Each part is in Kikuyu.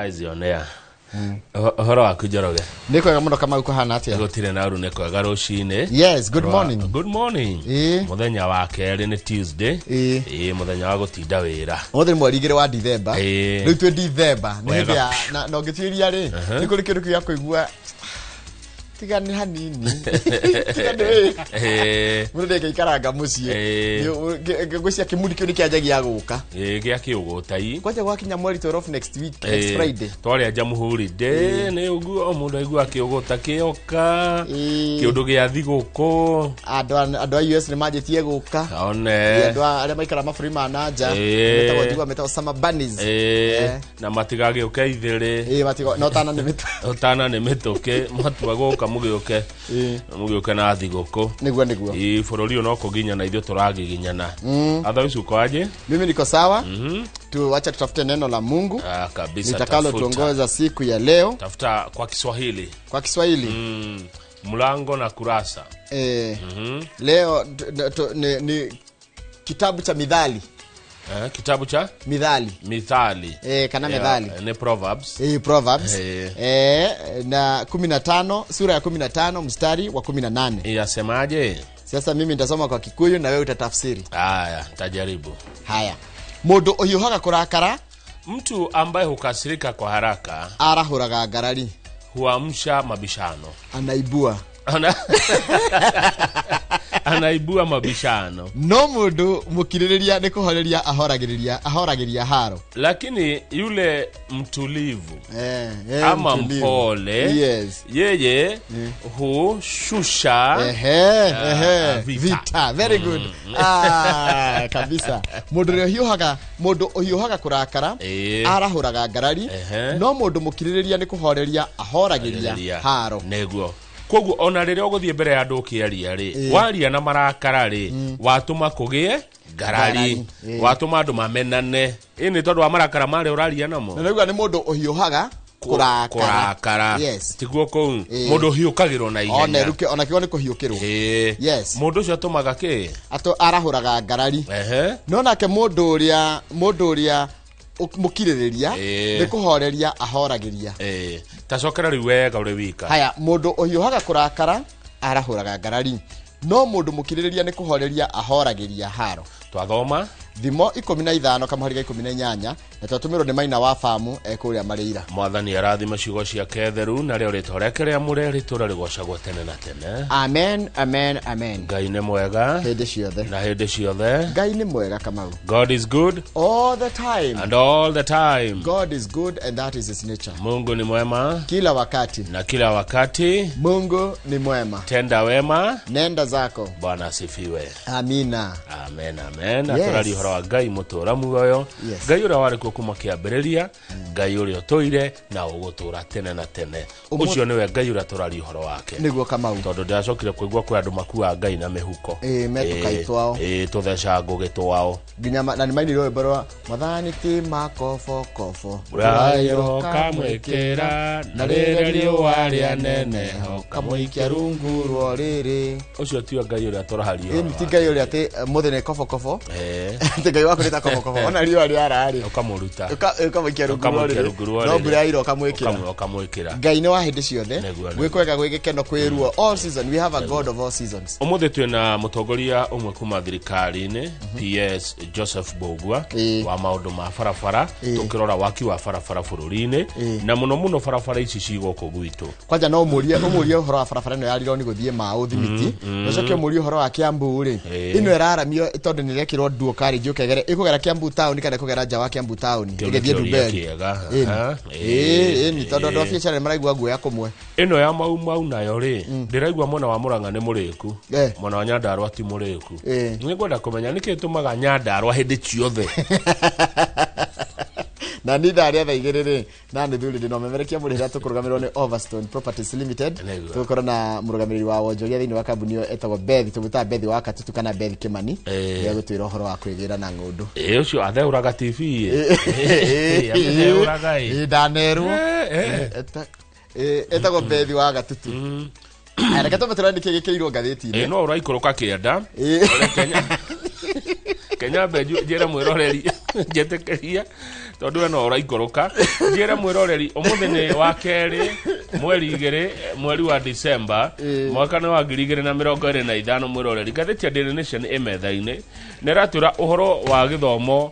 Eyes on air. Ũhoro waku, Njoroge? Nĩ kwega mũno, Kamau. Kũhana atĩa? Gũtirĩ na ũru, nĩ kwega rũcinĩ. Yes, good morning. Good morning. Mũthenya wa kerĩ nĩ Tuesday. Ĩĩ, mũthenya wa gũtinda wĩra. Ũmũthĩ nĩ mweri 2 wa Dithemba. Rĩu twĩ Dithemba, nĩ Wega. hĩndĩ ya na ũngĩtuĩria rĩ, nĩ kũrĩ kĩndũ kĩu gĩa kũigua tiga nĩ hanini, tiga nĩ mũndũ ndĩngĩikaranga mũciĩ. Ngwĩciria kĩmudi kĩu nĩ kĩanjagia gũka. Ĩĩ, gĩa kĩũgũtai. Kwanja gwakinya mweri 12, next week, next Friday. Twarĩa Jamhuri Day, nĩ ũguo o mũndũ aigua kĩũgũta kĩoka. Kĩũndũ gĩa thigũkũ. Andũ a US nĩ manjĩtie gũka. One. Andũ arĩa maikara mabũrũri ma na nja metagwo, njigua metagwo summer bunnies. Na matigagĩũke ithĩrĩ. Ĩĩ, matigo no tana nĩ mĩtũ. Ũtana nĩ mĩtũkĩ, matua gũka mũgĩũke. Mũgĩũke na thigũkũ. Nĩguo. Ĩ, bũrũri ũyũ no kũginyana ithuĩ tũragiginyana. Otherwise uko aje? Mimi niko sawa tu. Wacha tutafute neno la Mungu Ah, kabisa. litakalo Tafuta. tuongoza siku ya leo. Tafuta kwa Kiswahili. Kwa Kiswahili. Mlango na kurasa. Leo ni kitabu cha Mithali. Kitabu cha Mithali. Mithali. Kana Methali. Ni Proverbs. Proverbs. Na 15, sura ya 15, mstari wa 18. Yasemaje? Sasa mimi nitasoma kwa Kikuyu na wewe utatafsiri. Haya, tajaribu. Haya. Mũndũ ũhiũhaga kũrakara Mtu ambaye hukasirika kwa haraka arahũraga ngarari. Huamsha mabishano. Anaibua. Anaibua mabishano. No mũndũ mũkirĩrĩria nĩ kũhoreria ahoragĩria haro. Lakini yule mtulivu ama mtulivu. mpole, yeye hushusha vita. Vita, very good. Ah, kabisa. Mũndũ ũrĩa ũhiũhaga, mũndũ ũhiũhaga kũrakara arahũraga ngarari, no mũndũ mũkirĩrĩria nĩ kũhoreria ahoragĩria haro. Nĩguo, koguo ona rĩrĩa ũgũthiĩ mbere ya andũ ũkĩaria rĩ, waria na marakara rĩ, watũma kũgĩe ngarari. Ngarari, Watũma andũ mamenane, ĩ nĩ tondũ wa marakara marĩa ũraria namo. Na nĩguo nĩ mũndũ ũhiũhaga kũrakara. Kũrakara. Tiguo kũu? Mũndũ ũhiũkagĩrwo na ona ihenya. Eruke ona kiugo nĩ kũhiũkĩrwo. Mũndũ ũcio atũmaga kĩ? Ato arahũraga ngarari. No nake mũndũ ũrĩa mũkirĩrĩria nĩ kũhoreria ahoragĩria. Ĩĩ. Tacokera rĩu wega ũrĩ wika. Haya, mũndũ ũhiũhaga kũrakara arahũraga ngarari, no mũndũ mũkirĩrĩria nĩ kũhoreria ahoragĩria haro. Twathoma Thimo 15 kamũhari ga 18, na twatũmĩrwo nĩ Maina wa Famu ekũrĩa Marĩira. Mwathani arathima ciugo ciake theru, na rĩo rĩtwa rĩake rĩamũre rĩtũra rĩgocagwo tene na tene. Amen, amen, amen. Ngai nĩ mwega hĩndĩ ciothe. Na hĩndĩ ciothe. Ngai nĩ mwega, Kamau. God is good all the time. And all the time. God is good and that is his nature. Mungu ni mwema kila wakati. Na kila wakati. Mungu ni mwema. Tenda wema, nenda zako. Bwana asifiwe. Amina. Amen, amen. Yes. Tũraria ũhoro wa Ngai mũtũra muoyo. Ngai ũrĩa warĩ kuo kuma kĩambĩrĩria, Ngai ũrĩa ũtũire na ũgũtũra tene na tene. Ũcio nĩwe Ngai ũrĩa tũraria ũhoro wake. Nĩguo, Kamau. Tondũ ndĩracokire kũigua kwĩ andũ makuaga Ngai na mĩhuko. Ĩĩ, metũkai twao. Ĩĩ, tũtheca ngũgĩ twao. Nginya na nĩ mainirwo rwĩmbo rwa Mwathani ti makobokobo. Mbura ũkamwĩkĩra na rĩrĩa riũa rĩaneneha ũkamũikia rungu rwa rĩrĩ. Ũcio tiwe Ngai ũrĩa tũraharia Ĩĩ, ũhoro ti Ngai ũrĩa atĩ mũthĩ nĩ kobokobo, wake. atĩ Ngai waku nĩ ta kobokobo ona riũa rĩara rĩ, Ũkamũruta ũkamũikia rungu rwa Ũkamũikia rĩrĩ. rungu rwa No rĩrĩ. mbura yaira ũkamwĩkĩra. Ũkamwĩkĩra. Ngai nĩ wa hĩndĩ ciothe. Nĩguo, Gwĩ kwega, gwĩ gĩkeno, kwĩ ruo, all season we have a God of all seasons. Ũmũthĩ twĩna mũtongoria ũmwe kuma thirikari-inĩ, PS Joseph Mbugua, wa maũndũ ma barabara. Tũkĩrora waki wa barabara bũrũri-inĩ, na mũno mũno barabara ici ci gũkũ gwitũ. Kwanja no ũmũrie ũhoro wa barabara ĩno ya Rironi gũthiĩ Maũ Thimiti, ũcoke ũmũrie ũhoro wa Kiambu rĩ, ĩno ĩraramio tondũ nĩ ĩrekĩrwo dual carriage, ũkegere ĩkũgera Kiambu town kana ĩkũgera nja wa Kiambu town Kĩu nĩ ĩgĩthiĩ kĩũria Ndumberi? kĩega. Ĩni. Aha. Ĩni, tondũ andũ a biacara nĩ maraigua guoya kũmwe. Ĩno ya Mau Mau nayo rĩ, ndĩraigua mwena wa Mũrang'a nĩ mũrĩku, mwena wa Nyandarũa ti mũrĩku. Nĩ ngwenda kũmenya nĩkĩ tũmaga Nyandarũa hĩndĩ ciothe. Na nĩ ithaa rĩa thaa 2 rĩ, na nĩ thuri ndĩ na ũmemerekia mũrĩhĩra tũkũrũgamĩrĩrwo nĩ Overstone Properties Limited. Nĩguo. Tũgũkorwo na mũrũgamĩrĩri wa wonjoria thĩinĩ wa kambuni ĩyo etagwo Beth, tũgwĩtaga Beth wa Katutu kana Beth Kimani. Nĩ egũtwĩra ũhoro wa kwĩgĩra na ng'ũndũ. Ĩ, ũcio atheũraga TV ĩ. Atheũraga ĩ. Ĩ, ndanerwo. Etagwo Beth wa Gatutu. Aya, reke twambe tũrore nĩkĩ gĩkĩirwo ngathĩti-inĩ. No ũraikũrũka kĩanda. Ĩ. Ũrĩ Kenya Kenya, mbe njĩre mwĩroreri. Njĩtĩkĩria tondũ we no ũraikũrũka, njĩre mwĩroreri ũmũthĩ nĩ wa kerĩ, mweri 2, mweri wa December, mwaka nĩ wa 2025. Mwĩroreri, ngathĩti ya Daily Nation ĩ metha-inĩ, nĩ ĩratwĩra ũhoro wa gĩthomo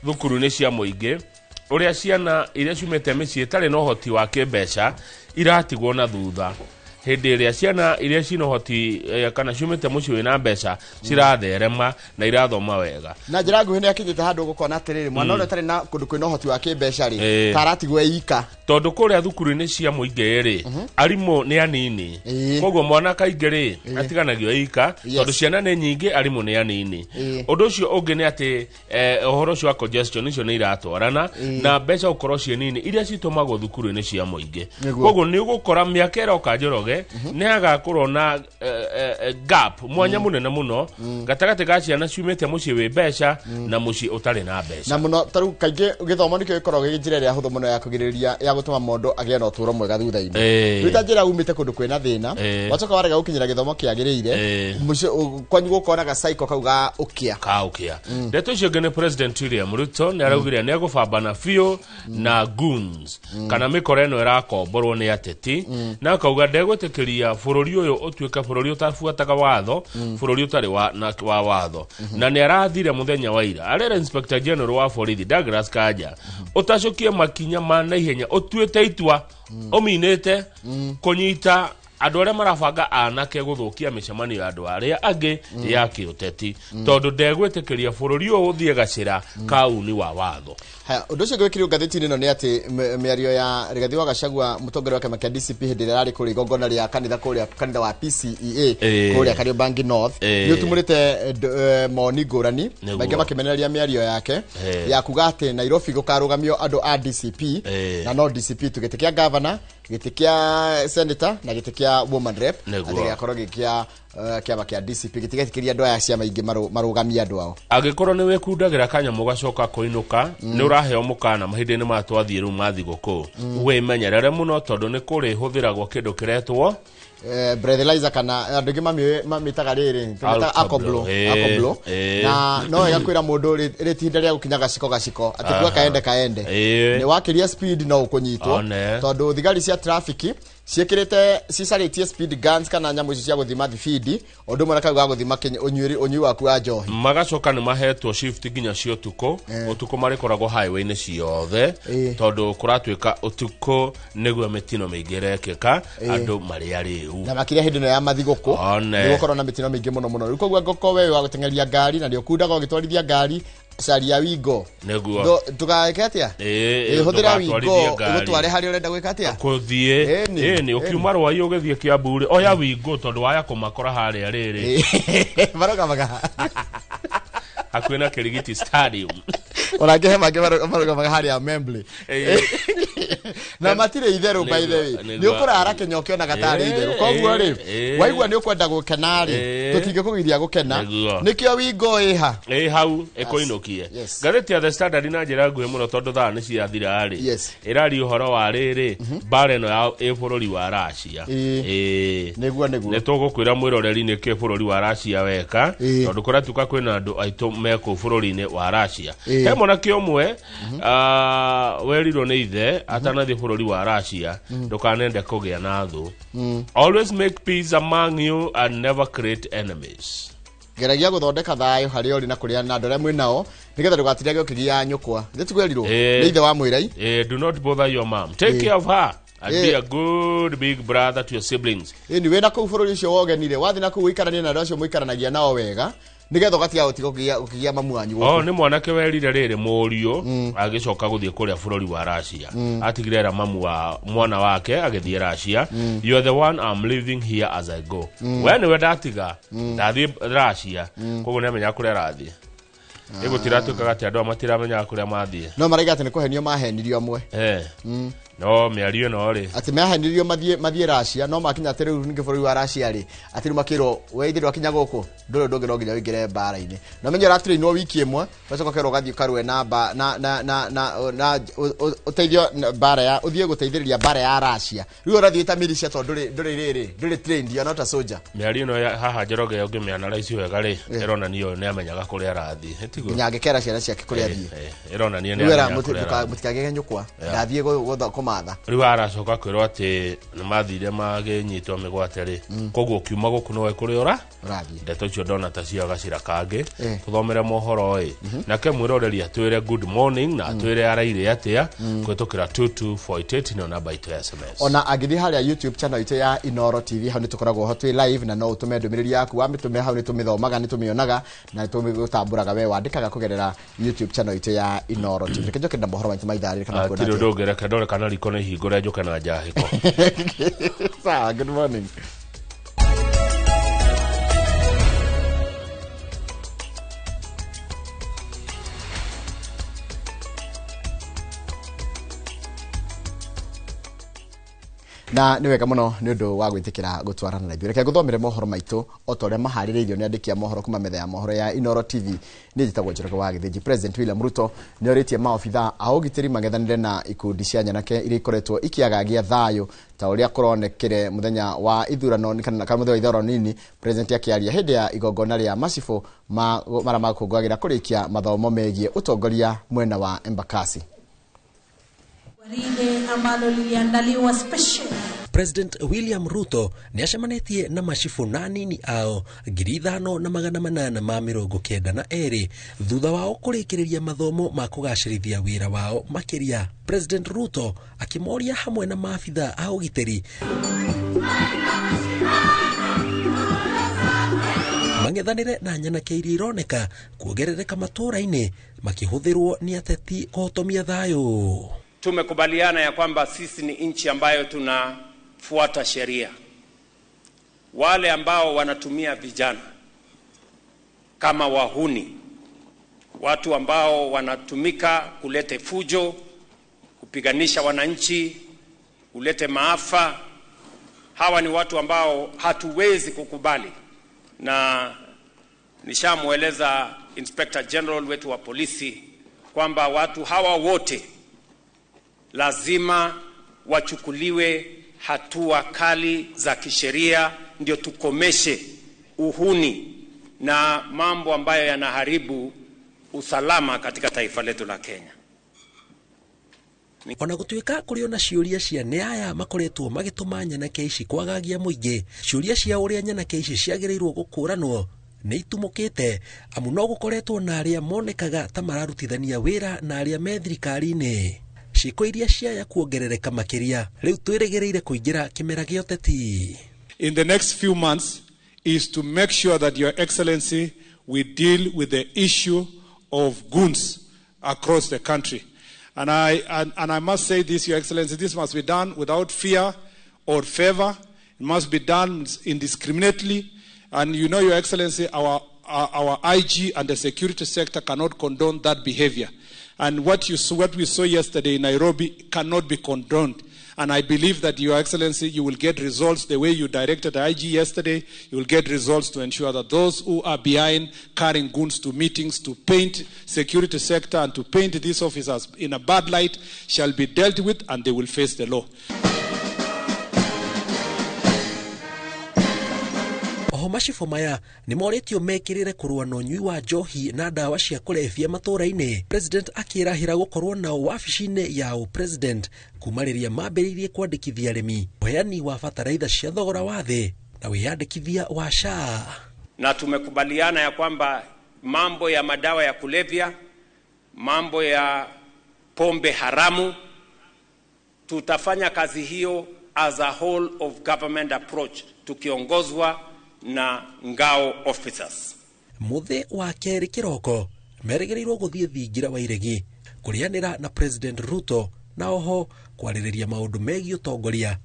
thukuru-inĩ cia mũingĩ, ũrĩa ciana iria ciumĩte mĩciĩ ĩtarĩ na ũhoti wa kĩmbeca iratigwo na thutha, hĩndĩ ĩrĩa ciana iria cina ũhoti kana ciumĩte mũciĩ wĩna mbeca ciratherema na irathoma wega. Na njĩra nguhĩ, nĩ akinyĩte handũ gũkona atĩrĩrĩ, mwana ũrĩa ũtarĩ na kũndũ kwĩna ũhoti wa kĩmbeca rĩ, ta aratigwo ika. Tondũ kũrĩa thukuru-inĩ cia mũingĩ rĩ, arimũ nĩ anini. Koguo mwana kaingĩ rĩ, atiganagio ika, tondũ ciana nĩ nyingĩ, arimũ nĩ anini. Ũndũ ũcio ũngĩ nĩ atĩ ũhoro ũcio wa congestion icio nĩ iratwarana na mbeca gũkorwo ciĩ nini iria citũmagwo thukuru-inĩ cia mũingĩ. Koguo nĩ ũgũkora mĩaka ĩroka, Njoroge, nĩ hagakorwo na gap mwanya mũnene mũno gatagatĩ ga ciana ciumĩte mũciĩ wĩ mbeca na mũciĩ ũtarĩ na mbeca. Na mũno tarĩu kaingĩ gĩthomo nĩkĩo gĩkoragwo gĩ njĩra ĩrĩa hũthũ mũno ya kũgirĩrĩria, ya gũtũma mũndũ agĩe na ũtũũro mwega thutha-inĩ. Rĩu ta njĩra umĩte kũndũ kwĩna thĩna, wacoka warega gũkinyĩra gĩthomo kĩagĩrĩire, mũciĩ kwanyu gũkona ga cycle kau ga ũkĩa. Kaũkĩa. Ndeto icio ingĩ nĩ President William Ruto nĩ araugire nĩ egũbambana biũ na goons, kana mĩkora ĩno ĩrakomborwo nĩ ateti, na akauga ndegwĩtĩkĩria bũrũri ũyũ ũtuĩke bũrũri ũtabuataga watho, bũrũri ũtarĩ wa watho. Na nĩ arathire mũthenya wa ira, arera Inspector General wa borithi Douglas Kanja ũtacũkie makinya ma naihenya, ũtuĩte itua ũminĩte kũnyita andũ arĩa marabanga anake gũthũkia mĩcemanio ya andũ arĩa angĩ ya kĩũteti, tondũ ndegwĩtĩkĩria bũrũri ũyũ ũthiĩ gacĩra kauni wa watho. Haya, ũndũ ũcio ũngĩ wĩkĩrirwo ngathĩti-inĩ ĩno nĩ atĩ mĩario ya Rigathi wa Gachagua, mũtongoria wa kĩama kĩa DCP, hĩndĩ ĩrĩa ararĩ kũrĩa igongona rĩa kanitha, kũrĩa kanitha wa PCEA kũrĩa Kariobangi North, nĩ ũtumũrĩte mawoni ngũrani. Maingĩ makĩmenereria mĩario yake ya kuga atĩ Nairobi gũkarũgamio andũ a DCP, na no DCP tu, gĩtĩ kĩa governor, gĩtĩ kĩa senator na gĩtĩ kĩa woman rep, atĩ gĩgakorwo gĩ kĩa kĩama kĩa DCP, gĩtigetĩkĩria andũ aya ciama ingĩ marũgamie andũ ao. Angĩkorwo nĩ wĩkundagĩra kanyamũ gacoka kũinũka, nĩ ũraheo mũkana mahinda-inĩ maya twathiĩ rĩu ma thigũkũ, wĩmenyerere mũno tondũ nĩ kũrĩhũthĩragwo kĩndũ kĩretwo breathalyzer, kana andũ aingĩ mamĩtaga rĩrĩ, tũmĩtaga Alcoblow. alcoblow. Alcoblow. Na no wega kwĩra mũndũ rĩ ti ihinda rĩa gũkinya gaciko gaciko, atĩ kuga kaende kaende. Nĩ wakĩria speed no ũkũnyitwo, tondũ thigari cia traffic ciĩkĩrĩte, cicarĩtie speed guns kana nyamũ icio cia gũthima thibindi, ũndũ ũmwe na kau ga gũthima ũnyui waku wa njohi. Magacoka nĩ mahetwo shift nginya cia ũtukũ. Ũtukũ marĩkoragwo highway-inĩ ciothe, tondũ kũratuĩka ũtukũ nĩguo mĩtino mĩingĩ ĩrekĩka, andũ marĩ arĩu. Na makĩria hĩndĩ ĩno ya mathigũkũ, nĩ gũkorwo na mĩtino mĩingĩ mũno mũno. Rĩu koguo ngũkorwo we wa gũteng'eria ngari na nĩ ũkundaga ũgĩtwarithia ngari, caria wingo. Ndũgeke atĩa? Hũthĩra wingo. Ndũgatwarithie ngari. Ĩgũtware harĩa ũrenda gwĩka atĩa? Kũthiĩ. Ĩni ũkiuma Rwai ũgĩthiĩ Kiambu rĩ, oya wingo, tondũ waya kũmakora harĩa rĩrĩ. Marũgamaga hakuhĩ na Kirigiti Stadium. Ona angĩ he mangĩ marũgamaga harĩa Membley. Na matirĩ itherũ, by the way. Nĩ ũkũrara Kenya ũkĩonaga tarĩ itherũ. Koguo rĩ, waigua nĩ ũkwenda gũkena rĩ, tũtingĩkũgiria gũkena. Nĩkĩo wingo ĩha. Ĩ hau ĩkũinũkie. Ngathĩti ya The Standard, na njĩra nguhĩ mũno tondũ thaa nĩ ciathira rĩ, ĩraria ũhoro wa rĩrĩ mbara ĩno ya ĩ bũrũri wa Russia. Nĩguo. Nĩ tũgũkwĩra mwĩroreri nĩkĩ bũrũri wa Russia weka, tondũ kũratuĩka kwĩna andũ aitũ mekũu bũrũri-inĩ wa Russia. He mwanake ũmwe werirwo nĩ ithe atanathiĩ bũrũri wa Russia, ndũkanende kũgĩa na thũ, always make peace among you and never create enemies. Geragia gũthondeka thayũ harĩa ũrĩ na kũrĩa na andũ arĩa mwĩ nao, nĩgetha ndũgatinage ũkĩgia nyũkwa. Nĩ tiguerirwo nĩ ithe wa mwĩrai. Do not bother your mom. Take care of her and be a good big brother to your siblings. Ĩni wĩna kũu bũrũri ũcio wogenire, wathiĩ na kũu ũikaranie na andũ acio mũikaranagia nao wega, nĩgetha ũgatiga gũtiga ũkĩgia mamu wanyu Oh, gũkũ. nĩ mwanake werire rĩrĩ mũriũ agĩcoka gũthiĩ kũrĩa bũrũri wa Russia, atigire era mamu wa mwana wake agĩthiĩ Russia, "You are the one I'm leaving here as I go." We nĩwe ndatiga ndathiĩ Russia. Koguo nĩamenyaga kũrĩa arathiĩ. Ĩgũtiratuĩkaga atĩ andũ aya matiramenyaga kũrĩa mathiĩ. No maraiga atĩ nĩ kũhenio mahenirio amwe. No mĩario ĩno rĩ, atĩ mahenirio mathiĩ Russia, no makinya atĩ rĩu ningĩ bũrũri wa Russia rĩ, atĩ rĩu makĩrwo we ithe ndwakinya gũkũ, ndũrĩ ũndũ ũngĩ no nginya ũingĩre mbara-inĩ. Na menye ũratrainwo wiki ĩmwe, ũgacoka ũkerwo ũgathiĩ ũkarũe na mba na na na na na ũteithio mbara ya ũthiĩ gũteithĩrĩria mbara ya Russia. Rĩu ũrathiĩ ta militia tondũ ndũrĩ rĩrĩ, ndũrĩ trained, you are not a soldier. Mĩario ĩno haha Njoroge ũngĩmĩanalyze wega rĩ, ĩronania ũyũ nĩamenyaga kũrĩa arathiĩ. Ĩtiguo? Nginya angĩkera ciana ciake kũrĩa athiĩ. Ĩronania Rĩu era nĩamenyaga kũrĩa arathiĩ. Mũtikagege nyũkwa, ndathiĩ kũmatha. Rĩu aracoka kwĩrwo atĩ nĩmathire magĩnyitwo mĩgwate rĩ, koguo ũkiuma gũkũ nowe kũrĩa ũra Ũrathiĩ. Ndeto icio ndona ta cia gacĩra kangĩ. Tũthomere mohoro ĩ, nake mwĩroreri atwĩre good morning na atwĩre araire atĩa kũhĩtũkĩra 22488, nĩyo namba itũ ya SMS. Ona angĩthiĩ harĩa YouTube channel itũ ya Inoro TV, hau nĩtũkoragwo ho twĩ live, na no ũtũme ndũmĩrĩri yaku, wamĩtũme hau nĩtũmĩthomaga, nĩtũmĩonaga na nĩtũmĩgũtambũraga we wandĩkaga kũgerera YouTube channel itũ ya Inoro TV. Reke njoke na mohoro maitũ ma ithaa rĩrĩ kana kuona Tirĩ atĩa. ũndũ ũngĩ, reke ndore kana riko nĩ hingũre njũke na njahĩko. Sawa, good morning. Na nĩ wega mũno nĩ ũndũ wa gwĩtĩkĩra gũtwarana na ithuĩ. Reke ngũthomere mohoro maitũ o ta ũrĩa maharĩrĩirio nĩ andĩki a mohoro kuma metha ya mohoro ya Inoro TV. Niĩ njĩtagwo Njoroge wa Gĩthĩnji. President William Ruto nĩ orĩtie maobitha a ũgitĩri mang'ethanĩre na ikundi cia nyanake iria ikoretwo ikĩagagia thayũ ta ũrĩa kũronekire mũthenya wa ithurano kana mũthenya wa ithurano nini. President akĩaria hĩndĩ ya igongona rĩa macibũ marĩa makũngũagĩra kũrĩkia mathomo megiĩ ũtongoria mwena wa Embakasi. Gwaride ambalo liliandaliwa special. President William Ruto nĩacemanĩtie na macibũ na anini ao 5892 thutha wao kũrĩkĩrĩria mathomo ma kũgacĩrithia wĩra wao makĩria. President Ruto akĩmoria hamwe na maabitha a ũgitĩri mang'ethanĩre na nyanake iria ironeka kuongerereka matũũra-inĩ makĩhũthĩrwo nĩ ateti kũhotomia thayũ. Tumekubaliana ya kwamba sisi ni nchi ambayo tunafuata sheria. Wale ambao wanatumia vijana kama wahuni, watu ambao wanatumika kulete fujo, kupiganisha wananchi, kulete maafa, hawa ni watu ambao hatuwezi kukubali. Na nishamueleza Inspector General wetu wa polisi kwamba watu hawa wote lazima wachukuliwe hatua kali za kisheria, ndio tukomeshe uhuni na mambo ambayo yanaharibu usalama katika taifa letu la Kenya. Ona gũtuĩka kũrĩ ona ciũria cia nĩ aya makoretwo magĩtũma nyanake ici kwagagia mũingĩ, ciũria cia ũrĩa nyanake ici ciagĩrĩirwo gũkũranwo nĩ itumũkĩte, amu no gũkoretwo na arĩa monekaga ta mararutithania wĩra na arĩa me thirikari-inĩ. Ciĩko iria ciaya kuongerereka makĩria rĩu twĩrĩgĩrĩire kũingĩra kĩmera gĩa ũteti. In the next few months is to make sure that, Your Excellency, we deal with the issue of goons across the country. And I must say this, Your Excellency, this must be done without fear or favor. It must be done indiscriminately. And you know, Your Excellency, our IG and the security sector cannot condone that behavior. And what we saw yesterday in Nairobi cannot be condoned. And I believe that, Your Excellency, you will get results the way you directed the IG yesterday. You will get results to ensure that those who are behind carrying guns to meetings, to paint security sector and to paint these officers in a bad light shall be dealt with, and they will face the law. Oho macibũ maya nĩ morĩtio mekĩrĩre kũrũa na ũnyui wa njohi na ndawa cia kũrebia matũũra-inĩ. President akĩrahĩra gũkorwo nao wabici-inĩ ya ũpresident kuma rĩrĩa mambĩrĩirie kwandĩkithia arĩmi, ũheani wa bataraitha cia thogora wa thĩ na wĩyandĩkithia wa SHA. Na tumekubaliana ya kwamba mambo ya madawa ya kulevya, mambo ya pombe haramu, tutafanya kazi hiyo as a whole of government approach tukiongozwa na ngao officers. Mũthĩ wa kerĩ kĩroko merĩgĩrĩirwo gũthiĩ thingira wa iregi kũrĩanĩra na President Ruto na oho kwarĩrĩria maũndũ megiĩ ũtongoria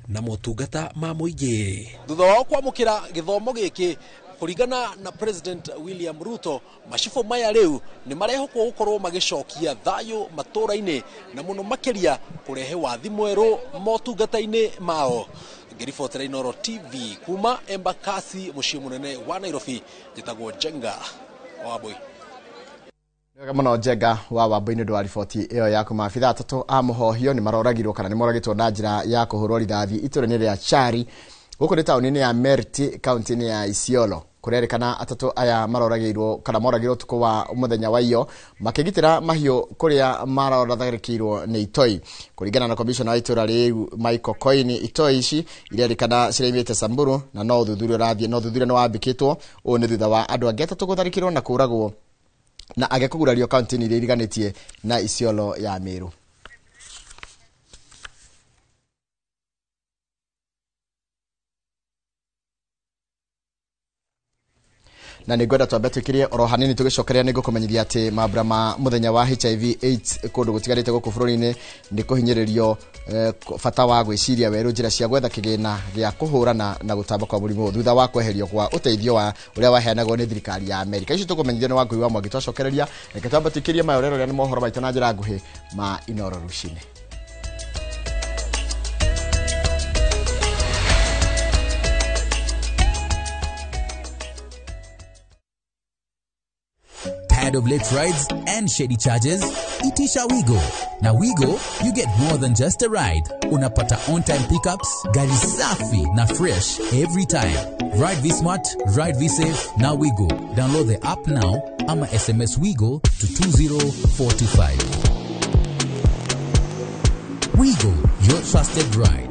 na motungata ma mũingĩ. Thutha wao kwamũkĩra gĩthomo gĩkĩ Kũringana na President William Ruto, macibũ maya rĩu nĩ marehokwo gũkorwo magĩcokia thayũ matũũra-inĩ na mũno makĩria kũrehe wathi mwerũ motungata-inĩ mao. Ngĩribotera Inooro TV kuma Embakasi, mũciĩ mũnene wa Nairobi, njĩtagwo Njenga Wambui. Wega mũno Njenga wa Wambui nĩ ũndũ wa riboti ĩyo yaku. Maabitha atatũ a mũhohio nĩ maroragirwo kana nĩ moragĩtwo na njĩra ya kũhũrwo rithathi itũũra-inĩ rĩa Chari gũkũ nĩ taũni-inĩ ya Merti kaunti-inĩ ya Isiolo. Kũrerĩkana atatũ aya maroragĩirwo kana moragirwo ũtukũ wa mũthenya wa iyo makĩgitĩra mahiũ kũrĩa maratharĩkĩirwo nĩ itoi. Kũringana na komishona wa itũũra rĩu Michael Koini, itoi ici irerĩkana ciraimĩte Samburu na no ũthuthuria ũrathiĩ, no ũthuthuria nĩ wambĩkĩtwo. Ũũ nĩ thutha wa andũ angĩ atatũ gũtharĩkĩrwo na kũũragwo na angĩ kũgurario kaunti-inĩ iria iriganĩtie na Isiolo ya Meru. Na nĩ ngwenda twambe twĩkĩrie oro hanini tũgĩcokeria nĩ ngũkũmenyithia atĩ mambura ma mũthenya wa HIV AIDS kũndũ gũtiganĩte gũkũ bũrũri-inĩ nĩ kũhinyĩrĩrio bata wa gwĩciria werũ njĩra cia gwetha kĩgĩna gĩa kũhũrana na gũtamba kwa mũrimũ thutha wa kweherio kwa ũteithio wa ũrĩa waheanagwo nĩ thirikari ya Amerika. Icio tũkũmenyithio nĩ Wangui wa Mwangi. Twacokereria reke twambe twĩkĩrie maya ũrĩa nĩ mohoro maitũ na njĩra nguhĩ ma Inooro rũcinĩ. Tired of late rides and shady charges? Itisha Wigo. Now Wigo, you get more than just a ride. Unapata on-time pickups, gari safi na fresh every time. Ride V-Smart, ride V-Safe, now Wigo. Download the app now ama SMS Wigo to 20425. Wigo, your trusted ride.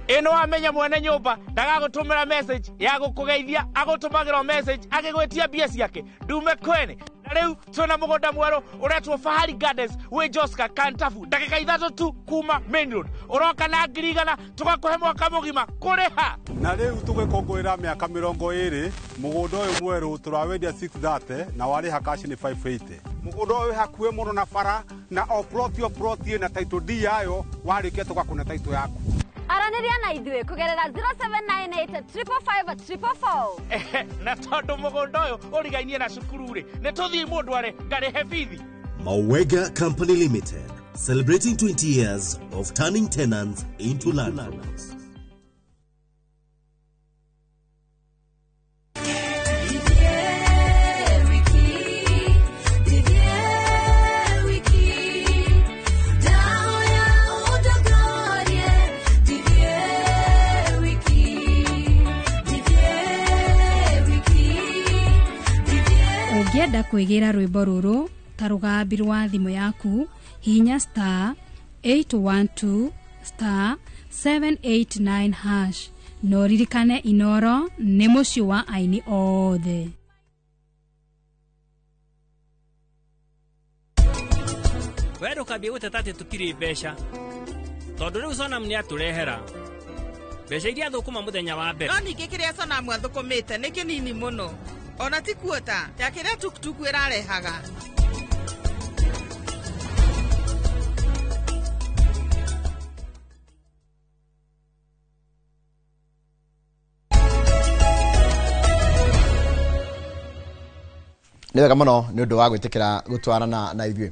Ĩno amenya mwene nyũmba ndagagũtũmĩra message ya gũkũgeithia, agũtũmagĩra message agĩgwĩtia mbia ciake ndume kwene. Na rĩu twĩna mũgũnda mwerũ ũretwo Fahari Gardens wĩ Joska Kantafu, ndagĩka 3 tu kuma main road. Ũroka na 100,000 tũgakũhe mwaka mũgima kũrĩha. Na rĩu tũgĩkũngũĩra mĩaka 20 mũgũnda ũyũ mwerũ tũrawendia 630 na warĩha cash nĩ 580. Mũgũnda ũyũ hakuhĩ mũno na bara na o plot o plot ĩna title deed yayo, warĩkia tũgakũne title yaku. Aranĩria na ithuĩ kũgerera 0798 555 444. Na tondũ mũgũnda ũyũ ũrigainie na cukuru rĩ, nĩ tũthiĩ mũndũ are ngarĩhe bithi. Mawega Company Limited, celebrating 20 years of turning tenants into landlords. Ũngĩenda kwĩgĩra rwĩmbo rũrũ ta rũgambi rwa thimũ yaku, hihinya star 812 star 789 hash. No ririkane Inooro nĩ mũciĩ wa aini othe. We ndũkambie gũteta atĩ tũtirĩ mbeca tondũ rĩu Sonam nĩ atũrehera mbeca iria thũkũma mũthenya wa mbere. No ningĩ kĩrĩa Sonam athũkũmĩte nĩ kĩnini mũno, ona ti kuota ya kĩrĩa tuktuku ĩrarehaga. Nĩ wega mũno nĩ ũndũ wa gwĩtĩkĩra gũtwarana na ithuĩ.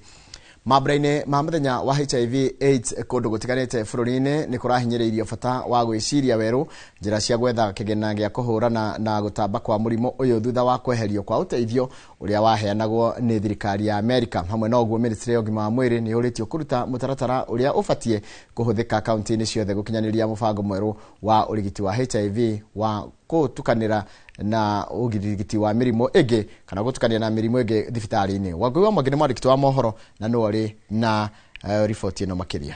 Mambura-inĩ ma mũthenya wa HIV AIDS kũndũ gũtiganĩte bũrũri-inĩ nĩ kũrahinyĩrĩirio bata wa gwĩciria werũ njĩra cia gwetha kĩgĩna gĩa kũhũrana na gũtamba kwa mũrimũ ũyũ thutha wa kweherio kwa ũteithio ũrĩa waheanagwo nĩ thirikari ya Amerika. Hamwe na ũguo, ministry ya ũgima wa mwĩrĩ nĩ yũrĩtio kũruta mũtaratara ũrĩa ũbatiĩ kũhũthĩka kaunti-inĩ ciothe gũkinyanĩria mũbango mwerũ wa ũrigiti wa HIV wa gũtukanĩra na ũrigiti wa mĩrimũ ĩngĩ kana gũtukania na mĩrimũ ĩngĩ thibitarĩ-inĩ. Wangui wa Mwangi nĩ mwandĩki wa mohoro na nĩwe ũrĩ na riboti ĩno makĩria.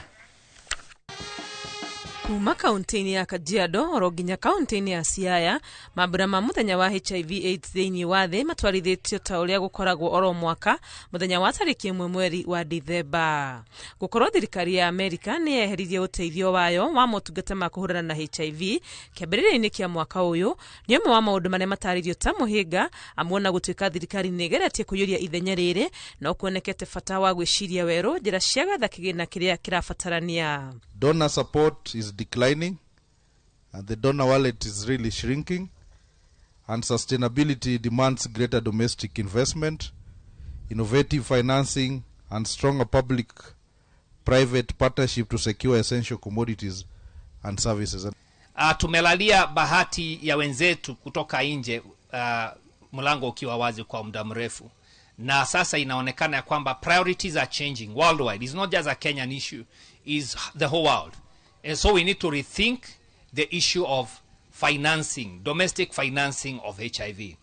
Kuma kaunti-inĩ ya Kajiado oro nginya kaunti-inĩ ya Siaya, mambura ma muthenya wa HIV AIDS thĩinĩ wa thĩ matwarithĩtio ta ũrĩa gũkoragwo oro mwaka muthenya wa tarĩki 1 mweri wa Dithemba. Gũkorwo thirikari ya Amerika nĩ yeheririe ũteithio wayo wa motungata ma kũhũrana na HIV kĩambĩrĩria-inĩ kĩa mwaka ũyũ nĩ ũmwe wa maũndũ marĩa matarĩirio ta mũhĩnga, amuona gũtuĩka thirikari nĩ ĩgeretie kũiyũria ithenya rĩrĩ no kuonekete bata wa gwĩciria werũ njĩra cia gwetha kĩgĩna kĩrĩa kĩrabatarania. Donor support is declining and the donor wallet is really shrinking, and sustainability demands greater domestic investment, innovative financing and stronger public-private partnership to secure essential commodities and services. Tumelalia bahati ya wenzetu kutoka nje, mlango ukiwa wazi kwa muda mrefu, na sasa inaonekana ya kwamba priorities are changing worldwide. It's not just a Kenyan issue, it's the whole world. And so we need to rethink the issue of financing, domestic financing of HIV.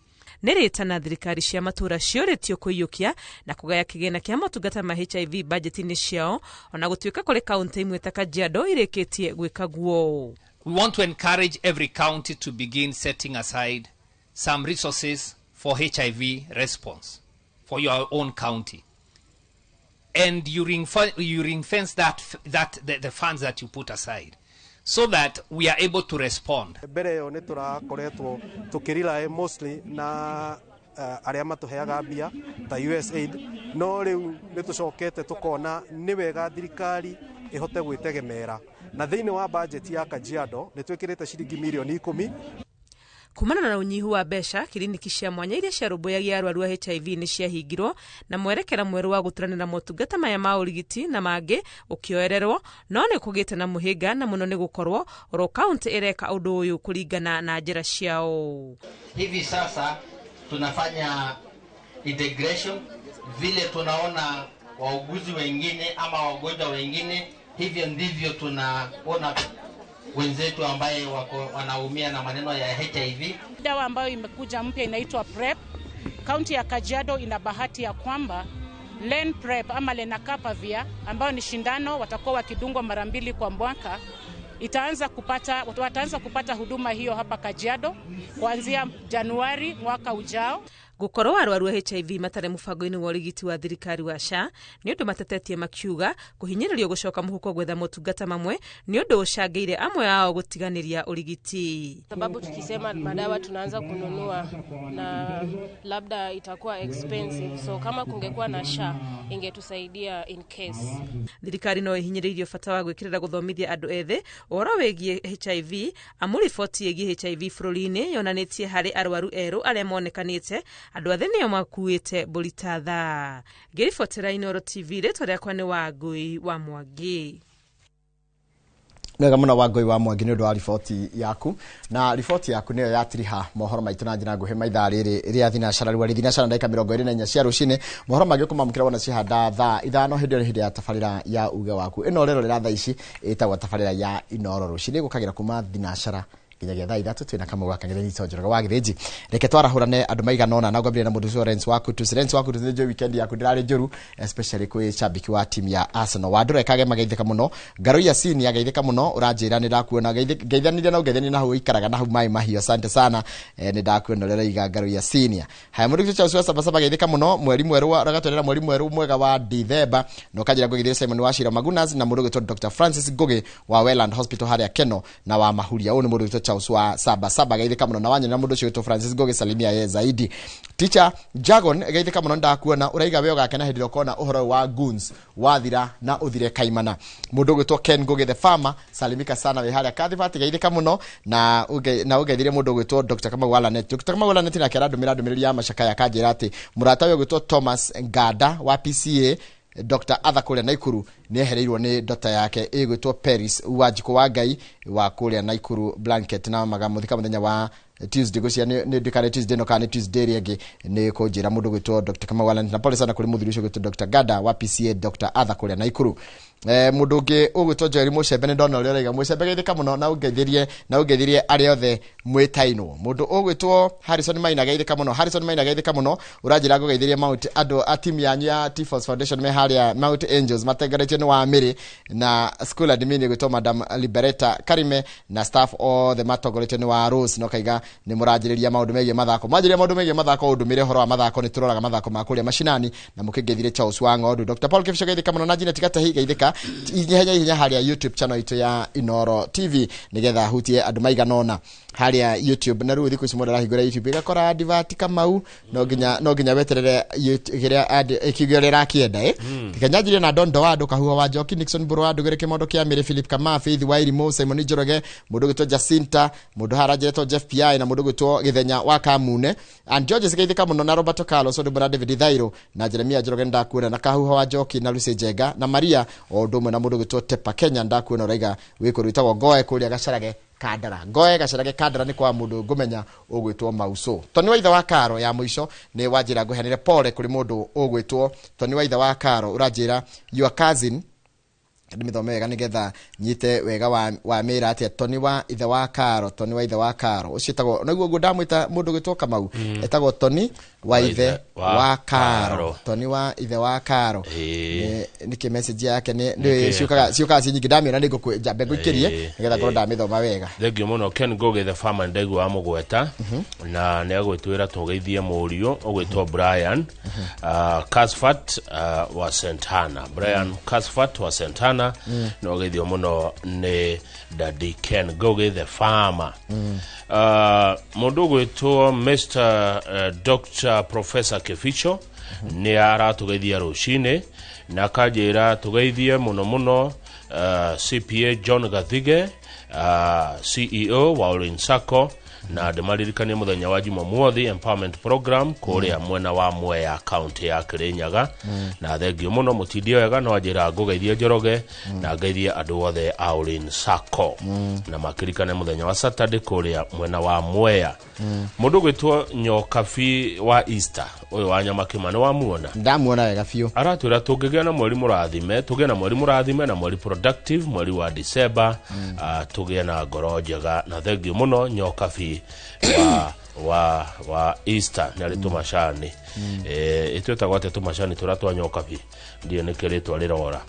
Nĩ rĩtana thirikari cia matũũra ciũrĩtio kũiyũkia na kũgaya kĩgĩna kĩa motungata ma HIV bajeti-inĩ ciao, ona gũtuĩka kũrĩ kaunti imwe ta Kajiado irĩkĩtie gwĩka guo. We want to encourage every county to begin setting aside some resources for HIV response for your own county. And you ring fence the funds that you put aside so that we are able to respond. Mbere ĩyo nĩ tũrakoretwo tũkĩrely mostly na arĩa matũheaga mbia ta USAID, no rĩu nĩ tũcokete tũkona nĩ wega thirikari ĩhote gwĩtegemera, na thĩinĩ wa budget ya Kajiado nĩ twĩkĩrĩte ciringi mirioni 10. Kumana na unyihu wa mbeca, kiriniki cia mwanya iria ciarũmbũyagia arwaru a HIV nĩ ciahingirwo na mwerekera mwerũ wa gũturanĩra motungata maya ma ũrigiti na mangĩ ũkĩoererwo, no nĩ kũgĩte na mũhĩnga na mũno nĩ gũkorwo oro kaunti ĩreka ũndũ ũyũ kũringana na njĩra ciao. Hivi sasa tunafanya integration, vile tunaona wauguzi wengine ama wagonjwa wengine, hivyo ndivyo tunaona wenzetu ambaye wako wanaumia na maneno ya HIV. Dawa ambayo imekuja mpya inaitwa PrEP. Kaunti ya Kajiado ina bahati ya kwamba Len PrEP ama Lenacapavir ambayo ni shindano watakuwa wakidungwa mara 2 kwa mwaka, wataanza kupata huduma hiyo hapa Kajiado kuanzia Januari mwaka ujao. Gukorwo arwaru a HIV matarĩ mũbango-inĩ wa ũrigiti wa thirikari wa SHA nĩ ũndũ matetetie makiuga kũhinyĩrĩrio gũcoka mũhuko gwetha motungata mamwe nĩ ũndũ ũcangĩire amwe ao gũtiganĩria ũrigiti. Sababu tukisema madawa tunaanza kununua na labda itakuwa expensive, so kama kungekuwa na SHA ingetusaidia in case. Thirikari no ihinyĩrĩirio bata wa gwĩkĩrĩra gũthomithia andũ ethĩ ũhoro wĩgiĩ HIV, amu riboti ĩgiĩ HIV bũrũri-inĩ yonanĩtie harĩ arwaru erũ arĩa monekanĩte andũ athe nĩo makuĩte mbũri ta thaa. Ngĩribotera Inooro TV, rĩtwa rĩakwa nĩ Wangũi wa Mwangi. Nĩwega mũno Wangũi wa Mwangi nĩ ũndũ wa riboti yaku, na riboti yaku nĩyo yatiriha mohoro maitũ na njĩra nguhĩ maithaa rĩrĩ rĩa thinacara rĩu arĩ thinacara ndagĩka 24 cia rũcinĩ. Mohoro mangĩ ũkũmamũkĩra wona cihanda thaa 5 hĩndĩ ĩyo nĩ hĩndĩ ya tabarĩra ya uge waku. Ĩno ũrerorera thaa ici ĩtagwo tabarĩra ya Inooro rũcinĩ, gũkagĩra kuma thinacara nginyagia thaa 3 twĩna Kamau wa Kang'ethe Nyito Njoroge wa Gĩthĩnji. Reke twarahũrane andũ maigana ũna na ngwambĩrĩria na mũndũ ũcio Lawrence wa Kutus. Lawrence wa Kutus, nĩ njũĩ weekend yaku ndĩrarĩ njũru, especially kwĩ shabiki wa timu ya Arsenal. Wandũra ĩkage mageithĩka mũno, Ngaruiya Senior ageithĩka mũno, ũranjĩra nĩ ndakuona, ngeithanirie na ũngeithanie na hau ũikaraga na hau maĩ mahiũ, asante sana, nĩ ndakuona ũrĩa ũraiga Ngaruiya Senior. Haya, mũndũ ũcio Charles wa Sabasaba ageithĩka mũno, mweri mwerũ ũragatwerera mweri mwerũ mwega wa Dithemba, na ũkanjĩra ngũgeithĩrie Simon Wachira Magunas na mũndũ ũgwĩtwo Dr. Francis Ngugi wa Welland Hospital harĩa Keno na wa Mahuria. Ũyũ nĩ mũndũ ũgwĩtwo Charles wa Sabasaba geithĩka mũno, na wanyona mũndũ ũcio wĩtwo Francis Ngugi salimia ye zaidi. Teacher Jagon geithĩka mũno, ndakuona ũraiga we ũgakena hĩndĩ ĩrĩa ũkona ũhoro wa goons wathira na ũthire kaimana. Mũndũ ũgwĩtwo Ken Ngugi the farmer salimika sana wĩ harĩa Kathibati, geithĩka mũno na ũgeithĩrie mũndũ ũgwĩtwo Dr. Kamau wa Lanet. Dr. Kamau wa Lanet nake arandũmĩra ndũmĩrĩri ya macakaya akanjĩra atĩ mũrata we ũgwĩtwo Thomas Nganda wa PCA Dr. Arthur kũrĩa Naikuru nĩ ehereirwo nĩ dota yake ĩgwĩtwo Paris Wanjikũ wa Ngai wa kũrĩa Naikuru Blanket, na magamũthika mũthenya wa Tuesday gũcia nĩ ndikane Tuesday no kana Tuesday ĩrĩa ĩngĩ nĩ kũnjĩra mũndũ gwĩtwo Dr. Kamau Walan, na pole sana kũrĩ mũthuri ũcio gwĩtwo Dr. Gada wa PCA Dr. Arthur kũrĩa Naikuru. Mundu ungi ugwitwo Joel Mucembe ni ndona uria uraiga Mucembe geithika muno na ungeithirie na ungeithirie aria othe mwitainwo. Mundu ugwitwo Harrison Maina geithika muno, Harrison Maina geithika muno, uranjira ngugeithirie Mount andu a team yanyu ya T-Force Foundation me haria Mount Angels matengeretio ni wa Miri na school admin igwitwo Madam Libereta Karime na staff othe matongoretio ni wa Rose no kaiga ni muranjiriria maundu megie mathako. Mwanjiriria maundu megie mathako undumire horo wa mathako ni turoraga mathako ma kuria mashinani na mukingeithire Charles wa Ng'ondu. Dr Paul Kibisho geithika muno na Janet Gatahi geithika ihenya ihenya haria YouTube channel itu ya Inoro TV nigetha hutie andu maiganona haria YouTube. Na riu thiku ici mundu arahingura YouTube igakora advert Kamau no nginya weterere kiria kiugio rirakienda Kenyanjirie na Dondo wa andu Kahuho wa Njoki Nixon Mburu wa Ndugire Kimondo kia Miri Philip Kama Faith Wairimu Simon Njoroge mundu gwitwo Jacinta mundu haranjiretwo Jeff PI na mundu gwitwo Githenya wa Kamune and George geithika muno na Roberto Carlos undu na David Thairo na Jeremia Njoroge ndakuona na Kahuho wa Njoki na Lucy Njenga na Maria o undu umwe na mundu gwitwo Tepa Kenya ndakuona uraiga wikuru witagwo Ngoe kuria Gacarage Kandara. Ngoe Gacarage Kandara ni kwa mundu ngumenya ugwitwo Mauso. Toni wa ithe wa Karo ya muico ni wanjira nguheanire pole kuri mundu ugwitwo Toni wa ithe wa Karo uranjira your cousin ndimithome wega nigetha nyite wega wa mira atia Toni wa ithe wa Karo, Toni wa ithe wa Karo ucio etagwo naguo guo ndamwita mundu gwitwo Kamau etagwo Toni wa ithe wa Karo, Toni wa ithe wa Karo. Niki message yake ni ciukaga ci nyingi ndamiona ni ngũkwĩnjambe ngũikĩrie nigetha ngorwo ndamithoma wega. Thengio mũno Ken Ngugi the farmer ndegwa wa mũgweta na nĩ agwĩtwĩra tũgeithie mũriũ ũgwĩtwo Brian Casfat wa St Hannah. Brian Casfat wa St Hannah no geithio mũno nĩ Daddy Ken Ngugi the farmer. Mũndũ ũgwĩtwo Mr Dr Professor Kificho nĩ aratũgeithia rũcinĩ na akanjĩra tũgeithie mũno mũno CPA John Gathige CEO wa Olin Sacco na ndĩmaririkanie mũthenya wa Jumamothi empowerment program kũrĩa mwena wa Mwea county ya Kirinyaga. Na thengio mũno mũtindie wega no anjĩra ngũgeithie Njoroge na ngeithie andũ othe a Olin Sacco na makirikane mũthenya wa Saturday kũrĩa mwena wa Mwea. Mũndũ gwĩtwo Nyokabi wa Easter ũyũ wa Nyamakĩma nĩ wamuona? Ndamuona wega biũ. Aratwĩra tũngĩgĩa na mweri mũrathime, tũgĩe na mweri mũrathime na mweri productive mweri wa December, tũgĩe na ngoro njega. Na thengio mũno Nyokabi wa Easter nĩ arĩ tũmacani ĩtwĩtagwo atĩa tũmacani tũrĩa twa Nyokabi ndiũ nĩkĩo rĩtwa rĩrora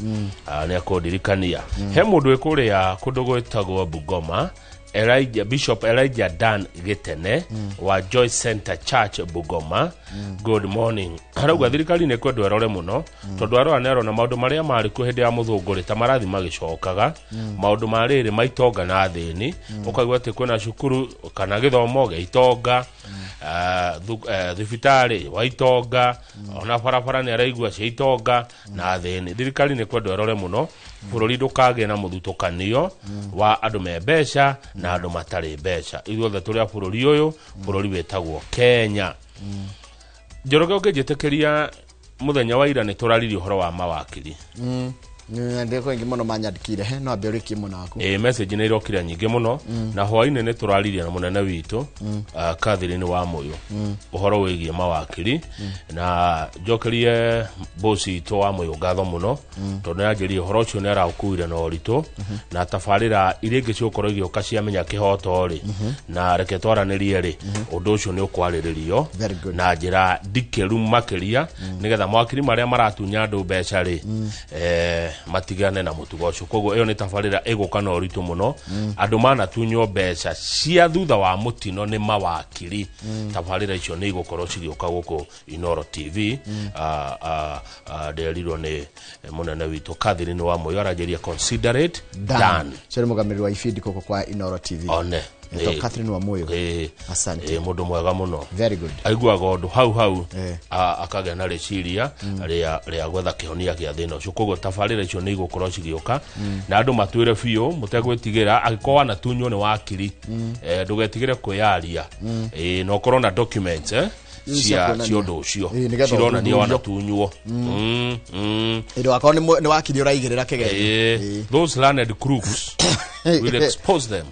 nĩ akũndirikania. He mũndũ wĩ kũrĩa kũndũ gwĩtagwo Bungoma, Elijah, Bishop Elijah Dan Gitene wa Joy Center Church Bungoma. Good morning. Arauga thirikari nĩ kwendwo ĩrore mũno tondũ arora nĩ arona maũndũ marĩa marĩ kuo hĩndĩ ya mũthũngũ rĩ ta marathi magĩcokaga maũndũ ma rĩrĩ ma itonga na athĩni ũkaigua atĩ kwĩna cukuru kana gĩthomo gĩa itonga thibitarĩ wa itonga ona barabara nĩ araigua cia itonga na athĩni. Thirikari nĩ kwendwo ĩrore mũno bũrũri ndũkagĩe na mũthutũkanio wa andũ me mbeca na andũ matarĩ mbeca. Ithuothe tũrĩ a bũrũri ũyũ, bũrũri wĩtagwo Kenya. Njoroge ũngĩnjĩtĩkĩria mũthenya wa ira nĩ tũraririe ũhoro wa mawakiri. Ndiko ingi muno manyandikire he no ambe urikie muno waku. Message nĩ irokire nyingĩ mũno na hwainĩ nĩ tũraririe na mũnene witũ Catherine wa Mũyũ ũhoro wĩgiĩ mawakiri na njokerie bosi itũ wa Mũyũ ngatho mũno tondũ nĩ anjĩrire ũhoro ũcio nĩ araũkuire na ũritũ na tabarĩra iria ingĩ cigũkorwo igĩũka ciamenya kĩhoto rĩ na reke twaranĩrie rĩ ũndũ ũcio nĩ ũkwarĩrĩrio na njĩra ndikĩru makĩria nĩgetha mawakiri marĩa maratunya andũ mbeca rĩ matigane na mũtugo ũcio. Koguo ĩyo nĩ tabarĩra ĩgũka na ũritũ mũno andũ manatunywo mbeca cia thutha wa mũtino nĩ mawakiri. Tabarĩra icio nĩ igũkorwo cigĩũka gũkũ Inoro TV. Nderirwo nĩ mũnene witũ Catherine wa Mũyũ aranjĩria considerate Dan cio nĩ mũgamĩrĩri wa ibindi gũkũ kwa Inoro TV one Catherine wa Mũyũ. Asante. Mũndũ mwega mũno. Very good. Aiguaga ũndũ hau hau akagĩa na rĩciria rĩa gwetha kĩhonia kĩa thĩna ũcio. Koguo tabarĩra icio nĩ igũkorwo cigĩũka na andũ matwĩre biũ mũtegwĩtigĩra angĩkorwo wanatunywo nĩ wakiri ndũgetigĩre kwĩyaria na ũkorwo na documents cia cia ũndũ ũcio cironania wanatunywo. Ĩndũ wakorwo nĩ wakiri ũraigĩrĩra kĩgerio. Those learned crooks will expose them.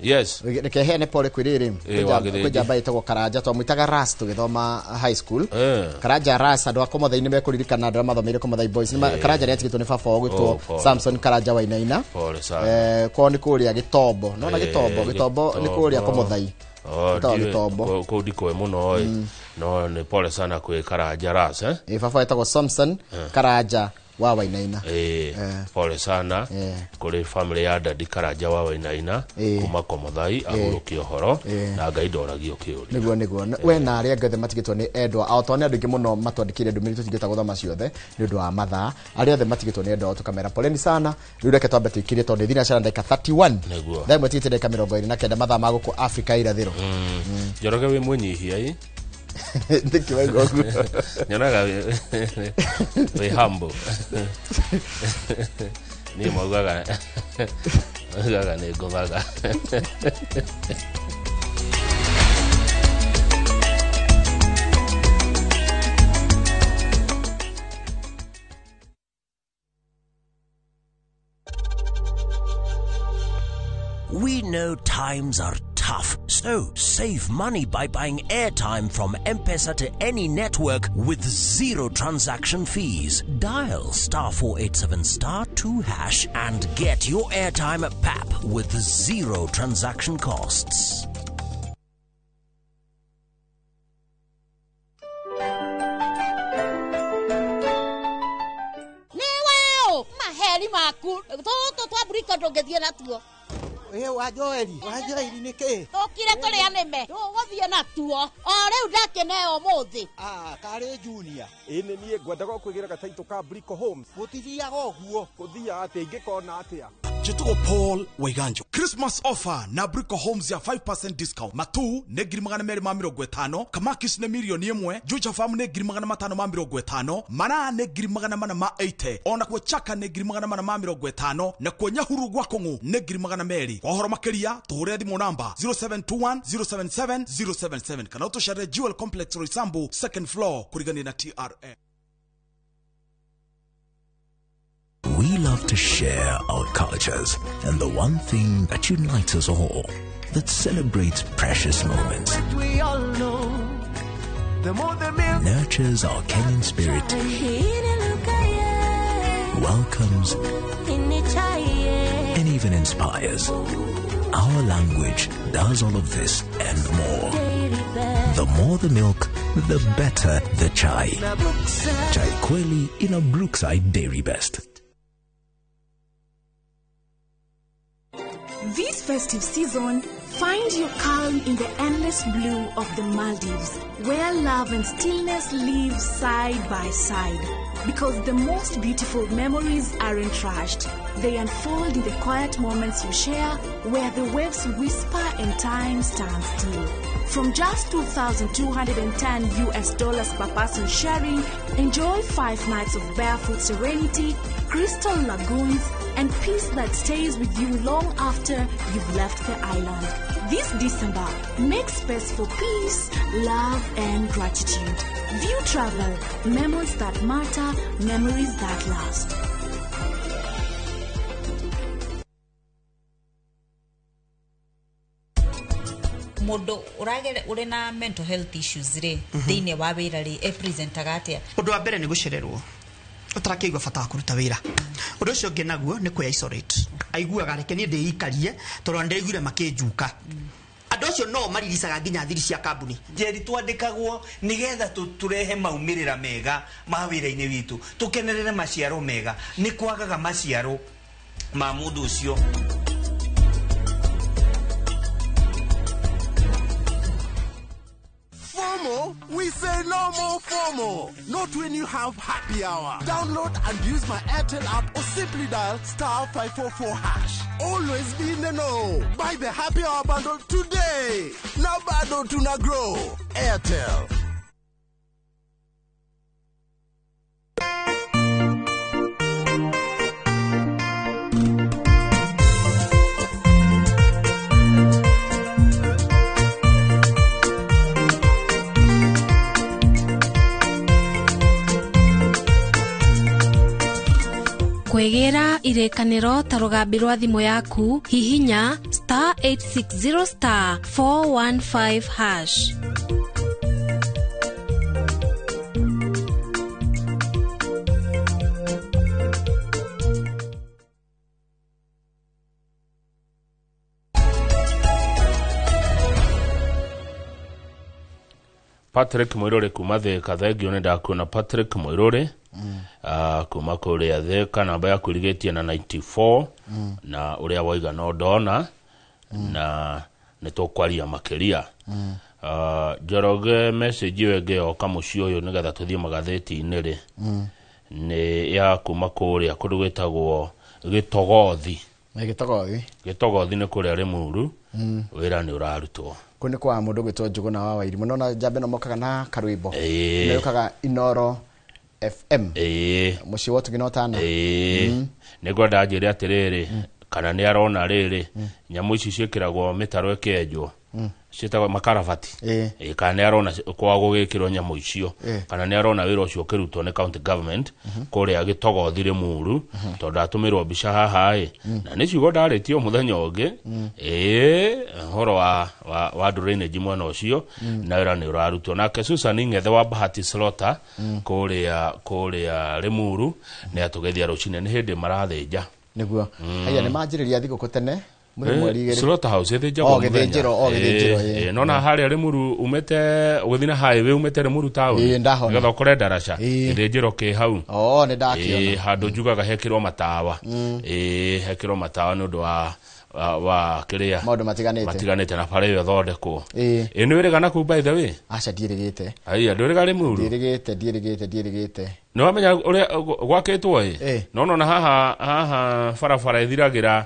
Yes. Reke heane pole kwĩ rĩrĩ kwĩ njamba ĩtagwo Karanja, twamwĩtaga Ras tũgĩthoma high school. Karanja Ras, andũ a Komothai-inĩ mekũririkana, andũ arĩa mathomeire Komothai Boys. Karanja nĩ atigĩtwo nĩ baba wao gwĩtwo Samson Karanja Wainaina. Kwao nĩ kũrĩa Gĩtombo. Nona Gĩtombo, Gĩtombo nĩ kũrĩa Komothai. Gĩtombo kũu ndikũĩ mũno, no nĩ pole sana kwĩ Karanja Ras. Baba wetagwo Samson Karanja wa Wainaina. Pole sana kũrĩ family ya Dadi Karanja wa Wainaina kuma Komothai, ahurũkie ũhoro na Ngai ndoragio kĩũria. Nĩguo we na arĩa angĩ othe matigĩtwo nĩ endwa ao, tondũ nĩ andũ aingĩ mũno matwandĩkĩire ndũmĩrĩri tũtingĩhota gũthoma ciothe nĩ ũndũ wa mathaa. Arĩa othe matigĩtwo nĩ endwa ao tũkamera poleni sana. Rĩu reke twambe tũikĩrie tondũ nĩ thinacara ndagĩka 31. Nĩguo. Thaa ĩmwe tigĩte ndagĩka 29 mathaa ma gũkũ Afrika ya irathĩro. Njoroge wĩ mwĩnyihia ĩ? Nĩkĩ waigua ũguo? Nyonaga wĩ humble. Niĩ maugaga nĩ ngũthaga. We know times are tough, so save money by buying airtime from M-Pesa to any network with zero transaction fees. Dial *487*2# and get your airtime at PAP with zero transaction costs. Maheri maku tũtũ twamburika ndũngĩthiĩ natuo. Wa Joeli, wa Joeli nĩ kĩ? Tũkire tũrĩa nĩme, tũgũthiĩ natuo. O rĩu ndakĩneo ũmũthĩ. Karĩ Junior. Ĩ nĩ niĩ ngwendaga kwĩgĩra gataitũ ka Brico Homes. Gũtithiaga ũguo. Gũthiaga atĩa ingĩkona atĩa? Njĩtagwo Paul Waiganjo. Christmas offer na Brico Homes ya 5% discount. Matu nĩ 250,000, Kamakis nĩ 1,000,000, Juja Farm nĩ 550,000, Mara nĩ 480,000, ona kuo Chaka nĩ 450, na kuo Nyahuru gwa Kũng'ũ nĩ 200,000. Kwa ũhoro makĩria tũhũrĩre thimũ namba 0721 077 077 kana ũtũcerere Jewel Complex Roysambu second floor kũrigania na TRM. We love to share our cultures and the one thing that unites us all, that celebrates precious moments, we all know, the more the milk, nurtures our Kenyan spirit, welcomes, and even inspires. Our language does all of this and more. The more the milk, the better the chai. Chai Kweli in a Brookside Dairy Best. This festive season, find your calm in the endless blue of the Maldives, where love and stillness live side by side. Because the most beautiful memories aren't rushed. They unfold in the quiet moments you share, where the waves whisper and time stands still. From just $2,210 per person sharing, enjoy 5 nights of barefoot serenity, crystal lagoons, and peace that stays with you long after you've left the island. This December, make space for peace, love, and gratitude. View Travel, memories that matter, memories that last. Mundu uragere uri na mental health issues ri thiini wa wira ri e presentaga atia? Undu wa mbere ni gucererwo utarakĩigua bata wa kũruta wĩra. Ũndũ ũcio ũngĩ naguo nĩ kwĩ isolate. Aiguaga reke niĩ ndĩikarie tondũ ndĩraiguire makĩnjuka. Andũ acio no mariricaga nginya thiri cia kambuni. Njeri twandĩkagwo nĩgetha tũrehe maumĩrĩra mega ma wĩra-inĩ witũ, tũkenerere maciaro mega. Nĩ kwagaga maciaro ma mũndũ ũcio. FOMO? We say no more FOMO. Not when you have happy hour. Download and use my Airtel app or simply dial *544#. Always be in the know. Buy the happy hour bundle today. Now bado tuna grow. Airtel. Kwĩgĩra irĩkanĩro ta rũgambi rwa thimũ yaku, hihinya star 860 star 415 hash. Patrick Mwiruri kuma Thika, thengio nĩ ndakuona Patrick Mwiruri kuma kũrĩa Thika, namba yaku ĩrigĩtie na 94 na ũrĩa waiga no ndona na nĩ tũkwaria makĩria. Njoroge message ĩyo ĩngĩ yoka mũciĩ ũyũ nĩgetha tũthiĩ magathĩti-inĩ rĩ, nĩ ya kuma kũrĩa kũndũ gwĩtagwo Gĩtogothi. Gĩtogothi. Gĩtogothi nĩ kũrĩa Rĩmuru, wĩra nĩ ũrarutwo. Kũ nĩ kwa mũndũ gwĩtwo Njũgũna wa Wairimu. Nona njambe no mokaga na karwĩmbo. Nĩyũkaga Inoro FM. Mũciĩ wa ũtugi na ũtana. Nĩ ngwenda anjĩre atĩrĩrĩ, kana nĩ arona rĩrĩ, nyamũ ici ciĩkĩragwo mĩtaro ĩkĩenjwo, ciĩtagwo makarabati. Kana nĩ arona kwa gũgĩkĩrwo nyamũ icio, kana nĩ arona wĩra ũcio ũkĩrutwo nĩ county government kũrĩa Gĩtogothi Rĩmuru, tondũ atũmĩrwo mbica haha ĩ, na nĩ ciugo ndarĩtie mũthenya ũngĩ, ũhoro wa drainage mwena ũcio, na wĩra nĩ ũrarutwo. Nake Susan Ng'ethe wa Bahati Slaughter kũrĩa Rĩmuru nĩ atũgeithia rũcinĩ, nĩ hĩndĩ marathĩnja. Nĩguo. Haya nĩ manjĩrĩria thigũkũ tene. Slaughter house ĩthĩnjagwo mũthenya. Nona harĩa Rĩmuru umĩte ũgĩthiĩ na highway umĩte Rĩmuru town, nĩgetha ũkore ndaraca, gĩthĩnjĩro kĩ hau. Nĩ ndakĩona. Handũ njugaga hekĩrwo matawa. Hekĩrwo matawa nĩ ũndũ wa kĩrĩa maũndũ matiganĩte na bara ĩyo ĩthondekwo. Nĩ wĩrĩga nakũu by the way? Aca ndiĩrĩgĩte. Aya ndwĩrĩga Rĩmuru? Ndiĩrĩgĩte. Nĩ wamenya ũrĩa gwakĩtwo ĩ? No nona haha barabara ĩthiragĩra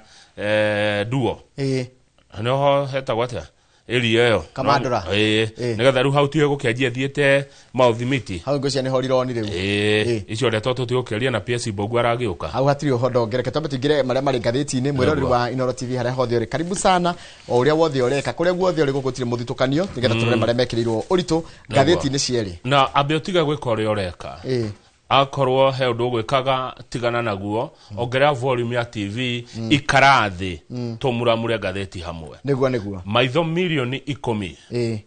Duo. Nĩho hetagwo atĩa? Area ĩyo. Kamandũra. Nĩgetha rĩu hau tiwe gũkĩanjia thiĩte Mouth-Miti. Hau ngwĩciria nĩho rironi rĩu. Icio ndeto tũtigũkĩaria na PS Mbogu aragĩũka. Hau hatirĩ ũhoro ngereke twambe tũingĩre marĩa marĩ ngathĩti-inĩ. Mwĩroreri wa Inoro TV harĩa hothe ũrĩ, karibu sana o ũrĩa wothe ũreka, kũrĩa guothe ũrĩ gũkũ gũtirĩ mũthitũkanio, nĩgetha tũrore marĩa mekĩrĩirwo ũritũ ngathĩti-inĩ cierĩ. Na ambe ũtige gwĩka ũrĩa ũreka. Akorwo he ũndũ ũgwĩkaga tigana naguo, ongerera volume ya TV, ikara thĩ, tũmuramure ngathĩti hamwe. Nĩguo. Maitho milioni 10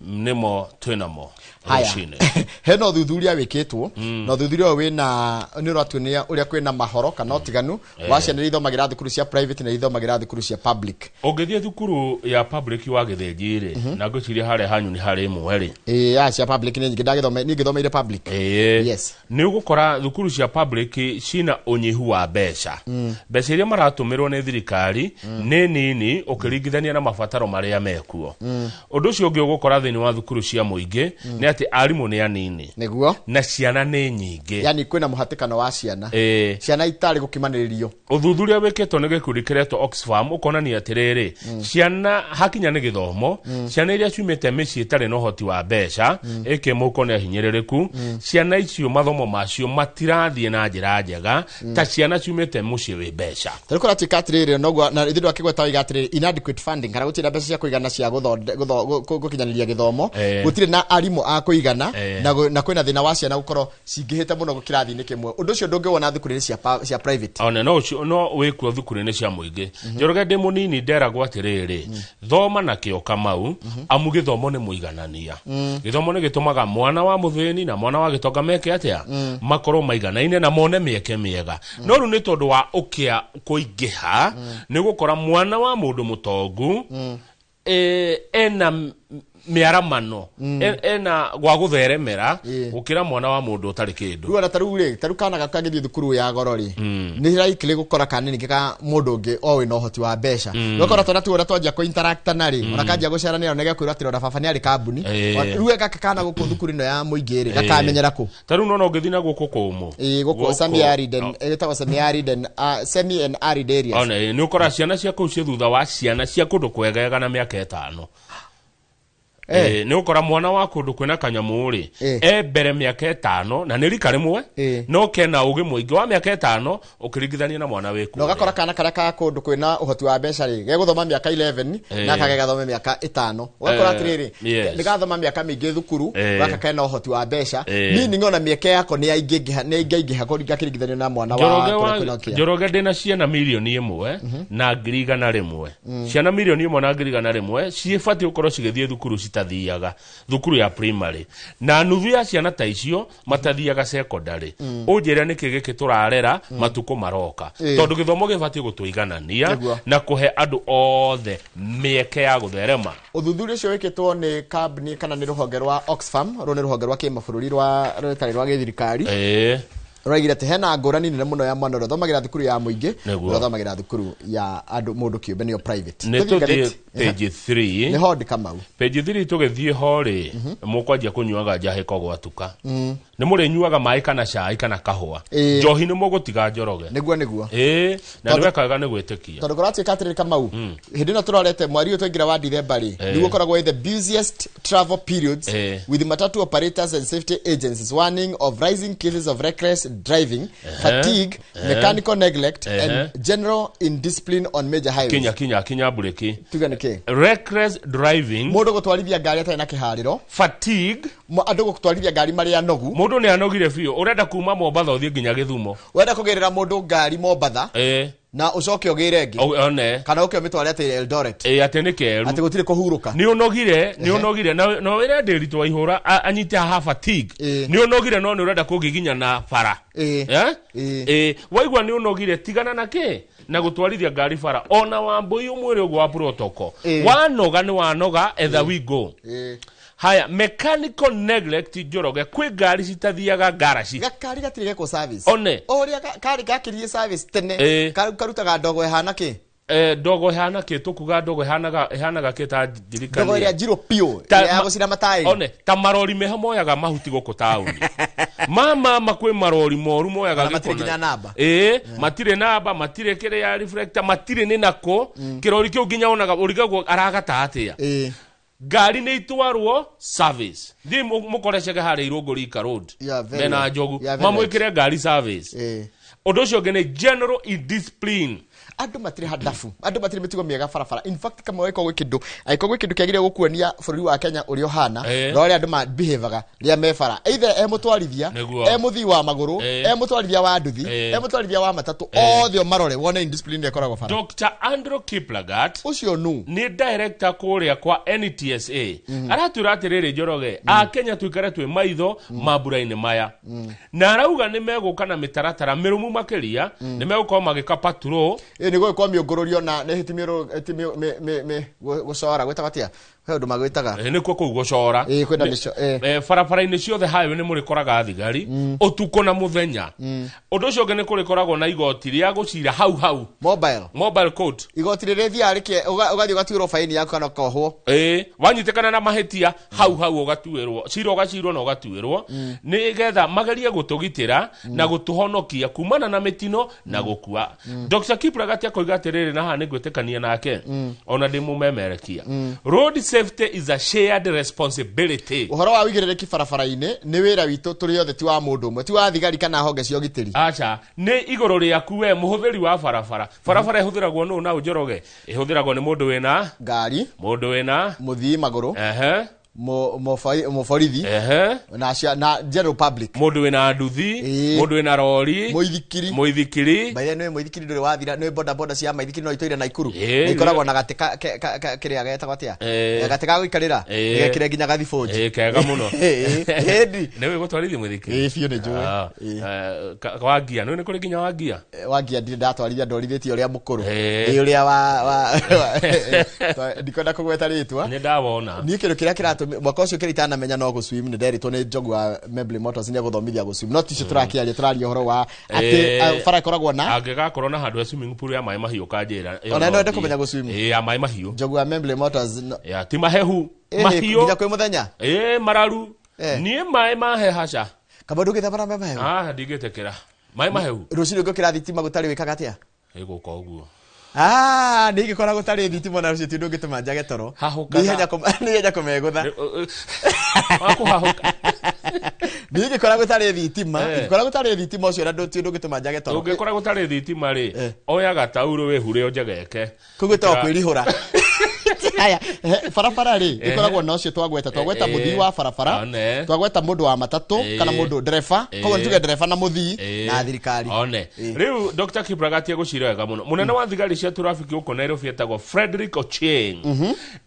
nĩmo twĩnamo rũcinĩ. Hena ũthuthuria wĩkĩtwo, na ũthuthuria ũyũ wĩna nĩ ũratuonia ũrĩa kwĩna mahoro kana ũtiganu wa ciana iria ithomagĩra thukuru cia private na iria ithomagĩra thukuru cia public. Ũngĩthiĩ thukuru ya public wa Gĩthĩnji rĩ, na ngwĩciria harĩa hanyu nĩ harĩ ĩmwe rĩ. Cia public nĩ nyingĩ, niĩ ngĩthomeire public. Yes. Nĩ ũgũkora thukuru cia public cina ũnyihu wa mbeca. Mbeca iria maratũmĩrwo nĩ thirikari nĩ nini ũkĩringithania na mabataro marĩa mekuo. Ũndũ ũcio ũngĩ ũgũkora thĩinĩ wa thukuru cia mũingĩ nĩ atĩ arimũ nĩ anini. Nĩguo. Na ciana nĩ nyingĩ. Yani kwĩna mũhatĩkano wa ciana. Ciana itarĩ gũkimanĩrĩrio. Ũthuthuria wĩkĩtwo nĩ gĩkundi kĩretwo Oxfam ũkonania atĩrĩrĩ, ciana hakinya nĩ gĩthomo, ciana iria ciumĩte mĩciĩ ĩtarĩ na ũhoti wa mbeca, ĩkĩ mũhuko nĩ ahinyĩrĩrĩku, ciana icio mathomo macio matirathiĩ na njĩra njega ta ciana ciumĩte mũciĩ wĩ mbeca. Tarĩu kũratuĩka atĩrĩrĩ, noguo na ithuĩ ndwakĩgweta waiga atĩrĩrĩ, inadequate funding, kana gũtirĩ na mbeca cia kũigana cia gũkinyanĩria gĩthomo, gũtirĩ na arimũ a kũigana, na kwĩna thĩna wa ciana gũkorwo cingĩhĩte mũno kĩrathi-inĩ kĩmwe. Ũndũ ũcio ndũngĩwona thukuru-inĩ cia private. Ona no ũcio no wĩkuo thukuru-inĩ cia mũingĩ. Njoroge ndĩ mũnini nderagwo atĩrĩrĩ, thoma na kĩo Kamau, amu gĩthomo nĩ mũiganania. Gĩthomo nĩ gĩtũmaga mwana wa mũthĩni na mwana wa gĩtonga meke atĩa? Makorwo maiganaine na mone mĩeke mĩega. No rĩu nĩ tondũ wa ũkĩa kũingĩha, nĩ gũkora mwana wa mũndũ mũtongu ena mĩaramano, ena gwa gũtheremera gũkĩra mwana wa mũndũ ũtarĩ kĩndũ. Rĩu ona tarĩu rĩ, tarĩu kana gaku kangĩthiĩ thukuru ya goro rĩ, nĩ likely gũkora kana ningĩ ka mũndũ ũngĩ o wĩna ũhoti wa mbeca. Ũgakora twana tu ũrĩa twanjia kũ-interact na rĩ, ona kanjia gũceranĩra na gĩgakwĩra atĩrĩ ona baba nĩ arĩ kambuni. Rĩu gaka kana gũkũ thukuru ĩno ya mũingĩ rĩ, gakamenyera kũ? Tarĩu nona ũngĩthiĩ na gũkũ kũmũ. Gũkũ semi arid and ĩtagwo semi arid and semi and arid areas. Ona nĩ ũkora ciana cia kũu ciĩ thutha wa ciana cia kũndũ kwegega na mĩaka 5. Nĩ ũkora mwana wa kũndũ kwĩna kanyamũ rĩ, e mbere mĩaka 5 na nĩ rika rĩmwe, no kena ũgĩ mũingĩ wa mĩaka 5 ũkĩringithania na mwana wĩ na ũgakora kana karĩa ka kũndũ kwĩna ũhoti wa mbeca rĩ, gegũthoma mĩaka 11 na kage gathome mĩaka 5. Ũgakora atĩrĩrĩ, nĩ gathoma mĩaka mĩingĩ thukuru, gaka kena ũhoti wa mbeca, meaning ona mĩeke yako nĩ yaingĩha, nĩ yaingĩha kũringithania na mwana wa kũrĩa kwĩna kĩa. Njoroge ndĩna ciana 1,100,000 na 100,000. Ciana 1,100,000 na 100,000 ciĩbatiĩ gũkorwo cigĩthiĩ thukuru citathiaga thukuru ya primary, na nuthu ya ciana ta icio matathiaga secondary. Ũnjĩre nĩkĩ gĩkĩ tũrarera matukũ maroka, tondũ gĩthomo gĩbatiĩ gũtũiganania na kũhe andũ othe mĩeke ya gũtherema. Ũthuthuria ũcio wĩkĩtwo nĩ kambuni kana nĩ rũhonge rwa Oxfam, rũu nĩ rũhonge rwa kĩmabũrũri rwa rũtarĩ rwa gĩthirikari. Rũraigire atĩ hena ngũrani nene mũno ya mwana ũrĩa ũthomagĩra thukuru ya mũingĩ, ũrĩa ũthomagĩra thukuru ya andũ mũndũ kĩũmbe nĩyo private. Nĩ tũthiĩ page 3. Nĩ ho ndĩ Kamau. Page 3 tũgĩthiĩ ho rĩ, mũkwanjia kũnyuaga njahĩ ko gwatuka. Nĩ mũrĩnyuaga maĩ kana cai kana kahũa. Njohi nĩ mũgũtiga Njoroge. Nĩguo nĩguo. Na nĩ wekaga nĩ gwĩtĩkia. Tondũ kũratuĩka atĩrĩrĩ Kamau, hĩndĩ ĩno tũrorete mweri ũyũ twaingĩra wa Dithemba rĩ, nĩguo ũkoragwo wĩ the busiest travel periods with matatu operators and safety agencies warning of rising cases of reckless driving, fatigue, mechanical neglect and general indiscipline on major highways. Kinya bureki. Tuge nĩ kĩ? Reckless driving, mũndũ gũtwarithia ngari atarĩ na kĩharĩro. Fatigue, andũ gũtwarithia ngari marĩ anogu. Mũndũ nĩ anogire biũ, ũrenda kuma Mombatha ũthiĩ nginya Gĩthumo. Ũrenda kũgĩrĩra mũndũ ngari Mombatha na ũcoke ũgĩre ĩngĩ, one kana ũke ũmĩtware atĩ Eldoret, atĩ nĩ keru, atĩ gũtirĩ kũhurũka. Nĩ ũnogire, nĩ ũnogire, na wĩre Ndĩritũ Waihũra anyite haha fatigue. Nĩ ũnogire no nĩ ũrenda kũngiginya na bara. Waigua nĩ ũnogire, tigana na kĩ na gũtwarithia ngari bara, ona Wambũi ũmwĩre ũguo wa protocol. Wanoga nĩ wanoga, either we go. Haya, mechanical neglect Njoroge, kwĩ ngari citathiaga ngaraci. Gakari gatirĩ gekwo service. One. O ũrĩa kari gakĩrie service tene, karutaga ndogo ĩhana kĩ? Ndogo ĩhana kĩ? Tũkuga ndogo ĩhanaga kĩ ta ndirikania. Ndogo ĩrĩa njirũ piũ, ĩrĩa ya gũcina mataĩri. One, ta marori meho moyaga mahuti gũkũ taũni. Mama kwĩ marori moru moyaga gĩko. Matirĩ nginya namba. Matirĩ namba, matirĩ kĩrĩa reflector, matirĩ nĩ nako. Kĩrori kĩu nginya onaga ũrigagwo aragata atĩa. Ngari nĩ itwarwo service. Thiĩ mũkorecege harĩa Irũngũ Rika Road. Mena Njogu. Mamwĩkĩre ngari service. Ũndũ ũcio ũngĩ nĩ general indiscipline. Andũ matirĩ handabu, andũ matirĩ mĩtugo mĩega barabara. In fact, kama wĩko gwĩ kĩndũ, angĩkorwo gwĩ kĩndũ kĩagĩrĩire gũkuonia bũrũri wa Kenya ũrĩa ũhana, na ũrĩa andũ mabehavaga rĩrĩa me bara, either e mũtwarithia, e mũthii wa magũrũ, e mũtwarithia wa nduthi, e mũtwarithia wa matatũ, othe ũmarore wone indiscipline ĩrĩa ĩkoragwo bara. Dr. Andrew Kiplagat, ũcio nũ nĩ director kũrĩa kwa NTSA, aratwĩra atĩrĩrĩ Njoroge, Akenya tuikare twĩ maitho mambura-inĩ maya, na arauga nĩ megũka na mĩtaratara mĩrũmu makĩria, nĩ megũkorwo magĩka patrol. Nĩ gũgĩkorwo mĩũngũrũrio na nĩ hĩti gũcora gwĩtagwo atĩa? He ũndũ magwĩtaga. Nĩkuo kũu gũcora. Kwĩna mĩco, Barabara-inĩ ciothe highway nĩ mũrĩkoraga thigari ũtukũ na mũthenya. Ũndũ ũcio ũngĩ nĩ kũrĩkoragwo na igoti rĩa gũcira hau hau. Mobile. Mobile court. Igoti rĩrĩa rĩthiaga rĩke ũgathiĩ ũgatuĩrwo baini yaku kana ũkohwo. Wanyitĩkana na mahĩtia hau hau ũgatuĩrwo. Cira ũgacirwo na ũgatuĩrwo. Nĩgetha magerie gũtũgitĩra na gũtũhonokia kumana na mĩtino na gũkua. Dr. Kiplagat akoiga atĩrĩrĩ, na haha nĩ ngwĩtĩkania nake, ona ndĩ mũmemerekia. Road safety is a shared responsibility. Ũhoro wa ũigĩrĩrĩki barabara-inĩ nĩ wĩra witũ tũrĩ othe, ti wa mũndũ ũmwe, ti wa thigari kana honge cia ũgitĩri. Aca, nĩ igũrũ rĩaku we mũhũthĩri wa barabara. Barabara ĩhũthĩragwo nũ na Njoroge? Ĩhũthĩragwo nĩ mũndũ wĩna ngari, mũndũ wĩna mũthii magũrũ, mũborithi, na general public, mũndũ wĩna nduthi, mũndũ wĩna rori, mũithikiri. By the way, mũithikiri ndũrĩ wathira, nĩ boda boda cia maithikiri no itũire Naikuru. Nĩ ikoragwo na gatĩ kĩrĩa getagwo atĩa? Gatĩ ga gũikarĩra, gekĩre nginya gathibũnji. Kega mũno. Ĩndi. Nĩ wĩ gũtwarithia mũithikiri? Ĩĩ, biũ nĩ njũĩ. Wa ngia, nĩ kũrĩ nginya wa ngia? Wa ngia ndirĩ ndatwarithia, ndwarithĩtie ũrĩa mũkũrũ. Ĩ ũrĩa wa ndikwenda kũgweta rĩtwa. Nĩ ndawona. Niĩ kĩndũ kĩrĩa kĩratũmire mwaka ũcio kĩrĩa itanamenya no gũswim, nĩ nderitwo nĩ Njogu wa Membley Motors nĩ egũthomithia gũswim. No ticio tũrakĩaria, tũraria ũhoro wa atĩ bara ĩkoragwo na angĩgakorwo na handũ ha swimming pool ya maĩ mahiũ kanjĩra. Ona no ende kũmenya gũswim. Ya maĩ mahiũ. Njogu wa Membley Motors ya ti mahehu, mahiũ nginya kwĩ mũthenya. Mararu. Niĩ maĩ maheha ca. Kaba ndũgĩthambara maĩ mahehu? Ndingĩtĩkĩra. Maĩ mahehu. Rũcinĩ ũngĩũkĩra thitima gũtarĩ wĩkaga atĩa? Ĩgũka ũguo. Ah, nä ingä kora gå tarä thitima na rå cio ndå ngä tå ma njage toro. Hahũkaga. Nä ihenya kå megå tha. Wakũhahũka. Nä ingä kora gå tarä thitima. Eh. Ingä kora gå tarä thitima å cio na ndå ngä tå ma njage toro. Ũngĩkora gũtarĩ thitima rĩ, oya gataurũ wĩhure ũnjegeke. Koguo ĩtagwo kwĩrihũra. Aya, barabara rĩ Eh. ĩkoragwo na ũcio twagweta Eh. mũthii wa barabara, One. twagweta mũndũ wa matatũ Eh. kana mũndũ ndereba, koguo nĩ tuge ndereba na mũthii na thirikari. One. Rĩu Dr. Kiplagat egũcira wega mũno. Mũnene wa thigari cia traffic gũkũ Nairobi etagwo Frederick Ochieng.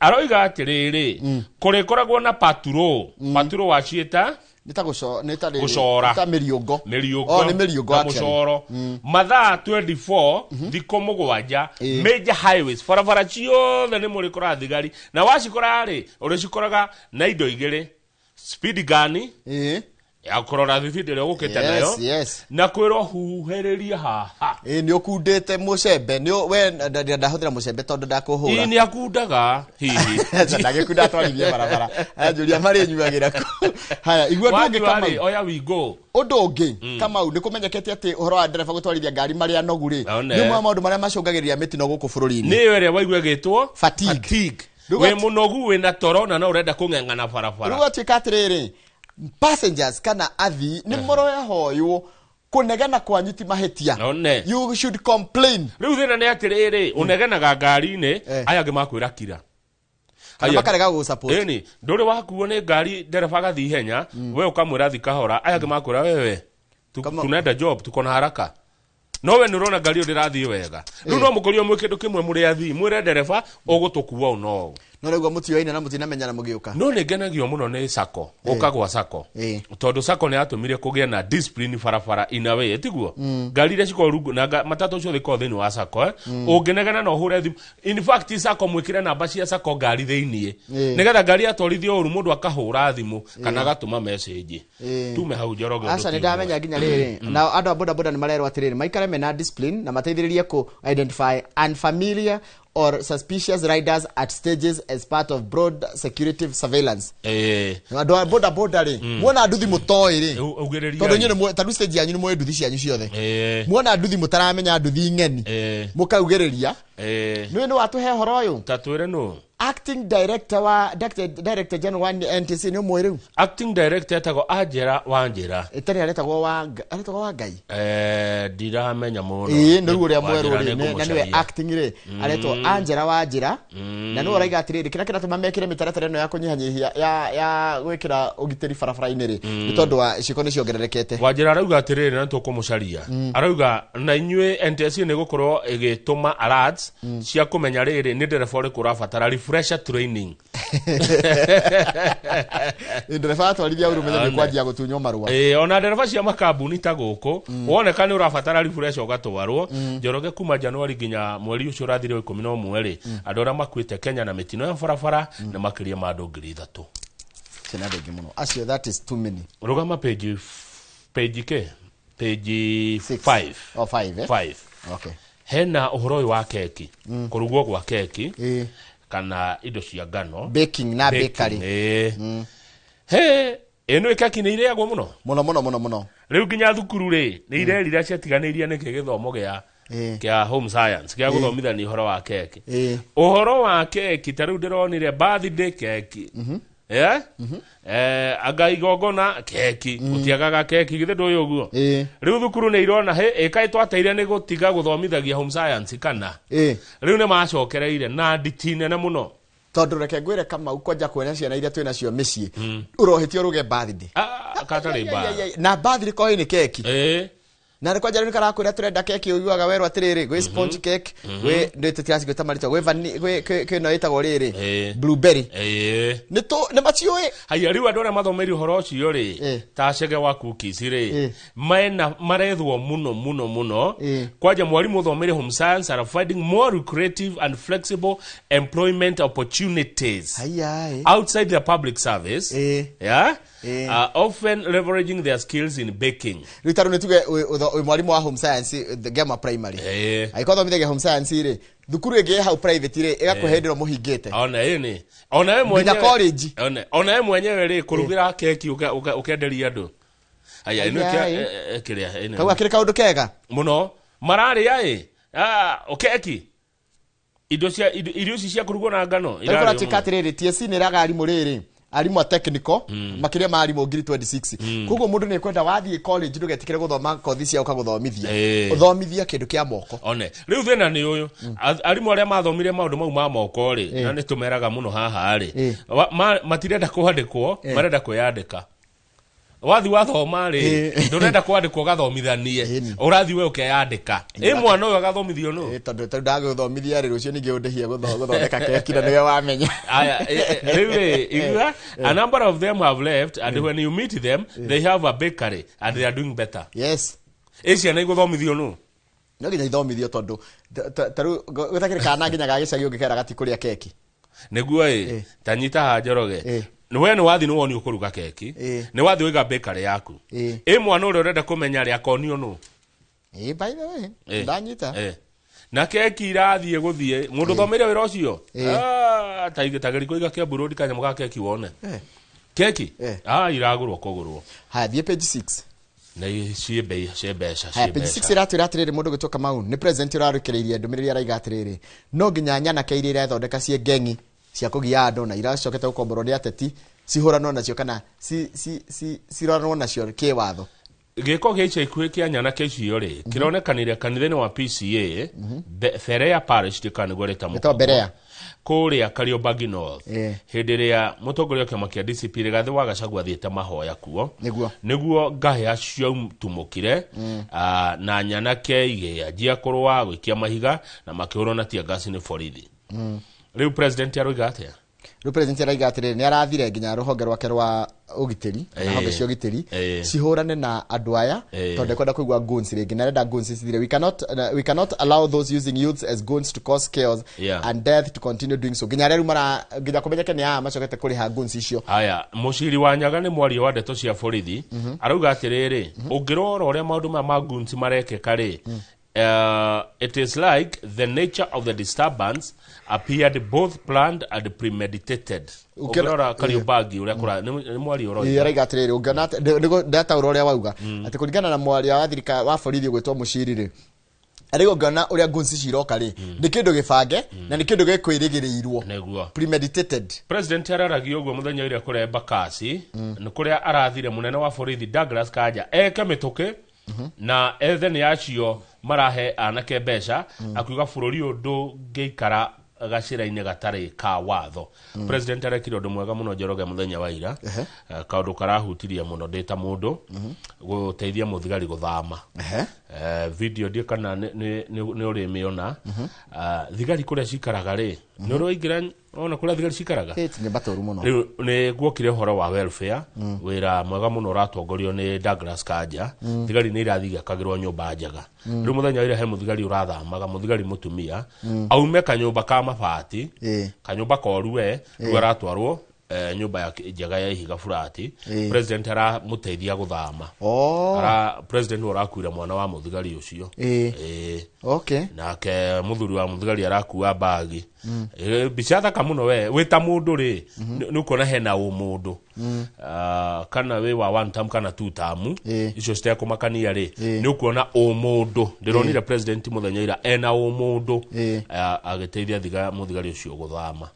Aroiga atĩrĩrĩ, kũrĩkoragwo na patrol. Patrol waciĩta nĩ ta gũco nĩ ta rĩrĩ, Gũcora. nĩ ta mĩriũngo. Mĩriũngo. Oh, nĩ mĩriũngo Na actually. mũcoro. Mathaa 24 thikũ 7 major highways barabara ciothe nĩ mũrĩkora thigari na wacikora rĩ ũrĩcikoraga na indo igĩrĩ, speed gun ya kũrora thibindi ĩrĩa ũgũkĩte nayo na kwĩrwo huhĩrĩria haha. Ĩ nĩ ũkundĩte mũcembe nĩ we ndahũthĩra mũcembe tondũ ndakũhũra. Ĩ nĩ akundaga hihi. Ndagĩkunda atwarithie barabara anjũria marĩnyuagĩra kũ. Haya, igua ũndũ ũngĩ Wanyua rĩ, Kamau. oya wingo. Ũndũ ũngĩ Kamau, nĩ kũmenyekete atĩ ũhoro wa ndereba gũtwarithia ngari marĩ anogu rĩ, One. nĩ ũmwe wa maũndũ marĩa macũngagĩrĩria mĩtino gũkũ bũrũri-inĩ. Nĩyo ĩrĩa waigua ĩgĩtwo fatigue. Rĩu Wĩ mũnogu wĩna toro na no ũrenda kũng'eng'ana barabara. Rĩu gwatuĩka atĩrĩrĩ, passengers kana athii nĩ mũrohoywo kũnegena kwanyu ti mahĩtia. One. You should complain. Rĩu thĩna nĩ atĩrĩrĩ, ũnegenaga ngari-inĩ aya angĩ makwĩra kira. Kana makarega gũgũ-support. Ĩni ndũrĩ wakuo nĩ ngari ndereba agathiĩ ihenya, we ũkamwĩra thi kahora, aya angĩ makwĩra wewe tunaenda job tuko na haraka, no we nĩ ũrona ngari ĩyo ndĩrathiĩ wega. Rĩu no mũkorio mwĩ kĩndũ kĩmwe mũrĩ athii, mwĩre ndereba ũgũtũkua ũũ no ũũ. No rĩu mũtioaine na mũtinamenyana mũgĩũka. No nĩ ngenagio mũno nĩ sako gũka gwa sako, tondũ sako nĩ yatũmire kũgĩe na discipline barabara in a way, tiguo? Ngari iria cikoragwo rungu na matatũ ciothe ikoragwo thĩinĩ wa sako, eh? Ũngĩnegena na ũhũre thimũ, in fact sako mwĩkĩre namba cia sako ngari thĩiniĩ, nĩgetha ngari yatwarithio ũru mũndũ akahũra thimũ kana agatũma message. Tume hau Njoroge, ũndũ Aca nĩ ti ndamenya nginya rĩrĩ, nao andũ a bodaboda nĩ marerwo atĩrĩrĩ maikare mena discipline na mateithĩrĩrie kũ identify unfamiliar or suspicious riders at stages as part of broad security surveillance. Andũ a bodaboda rĩ, muona nduthi mũtoĩ rĩ, Ugĩrĩriai. tondũ inyuĩ nĩ ta rĩu stage yanyu nĩ mũĩ nduthi cianyu ciothe, muona nduthi mũtaramenya nduthi ng'eni mũkaugĩrĩria. Nĩũĩ nĩ watũhe ũhoro ũyũ? Ta twĩre nũ. Acting director wa director general wa NTC nĩ ũmũĩ rĩu? Acting director etagwo Angela Wanjĩra. Tene aretagwo wa aretagwo wa Ngai. Ndiramenya mũno. Ĩĩ nĩ rĩu ũrĩa mwerũ Wanjĩra rĩ, nĩ na nĩwe ngũmũcaria. acting rĩ, aretwo Angela Wanjĩra, na nĩwe ũraiga atĩrĩrĩ kĩrĩa kĩratũma mekĩre mĩtaratara ĩno ya kũnyihanyihia ya gwĩkĩra ũgitĩri barabara-inĩ rĩ, nĩ tondũ wa ciĩko nĩ ciongererekete. Wanjĩra arauga atĩrĩrĩ, na tũkũmũcaria, arauga na inyuĩ NTSA nĩ gũkorwo ĩgĩtũma alerts cia kũmenya rĩrĩ nĩ ndereba ũrĩkũ ũrabatara refresher training. Ndereba atwarithia ũru menye nĩ kwanjia gũtunywo marũa. Ĩĩ, ona ndereba cia makambuni ta gũkũ woneka nĩ ũrabatara refresher ũgatwarwo. Njoroge, kuma Januari nginya mweri ũcio ũrathire wa 11 rĩ, andũ arĩa makuĩte Kenya na mĩtino ya barabara nĩ makĩria ma andũ 3,000. Ciana andũ aingĩ mũno acio, that is too many. Rũgama page ke page 5. Oh, 5, eh? 5. Okay. Hena ũhoro ũyũ wa keki, kũrugwo gwa keki kana indo cia ngano. Baking na bakery. Ĩĩ. He ĩno keki nĩ irĩagwo mũno mũno mũno mũno mũno. Rĩu nginya thukuru rĩ nĩ irerira ciatiganĩirie nĩkĩ gĩthomo gĩa home science gĩa gũthomithania ũhoro wa keki. Ũhoro wa keki ta rĩu ndĩronire birthday keki. Eh? Anga igongona keki, gũtiagaga keki, githĩ ndũĩ ũguo? Rĩu thukuru nĩ irona hĩ ĩkaĩ twateire nĩ gũtiga gũthomithagia home science kana rĩu nĩ macokereire na nditi nene mũno. Tondũ reke ngwĩre Kamau, kwanja kuona ciana iria twĩ nacio mĩciĩ ũrohĩtio ũruge birthday. Katarĩ mbara. Na birthday korwo nĩ keki na nĩ kwanja rĩu nĩ karakwĩra tũrenda keki, ũiguaga werwo atĩrĩrĩ gwĩ sponge cake, gwĩ nĩ tũtiracigwĩta marĩtwa, gwĩ gwĩ kwĩ ĩno ĩtagwo rĩrĩ blueberry. Nĩ tũ nĩ maciũĩ. Haya, rĩu andũ arĩa mathomeire ũhoro ũcio rĩ ta Chege wa cookies rĩ mena marethwo mũno mũno mũno. Kwanja mwarimũ ũthomeire home science are finding more lucrative and flexible employment opportunities outside the public service, yeah? Often leveraging their skills in baking. Rĩu tarĩu nĩ tuge wĩ mwarimũ wa home science Ngema primary, angĩkorwo thomithagia home science rĩ, thukuru ĩngĩ ĩ hau private rĩ ĩgakũhe hĩndĩ ĩrĩa mũhingĩte. Ona ĩni ona we Nginya mwenyewe college. Ona we mwenyewe rĩ kũrugĩra keki ũkenderia andũ aya ĩno Aya, kĩrĩa ĩno. Kau akĩrĩ kaũndũ kega mũno mararĩa ĩ keki. Indo cia irio ici cia kũrugwo na ngano Rĩu kũratuĩka atĩrĩrĩ, TSC nĩ ĩraga arimũ rĩrĩ, arimũ a technical makĩria ma arimũ 2026. Koguo mũndũ nĩ ekwenda wathiĩ college ndũgetĩkĩre gũthoma kothi cia ũkagũthomithia, ũthomithie kĩndũ kĩa moko. One rĩu thĩna nĩ ũyũ, arimũ arĩa mathomire maũndũ mau ma moko rĩ, na nĩ tũmeraga mũno haha rĩ, matirenda kwandĩkwo, marenda kwĩyandĩka. Wathi wathoma rĩ, ndũrenda kwandĩkwo ũgathomithanie, ũrathiĩ we ũkeyandĩka. Ĩ mwana ũyũ agathomithio nũ? Tondũ tondũ ndagũthomithia rĩ, rũciũ ningĩ ũndĩhie gũthondeka keki na nĩwe wamenya. Aya, rĩu rĩ, igua, a number of them have left, and when you meet them, they have a bakery and they are doing better. Yes. Ĩ ciana igũthomithio nũ? No nginya ithomithio tondũ ta rĩu gũtakĩrĩ kana nginya ga gĩcagi ũngĩkera gatikũrĩa keki. Nĩguo ĩ, ta nyita haha Njoroge. We nĩ wathi nĩ wonio kũruga keki, nĩ wathi waiga bakery yaku. Ĩ mwana ũrĩa ũrenda kũmenya rĩ, akonio nũ? Ĩ, by the way, ndanyita. Na keki irathiĩ gũthiĩ mũndũ thomeire wĩra ũcio. Ah, ta ta geria kũiga Kiambu Road kanyamũ ga keki wone. Keki iragũrwo kũgũrwo. Haya, thiĩ page 6. Na ciĩ bei, ciĩ mbeca. Haya, ciĩ page 6 mbeca. Ĩratwĩra atĩrĩrĩ, mũndũ gwĩtwo Kamau nĩ president ũrarekereirie ndũmĩrĩri, araiga atĩrĩrĩ, no nginya nyanake iria irathondeka ciĩ ngengi cia kũgia andũ na iracokete gũkomborwo nĩ ateti cihũranwo nacio kana ciroranwo nacio kĩwatho. Gĩko gĩa ica ikuhĩ kĩa nyanake icio rĩ, kĩronekanire kanitha-inĩ wa PCA Berea Parish, ndĩkana nĩguo rĩtamũkagwo. Ĩtagwo Berea. Kũrĩa Kariobangi North, hĩndĩ ĩrĩa mũtongoria wa kĩama kĩa DCP Rigathĩ wa Gachagua athiĩte mahoya kuo, nĩguo ngahĩa ciatumũkire, na nyanake igĩanjia kũrũa, gũikia mahiga na makĩhũrwo na tear gas nĩ borithi. Rĩu president aroiga atĩa? Rĩu president araiga atĩrĩrĩ, nĩ arathire nginya rũhonge rwake rwa ũgitĩri na honge cia ũgitĩri cihũrane na andũ aya, tondũ ndekwenda kũigua goons rĩngĩ, na arenda goons cithire. We cannot allow those using youths as goons to cause chaos and death to continue doing so, nginya arĩa rĩu mara nginya kũmenyeke nĩ aya macokete kũrĩha goons icio. Aya, mũciri wa Nyaga nĩ mwaria wa ndeto cia borithi, arauga atĩrĩrĩ, ũngĩrora ũrĩa maũndũ maya ma goons marekĩka rĩ, it is like the nature of the disturbance appeared both planned and premeditated. Ũngĩrora Kariobangi ũrĩa kũra nĩ mwaria Ĩĩ, ũroiga. Araiga atĩrĩrĩ, ũngĩona nĩguo ndataũra ũrĩa wauga, atĩ kũringana na mwaria wa thirikari wa borithi ũgwĩtwo Mũciri rĩ, arĩgo ũngĩona ũrĩa goons ici iroka rĩ, nĩ kĩndũ gĩbange na nĩ kĩndũ gĩkwĩrĩgĩrĩirwo. Nĩguo. Premeditated. President araragia ũguo mũthenya ũrĩa kũrĩa Embakasi, nĩ kũrĩa arathire mũnene wa borithi Douglas Kanja eke mĩtũkĩ na ethe nĩ acio marahe anake mbeca, akiuga bũrũri ũyũ ndũngĩikara gacĩra-inĩ gatarĩ ka watho. President arekire ũndũ mwega mũno, Njoroge, mũthenya wa ira. Kaũndũ karahutirie mũno ndĩ ta mũndũ gũteithia mũthigari gũthama. Video ndiĩ kana nĩ ũrĩmĩona. Thigari kũrĩa cikaraga rĩ, nĩ ũrĩ waingĩra ona kũrĩa thigari cikaraga? Ĩ, ti nyũmba tũru mũno. Rĩu nĩ guokire ũhoro wa welfare, wĩra mwega mũno ũratongorio nĩ Douglas Kanja. Thigari nĩ irathiĩ igakagĩrwo nyũmba njega. Rĩu mũthenya wa ira he mũthigari ũrathamaga, mũthigari mũtumia, aume kanyũmba ka mabati, kanyũmba koru we, rĩu aratwarwo nyũmba ya njega ya ihiga burati. President aramũteithia gũthama. President nĩwe ũrakuire mwana wa mũthigari ũcio. Nake mũthuri wa mũthigari arakua mbagi. Mbica thaka mũno. We wĩ ta mũndũ rĩ, nĩ ũkuona hena ũmũndũ. Kana wĩ wa one term kana two term, icio citekũmakania rĩ, nĩ ũkuona ũmũndũ. Ndĩronire president mũthenya ira ena ũmũndũ, agĩteithia mũthigari ũcio gũthama.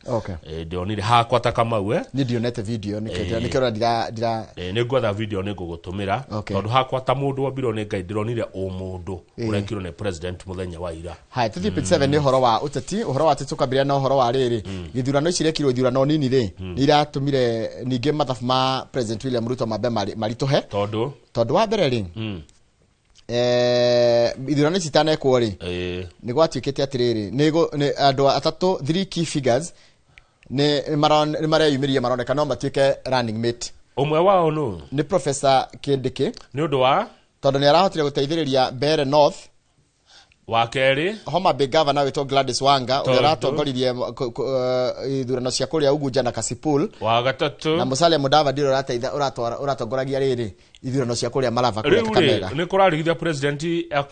Ndĩronire hakwa ta Kamau. Niĩ ndionete video, nĩkĩo nĩkĩo ndira Nĩ ngwetha video, nĩ ngũgũtũmĩra. Tondũ hakwa ta mũndũ wambirwo nĩ Ngai, ndĩronire ũmũndũ ũrekirwo nĩ president mũthenya wa ira. Haya, tũthiĩ page 7, nĩ ũhoro wa ũteti. Ũhoro wa ũteti tũkambĩrĩria na ũhoro wa rĩrĩ, gĩthurano ici irekirwo, ithurano nini rĩ, nĩ iratũmire ningĩ mathabu ma President William Ruto mambe maritũhe. Tondũ? Tondũ wa mbere rĩ, ithurano ici itanekwo rĩ, nĩ gwatuĩkĩte atĩrĩrĩ, nĩ andũ atatũ, three key figures, nĩ mareyumĩria, maroneka no matuĩke running mate. Ũmwe wao nũ? Nĩ Professor Kindiki. Nĩ ũndũ wa? Tondũ nĩ arahotire gũteithĩrĩria Mbeere North. Wa kerĩ? Homa Bay Governor wĩtwo Gladys Wanga, ũrĩa ũratongoririe ithurano cia kũrĩa Ugunja na Kasipul. Wa gatatũ? Na Musalia Mudavadi, ũrĩa ũrateitha ũratongoragia rĩrĩ ithurano cia kũrĩa Malava, kũrĩa Rĩu rĩ, Kakamega. nĩ kũrarigithia president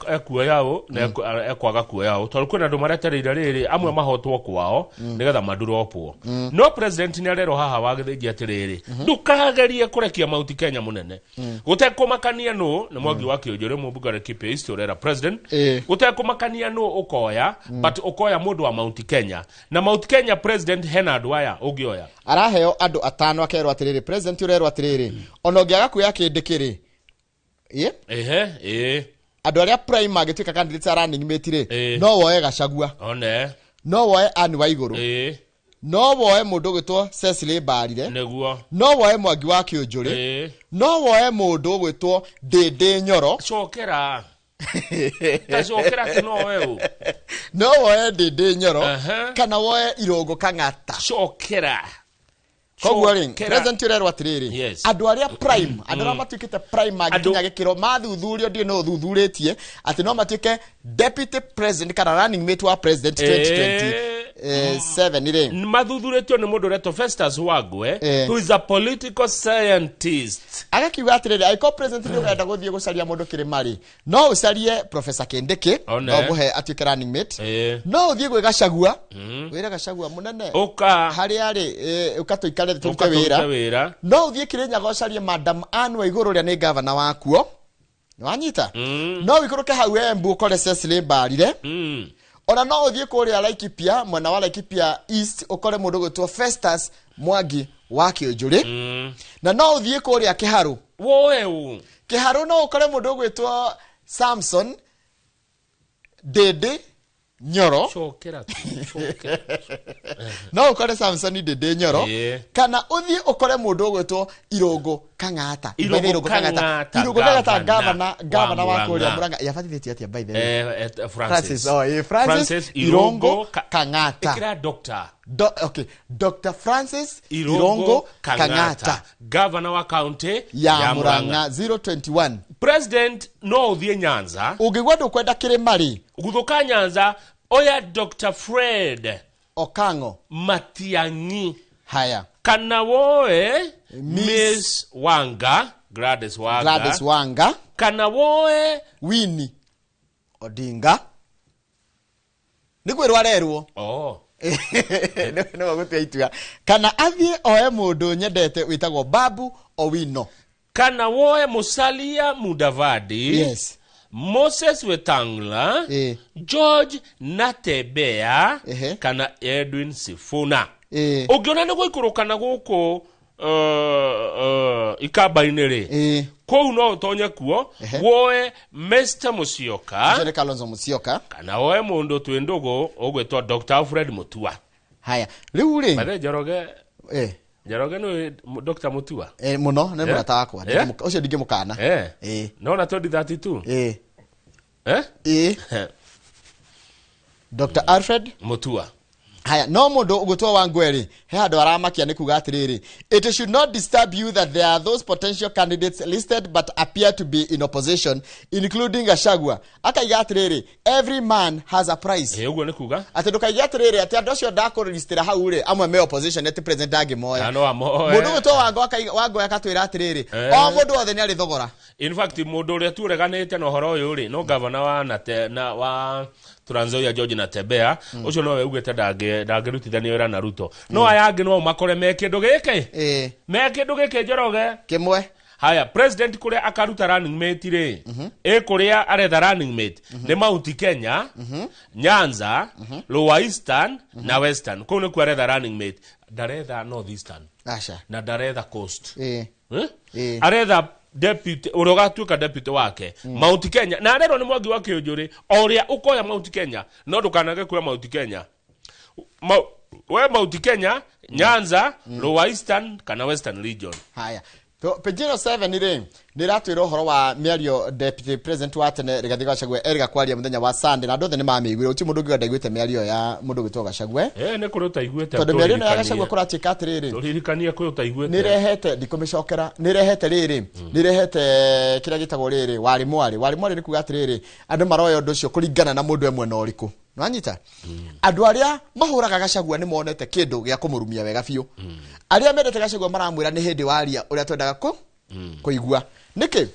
ekuoya ũ na ekwaga kuoya ũ, tondũ kwĩna andũ maretereire rĩrĩ amwe mahotwo kwao nĩgetha manduropwo. No president nĩ arerwo haha wa Gĩthĩnji atĩrĩrĩ, ndũkagerie kũrekia Mount Kenya mũnene gũtekũmakania nũ. Nĩ Mwangi wa Kĩũnjũrĩ, mũmbunge wa Laikipia East, ũrera president gũtekũmakania. Gũtekũmakania nũ ũkoya, but ũkoya mũndũ wa Mount Kenya. Na Mount Kenya president hena andũ aya ũngĩoya. Araheo andũ atano akerwo atĩrĩrĩ, president ũrerwo atĩrĩrĩ, ona ũngĩaga kuoya kĩndĩ kĩrĩ, ĩ Ehe, ĩ. Andũ arĩa prime mangĩtuĩka candidates a running mate rĩ, Ĩ. no woe Gachagua, One. no woe Anne Waigũrũ, Ĩ. no woe mũndũ ũgwĩtwo Cecily Mbarire, Nĩguo. no woe Mwangi wa Kĩũnjũrĩ, Ĩ. no woe mũndũ ũgwĩtwo Ndĩndĩ Nyoro. Cokera. Tacokera atĩ no woe ũ. No woe Ndĩndĩ Nyoro Aha. kana woe Irũngũ Kang'ata. Cokera. Koguo rĩ, Cokera. president ũrerwo atĩrĩrĩ, Yes. andũ arĩa prime, andũ arĩa matuĩkĩte prime mangĩkinya gĩkĩro mathuthurio, ndiĩ no ũthuthurĩtie atĩ no matuĩke deputy president kana running mate wa president 2027 rĩ, Mathuthurĩtio nĩ mũndũ ũretwo Festus Wangwe, Eh. who is a political scientist. Agakiuga atĩrĩrĩ, angĩkorwo president nĩ ũrenda gũthiĩ gũcaria mũndũ kĩrĩma rĩ, no ũcarie Professor Kindiki, One. no mũhe atuĩke running mate, Eh. no ũthiĩ gwĩ Gachagua, wĩre Gachagua mũnene Ũka. harĩa rĩ, ũka tũikare thĩ Ũka tũrute wĩra. tũrute wĩra. No ũthiĩ Kĩrĩnyaga ũcarie Madam Anne Waigũrũ ũrĩa nĩ gavana wakuo, nĩwanyita? No ũikũrũke hau Embu ũkore Cecily Mbarire. Ona no ũthiĩ kũrĩa Laikipia, mwena wa Laikipia East, ũkore mũndũ ũgwĩtwo Festus Mwangi wa Kĩũnjũrĩ. Na no ũthiĩ kũrĩa Kĩharũ. Woe ũ. Kĩharũ no ũkore mũndũ ũgwĩtwo Samson Ndĩndĩ Nyoro. Cokera. Cokera. No ũkore Samson Ndĩndĩ Nyoro. Ĩĩ. Kana ũthiĩ ũkore mũndũ ũgwĩtwo Irũngũ Kang'ata. Irũngũ By the way, Irũngũ Kang'ata, Irũngũ Kang'ata, gavana gavana wa wa kũrĩa Murang'a. Murang'a. Yabatithĩtio atĩa, by the way? Francis. Francis, oh, Francis Irũngũ Kang'ata. Ĩkĩra Doctor. Okay, Dr. Francis Irũngũ Irũngũ Kang'ata. Kang'ata Gavana wa county ya Murang'a 021. President no ũthiĩ Nyanza. Ũngĩigua ndũkwenda kĩrĩma rĩ, Gũthũka Nyanza, oya Dr. Fred Okang'o Matiang'i. Haya. Kana woe Miss Wanga, Gladys Wanga. Gladys Wanga. Kana woe Winnie Odinga. Nĩ kwĩrwo arerwo. Oh. Nĩwe gũtua itua. Kana athiĩ oe mũndũ nyendete wĩtagwo Babu Owino. Kana woe Musalia Mudavadi. Yes. Moses Wetangula, George Natebea, kana Edwin Sifuna. Ũngĩona nĩ gũikũrũkana gũkũ ikamba-inĩ rĩ, kũu no ũtonye kuo woe Mr. Musyoka. Ũcio nĩ Kalonzo Musyoka. Kana woe mũndũ twĩ ndũgũ ũgwĩtwo Dr. Alfred Mutua. Haya, rĩu rĩ, Bathe Njoroge. Njoroge nĩ Dr. Mutua. Mũno nĩ mũrata wakwa. Ũcio ndingĩmũkana. Nona 2032. Dr. Alfred Mutua. Haya, no mũndũ ũgwĩtwo Wangwe he handũ aramakia nĩ kuga atĩrĩrĩ, it should not disturb you that there are those potential candidates listed but appear to be in opposition, including Gachagua. Akaiga atĩrĩrĩ, every man has a price. Ũguo nĩ kuga atĩ ndũkaige atĩrĩrĩ atĩ andũ acio ndakũristĩra hau rĩ, amwe me opposition atĩ president ndangĩmoya. No amoe. Mũndũ ũgwĩtwo Wangwe akatwĩra atĩrĩrĩ, o mũndũ wothe nĩ arĩ thogora. In fact, mũndũ ũrĩa tureganĩte na ũhoro ũyũ rĩ, no gavana wa Nate, na wa Trans Nzoia George Natembea, ũcio nowe ugĩte ndangĩrutithania wĩra na Ruto. No aya angĩ no makore me kĩndũ gĩkĩ, me kĩndũ gĩkĩ Njoroge kĩmwe. Haya, president kũrĩa akaruta running mate rĩ, ĩ kũrĩa aretha running mate nĩ Mount Kenya, Nyanza, Lower Eastern na Western. Kũu nĩkuo aretha running mate. Ndaretha North Eastern. Aca. Na ndaretha Coast. Aretha deputy ũrĩa ũgatuĩka deputy wake Mount Kenya, na arerwo nĩ Mwangi wa Kĩũnjũrĩ o ũrĩa ũkoya Mount Kenya, no ndũkanage kuoya Mount Kenya. We Mount Kenya, Nyanza, Lower Eastern kana Western region. Haya, page 7 rĩ nĩ ĩratwĩra ũhoro wa mĩario deputy president wa tene Rigathi Gachagua erĩga kwaria mũthenya wa Sunday, na andũ othe nĩ mamĩiguire. Gũtirĩ mũndũ ũngiuga ndaiguĩte mĩario ya mũndũ ũgwĩtwo Gachagua. Nĩ kũrĩ ũtaiguĩte. Tondũ mĩario ĩno ya Gachagua kũratuĩka atĩrĩrĩ, tũririkanie kwĩ ũtaiguĩte. Nĩ ĩrehete, ndikũmĩcokera, nĩ ĩrehete rĩrĩ, nĩ ĩrehete kĩrĩa gĩtagwo rĩrĩ warĩ mwarĩ. Warĩ mwarĩ nĩ kuga atĩrĩrĩ, andũ maroya ũndũ ũcio kũringana na mũndũ e mwena ũrĩkũ. Nĩwanyita? Andũ arĩa mahũraga Gachagua nĩ monete kĩndũ gĩa kũmũrumia wega biũ. Arĩa mendete Gachagua maramwĩra nĩ hĩndĩ waria ũrĩa twendaga kũigua. Nĩkĩ?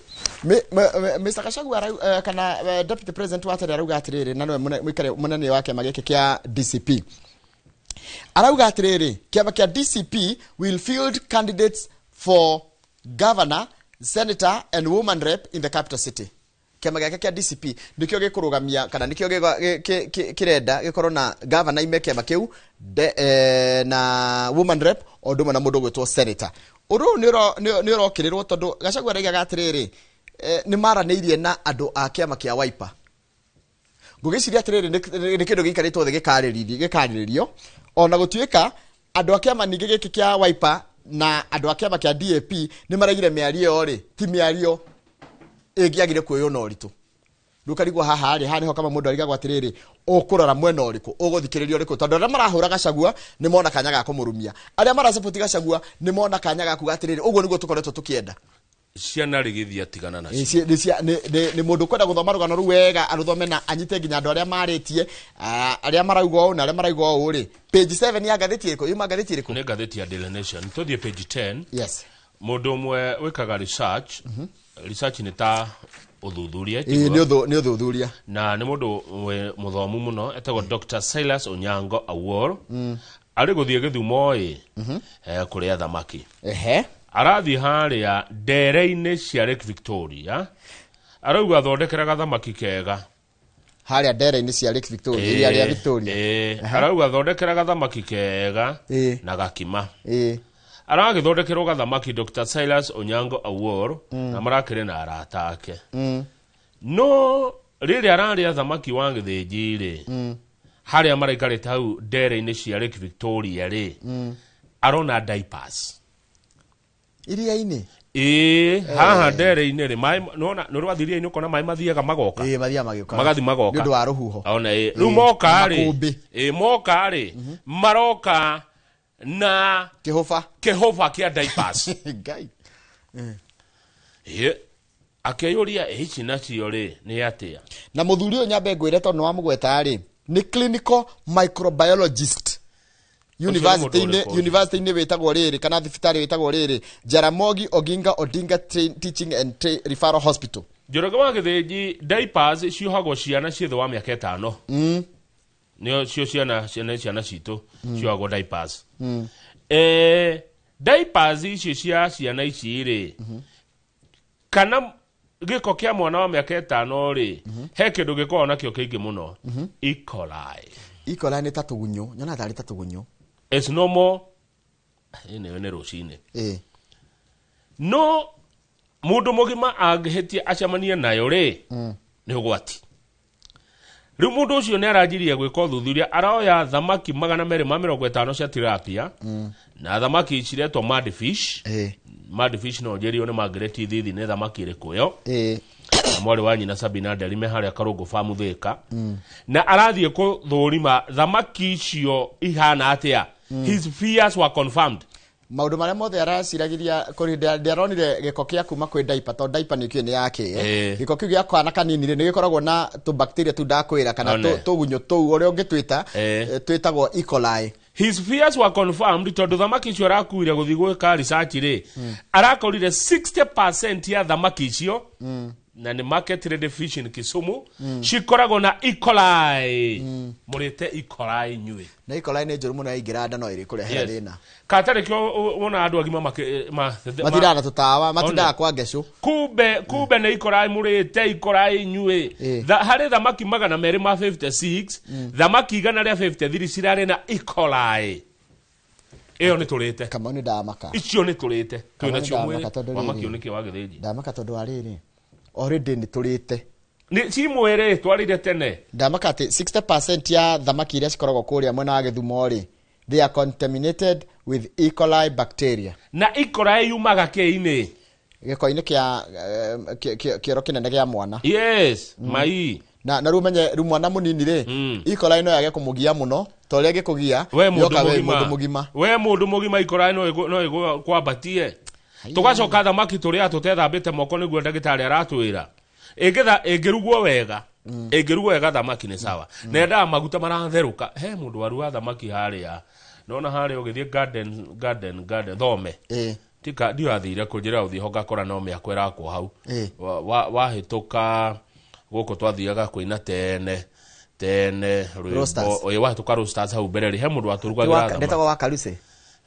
Mr. Gachagua kana deputy president wa tene arauga atĩrĩrĩ, na nĩwe mũnene wa kĩama gĩkĩ kĩa DCP. Arauga atĩrĩrĩ, kĩama kĩa DCP will field candidates for governor, senator and woman rep in the capital city. Kĩama gĩake kĩa DCP nĩkĩo gĩkũrũgamia kana nĩkĩo kĩrenda gĩkorwo na governor ime kĩama kĩu na woman rep o ũndũ ũmwe na mũndũ ũgwĩtwo senator. Ũndũ ũyũ nĩ ũrokĩrĩrwo tondũ Gachagua araigaga atĩrĩrĩ, nĩ maranĩirie na andũ a kĩama kĩa Wiper. Ngũgĩciria atĩrĩrĩ, nĩ kĩndũ gĩikarĩtwo thĩ gĩkarĩrĩrio, ona gũtuĩka andũ a kĩama ningĩ gĩkĩ kĩa Wiper na andũ a kĩama kĩa DAP nĩ maraigire mĩario ĩyo rĩ, ti mĩario ĩngĩagire kuoywo na ũritũ. Ndũkarigwo haha rĩ, haha nĩho kama mũndũ arigagwo atĩrĩrĩ, ũkũrora mwena ũrĩkũ, ũgũthikĩrĩria ũrĩkũ, tondũ arĩa marahũra Gachagua nĩ mona kanya ga kũmũrumia, arĩa marasupport Gachagua nĩ mona kanya ga kuga atĩrĩrĩ, ũguo nĩguo tũkoretwo tũkĩenda. Ciana rĩgĩthiĩ atigana nacio. Nĩ mũndũ kwenda gũthoma rũgano rũu wega, arũthome na anyite nginya andũ arĩa marĩtie, arĩa marauga ũũ na arĩa marauga ũũ rĩ. Page 7 ya ngathĩti ĩrĩkũ? Yuma ngathĩti ĩrĩkũ? Nĩ ngathĩti ya Daily Nation. Tũthiĩ page 10. Yes. Mũndũ ũmwe wĩkaga research. Research nĩ ta ũthuthuria. Nĩ ũthuthuria. Na nĩ mũndũ mũthomu mũno, etagwo Dr. Silas Onyango Awuor. Arĩ gũthiĩ Gĩthumo ĩ, kũrĩa thamaki. Arathiĩ harĩa ndere-inĩ cia Lake Victoria, arauga thondekera gathamaki kega. Harĩa ndere-inĩ cia Lake Victoria, iria rĩa Victoria. Arauga thondekera gathamaki kega na gakima. Aragĩthondekerwo gathamaki Dr. Silas Onyango Awuor, na marakĩrĩ na arata ake. No rĩrĩa ararĩa thamaki wa gĩthĩnji rĩ, harĩa maraikarĩte hau ndere-inĩ cia Lake Victoria rĩ, arona diapers. Iria-inĩ? Haha ndere-inĩ rĩ, maĩ nĩwona nĩ ũrathiĩ iria-inĩ ũkona maĩ mathiaga magoka. Mathiaga magĩũkaga. Magathiĩ magoka. Nĩ ũndũ wa rũhuho. Ona rĩu moka rĩ, moka rĩ, maroka na kĩhũba. Kĩhũba kĩa diapers. Ngai. Akĩyũria ici nacio rĩ nĩ atĩa? Na mũthuri ũyũ nyambe ngwĩre tondũ nĩ wamũgweta rĩ, nĩ clinical microbiologist. University-inĩ wĩtagwo rĩrĩ kana thibitarĩ wĩtagwo rĩrĩ Jaramogi Oginga Odinga Teaching and Referral Hospital. Njoroge wa Gĩthĩnji, diapers ciohagwo ciana ciĩ thĩ wa mĩaka 5. Nĩo cio ciana citũ ciohagwo diapers. Diapers icio cia ciana ici rĩ, kana gĩko kĩa mwana wa mĩaka 5 rĩ, he kĩndũ gĩkoragwo nakĩo kĩingĩ mũno. E. coli. E. coli nĩ ta tũgunyũ, nyonaga tarĩ ta tũgunyũ. It's normal. Ĩno nĩ rũcinĩ. No mũndũ mũgima angĩhĩtia acemanie nayo rĩ, nĩ ũgwati. Rĩu mũndũ ũcio nĩ aranjirie gwĩka ũthuthuria, aroya thamaki 250 cia tilapia, na thamaki ciretwo mudfish. Mudfish no njĩrio nĩ Margaret Thithi nĩ thamaki ĩrĩkũ ĩyo. Na mwarĩ wa nyina Sabina Nderime harĩa Karũngũ Farm Thika. Na arathiĩ kũthũrima thamaki icio ihana atĩa. His fears were confirmed. Maũndũ marĩa mothe araciragiria kũrĩ ndĩaronire gĩko kĩa kuma kwĩ diaper, tondũ diaper nĩ kĩĩ nĩ yake. Gĩko kĩu gĩa kana kanini rĩ, nĩ gĩkoragwo na tũbacteria tũu ndakwĩra kana tũgunyũ tũu ũrĩa ũngĩtwĩta, twĩtagwo E. coli. His fears were confirmed tondũ thamaki icio arakuire gũthiĩ gwĩka research rĩ, arakorire 60% ya thamaki icio, na nĩ market ready fish in Kisumu, cikoragwo na E. coli. Mũrĩte E. coli inyuĩ. Na E. coli nĩ njũru mũno yaingĩra nda no ĩrĩkũrehera thĩna. Katarĩ kĩo wona andũ agima matindaga na tũtawa, matindaga kwa ngecũ. Kumbe nĩ E. coli mũrĩte E. coli inyuĩ. Harĩ thamaki 256, thamaki 153 cirarĩ na E. coli. Ĩyo nĩ tũrĩte. Kamau nĩ ndamaka. Icio nĩ tũrĩte. Twĩna cio mwĩrĩ. Wamakio nĩkĩ wa gĩthĩnji? Ndamaka tondũ wa rĩrĩ. Already nĩ tũrĩte. Nĩ ci mwĩrĩ twarire tene. Ndamaka atĩ 60% ya thamaki iria cikoragwo kũrĩa mwena wa Gĩthumo rĩ, they are contaminated with E. coli bacteria. Na E. coli yumaga kĩ-inĩ? Gĩko-inĩ kĩa kĩoro kĩnene kĩa mwana. Yes, mai. Na rĩu menye rĩu mwana mũnini rĩ, E. coli no yage kũmũgia mũno, ta ũrĩa ĩngĩkũgia, yoka we mũndũ mũgima. We mũndũ mũgima E. coli no ĩkwambatie. Tũgacoka thamaki tũrĩa tũtethambĩte moko nĩguo ndagĩtarĩ aratwĩra. Ĩngĩrugwo wega, ĩngĩrugwo wega thamaki nĩ sawa. Na yendaga maguta maratherũka. He mũndũ waruga thamaki harĩa. Nona harĩa ũgĩthiĩ garden thome. Tika ndiathire kũnjĩra ũthiĩ ho ngakora no mĩako ĩrakwo hau. Wahĩtũka gũkũ twathiaga kũina tene rwĩmbo. Wahĩtũka Roasters hau mbere rĩ, he mũndũ watũrugagĩra thamaki. Ndetagwo wa Karuse.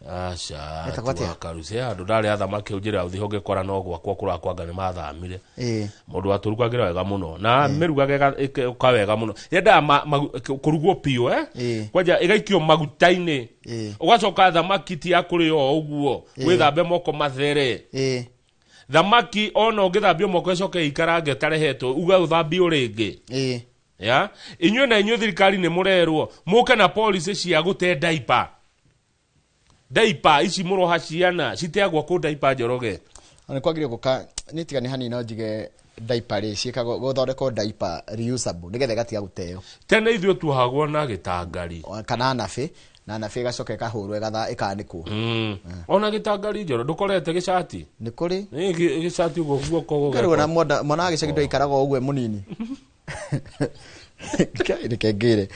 Aca Etagwo atĩa? Karuci handũ ndarĩa thamaki ũnjĩra ũthiĩ ũngĩkora no gwakwa kũrakwanga nĩ mathamire. Mũndũ watũrugagĩra wega mũno na mĩrugage ĩka wega mũno, yendaga kũrugwo piũ, kwanja ĩgaikio maguta-inĩ, ũgacoka thamaki ti ya kũrĩo o ũguo, wĩthambe moko mathere. Thamaki ona ũngĩthambio moko ĩcoke ĩikarange ĩtarehetwo uge ũthambio rĩngĩ. Ya inyuĩ na inyuĩ thirikari nĩ mũrerwo mũke na policy cia gũte diaper. Diaper ici mũroha ciana citeagwo kũ diaper, Njoroge? Ona kwagĩrĩire gũka nĩ tiga nĩ hanini, no njige diaper rĩ ciĩkagwo gũthondekwo diaper reusable nĩgetha ĩgatiga gũteo. Tene ithuĩ tuohagwo na gĩtangari kana nabĩ, na nabĩ ĩgacoka ĩkahũrwo ĩkanĩkwo. Ona gĩtangari, Njoro, ndũkorete gĩcati? Nĩ kũrĩ. Nĩ gĩcati ũguo guoko. Ngarwo na mwana wa gĩcagi ndwaikaraga o ũguo e mũnini. Reke ngĩre.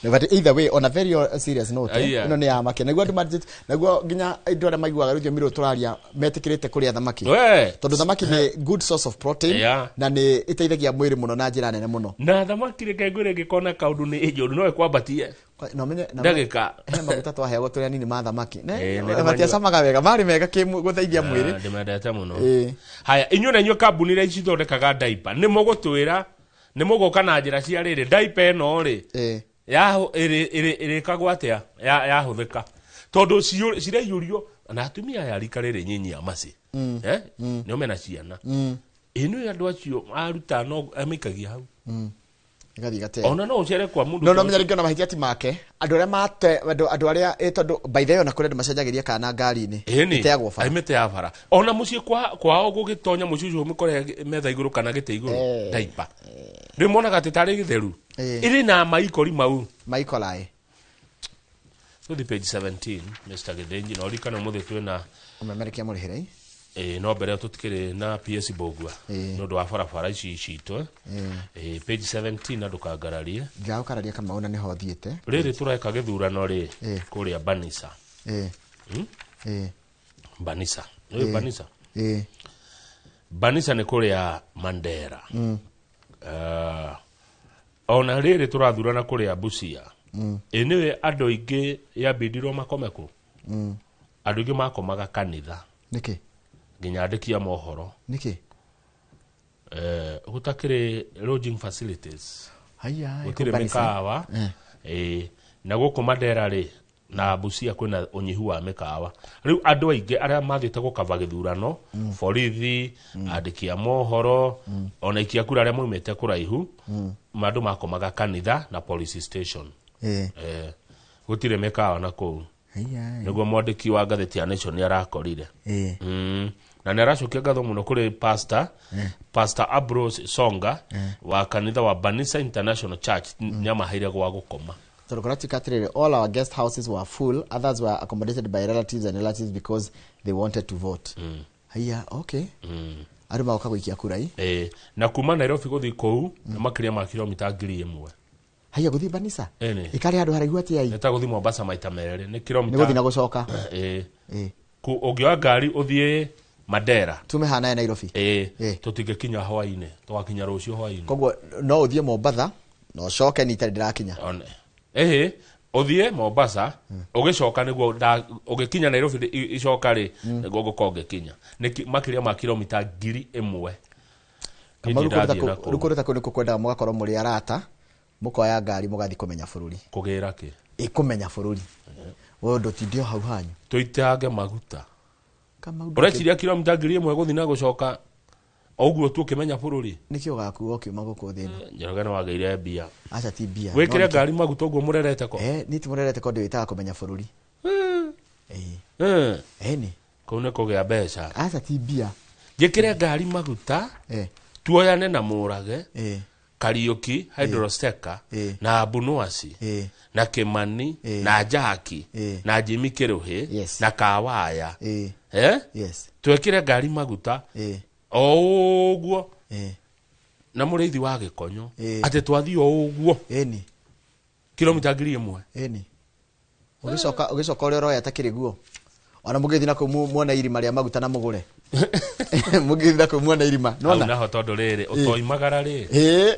But either way, on a very serious note, Aya. ĩno nĩ ya makia nĩguo andũ nĩguo nginya andũ arĩa maiguaga rũthiomi rũrũ tũraria metĩkĩrĩte kũrĩa thamaki, We. tondũ thamaki nĩ good source of protein na nĩ ĩteithagia mwĩrĩ mũno na njĩra nene mũno. Na thamaki, reke ngwĩre, ĩngĩkona kaũndũ nĩ ĩnjũru no ĩkwambatie Na ũmenye ndagĩka. He maguta twaheagwo tũrĩ anini ma thamaki. Nĩ Matiacamaga wega, marĩ mega gũteithia mwĩrĩ. Ah, ndĩmendete mũno. Haya, inyuĩ na inyuĩ kambuni iria cithondekaga diaper nĩ mũgũtwĩra nĩ mũgũka na njĩra cia rĩrĩ diaper ĩno rĩ ĩrĩkagwo atĩa yahũthĩka, tondũ ciraiyũrio na atumia aya rika rĩrĩ nyinyi ya maci, nĩo mena ciana. Ĩno andũ acio aruta no amaikagia hau. Ĩgathiĩ ĩgateo. Ona no ũcere kwa mũndũ No ta menya ũcio. rĩngĩ ona mahĩtia ti make, andũ arĩa mate andũ arĩa tondũ by the way ona kũrĩ andũ macenjagĩria kana ngari-inĩ, Ĩni, ĩteagwo bara. Aimĩte ya bara, ona mũciĩ kwao gũgĩtonya mũciĩ ũcio ũmĩkore metha igũrũ kana gĩtĩ igũrũ diaper, rĩu monaga atĩ tarĩ gĩtheru, ĩrĩ na maikori mau. Maikolaĩ. Tũthi page 17, Mr. Gĩthĩnji, na ũririkane ũmũthĩ twĩna ũmemerekia mũrĩhĩre. No mbere ĩyo tũtikĩrĩ na PS Mbũgua nĩ ũndũ wa barabara ici citũ. Page 17, na ndũkangararie. Ndiragũkararia, Kamau, na nĩho thiĩte. Rĩrĩ tũreka gĩthurano rĩ kũrĩa Banisa. Banisa. Nĩũĩ Banisa? Banisa nĩ kũrĩa Mandera. Ona rĩrĩ tũrathurana kũrĩa Busia. Ĩ nĩwe andũ aingĩ yambindirwo makome kũ? Andũ aingĩ makomaga kanitha. Nĩkĩ? Nginya andĩki a mohoro. Nĩkĩ? Gũtakĩrĩ lodging facilities. Haya. Gũtirĩ kũ Banisa. mĩkawa. Na gũkũ Mandera rĩ na Busia kwĩna ũnyihu wa mĩkawa, rĩu andũ aingĩ arĩa mathiĩte gũkaba gĩthurano, borithi, andĩki a mohoro, ona ikia kura arĩa maumĩte kũraihu, andũ makomaga kanitha na police station. Gũtirĩ mĩkawa na kũu. Haya. Nĩguo mwandĩki wa ngathĩti ya Nation nĩ arakorire. Na nĩ aracokia ngatho mũno kũrĩ pastor, Pastor Ambrose Songa wa kanitha wa Banisa International Church, nĩ amaheire gwa gũkoma. Tondũ kũratuĩka atĩrĩrĩ, all our guest houses were full, others were accommodated by relatives and relatives because they wanted to vote. Haya, okay. Andũ magoka gũikia kura i. Na kuma Nairobi gũthiĩ kũu nĩ makĩria ma kilomita 1000. Haya, gũthiĩ Banisa? Ĩni. Ĩkarĩ handũ haraihu atĩa i? Nĩ ta gũthiĩ Mombasa maita merĩ, nĩ kilomita. Nĩ gũthiĩ na gũcoka. Ũngĩoya ngari ũthiĩ Mandera, tume hana ya Nairobi. Tũtingĩkinya hwainĩ, tũgakinya rũciũ hwainĩ. Koguo no ũthiĩ Mombatha na ũcoke nĩ itarĩ ndĩrakinya. Ĩhĩ, ũthiĩ Mombasa ũgĩcoka nĩguo ũgĩkinya Nairobi icoka rĩ nĩguo ngũkorwo ngĩkinya nĩ makĩria ma kilomita 1000. Kamau, Niĩ ndathiĩ na kũu. rĩu kũndũ ta kũu nĩkuo kwendaga mũgakorwo mũrĩ arata, mũkoya ngari mũgathiĩ kũmenya bũrũri. Kũgĩra kĩ? Ĩ, kũmenya bũrũri we ndũtinde o hau hanyu. Tũitange maguta. Kamau, Ũreciria kilomita 1000 gũthiĩ na gũcoka o ũguo tu ũkĩmenya bũrũri? Nĩkĩ ũgakuo ũkiuma gũkũ thĩ ĩno? Njoroge, nĩ wagĩire mbia. Aca, ti mbia. Wĩkĩre No nĩkĩ- ngari maguta ũguo mũrerete ko? Niĩ ti mũrerete ko, ndĩwĩtaga kũmenya bũrũri. Ĩni. Kũu nĩ kũgĩa mbeca. Aca, ti mbia. Njĩkĩre ngari maguta, tuoyane na Mũrage, Kariuki Hydrosteka, na Abunuasi, na Kimani, na Jaki, na Jimmy Kĩrũhĩ, na Kawaya. Yes. Twekĩre ngari maguta o ũguo na mũrĩithi wa Gĩkonyo, atĩ twathiĩ o ũguo Ĩni. kilomita 1000. Ĩni. Ũgĩcoka ũrĩa ũroya takĩrĩ guo, ona mũgĩthiĩ na kũu muone irima rĩa maguta na mũgũre, mũgĩthiĩ na kũu muone irima. Hau Nĩwona? naho tondũ rĩrĩ ũtoimagara rĩ,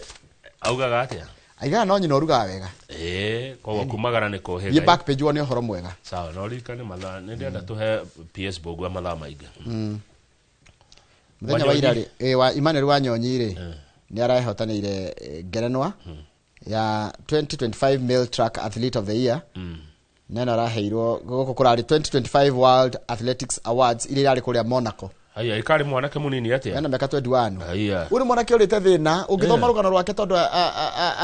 augaga atĩa? Aigaga no nyina ũrugaga wega. Ĩĩ, koguo kumagara nĩ kũhĩga. Thiĩ back page wone ũhoro mwega. Sawa, no ririkane mathaa nĩ ndĩrenda tũhe PS Mbũgua mathaa maingĩ. Mũthenya wa ira rĩ, wa Emmanuel Wanyonyi rĩ, nĩ arehotanĩire ngerenwa ya 2025 Male Track Athlete of the Year. Na ĩno araheirwo gũkũ kũrarĩ 2025 World Athletics Awards iria irarĩ kũrĩa Monaco. Haya, ikarĩ mwanake mũnini atĩa? Ena mĩaka 21. Haya. Ũyũ nĩ mwanake ũrĩte thĩna, ũngĩthoma rũgano rwake tondũ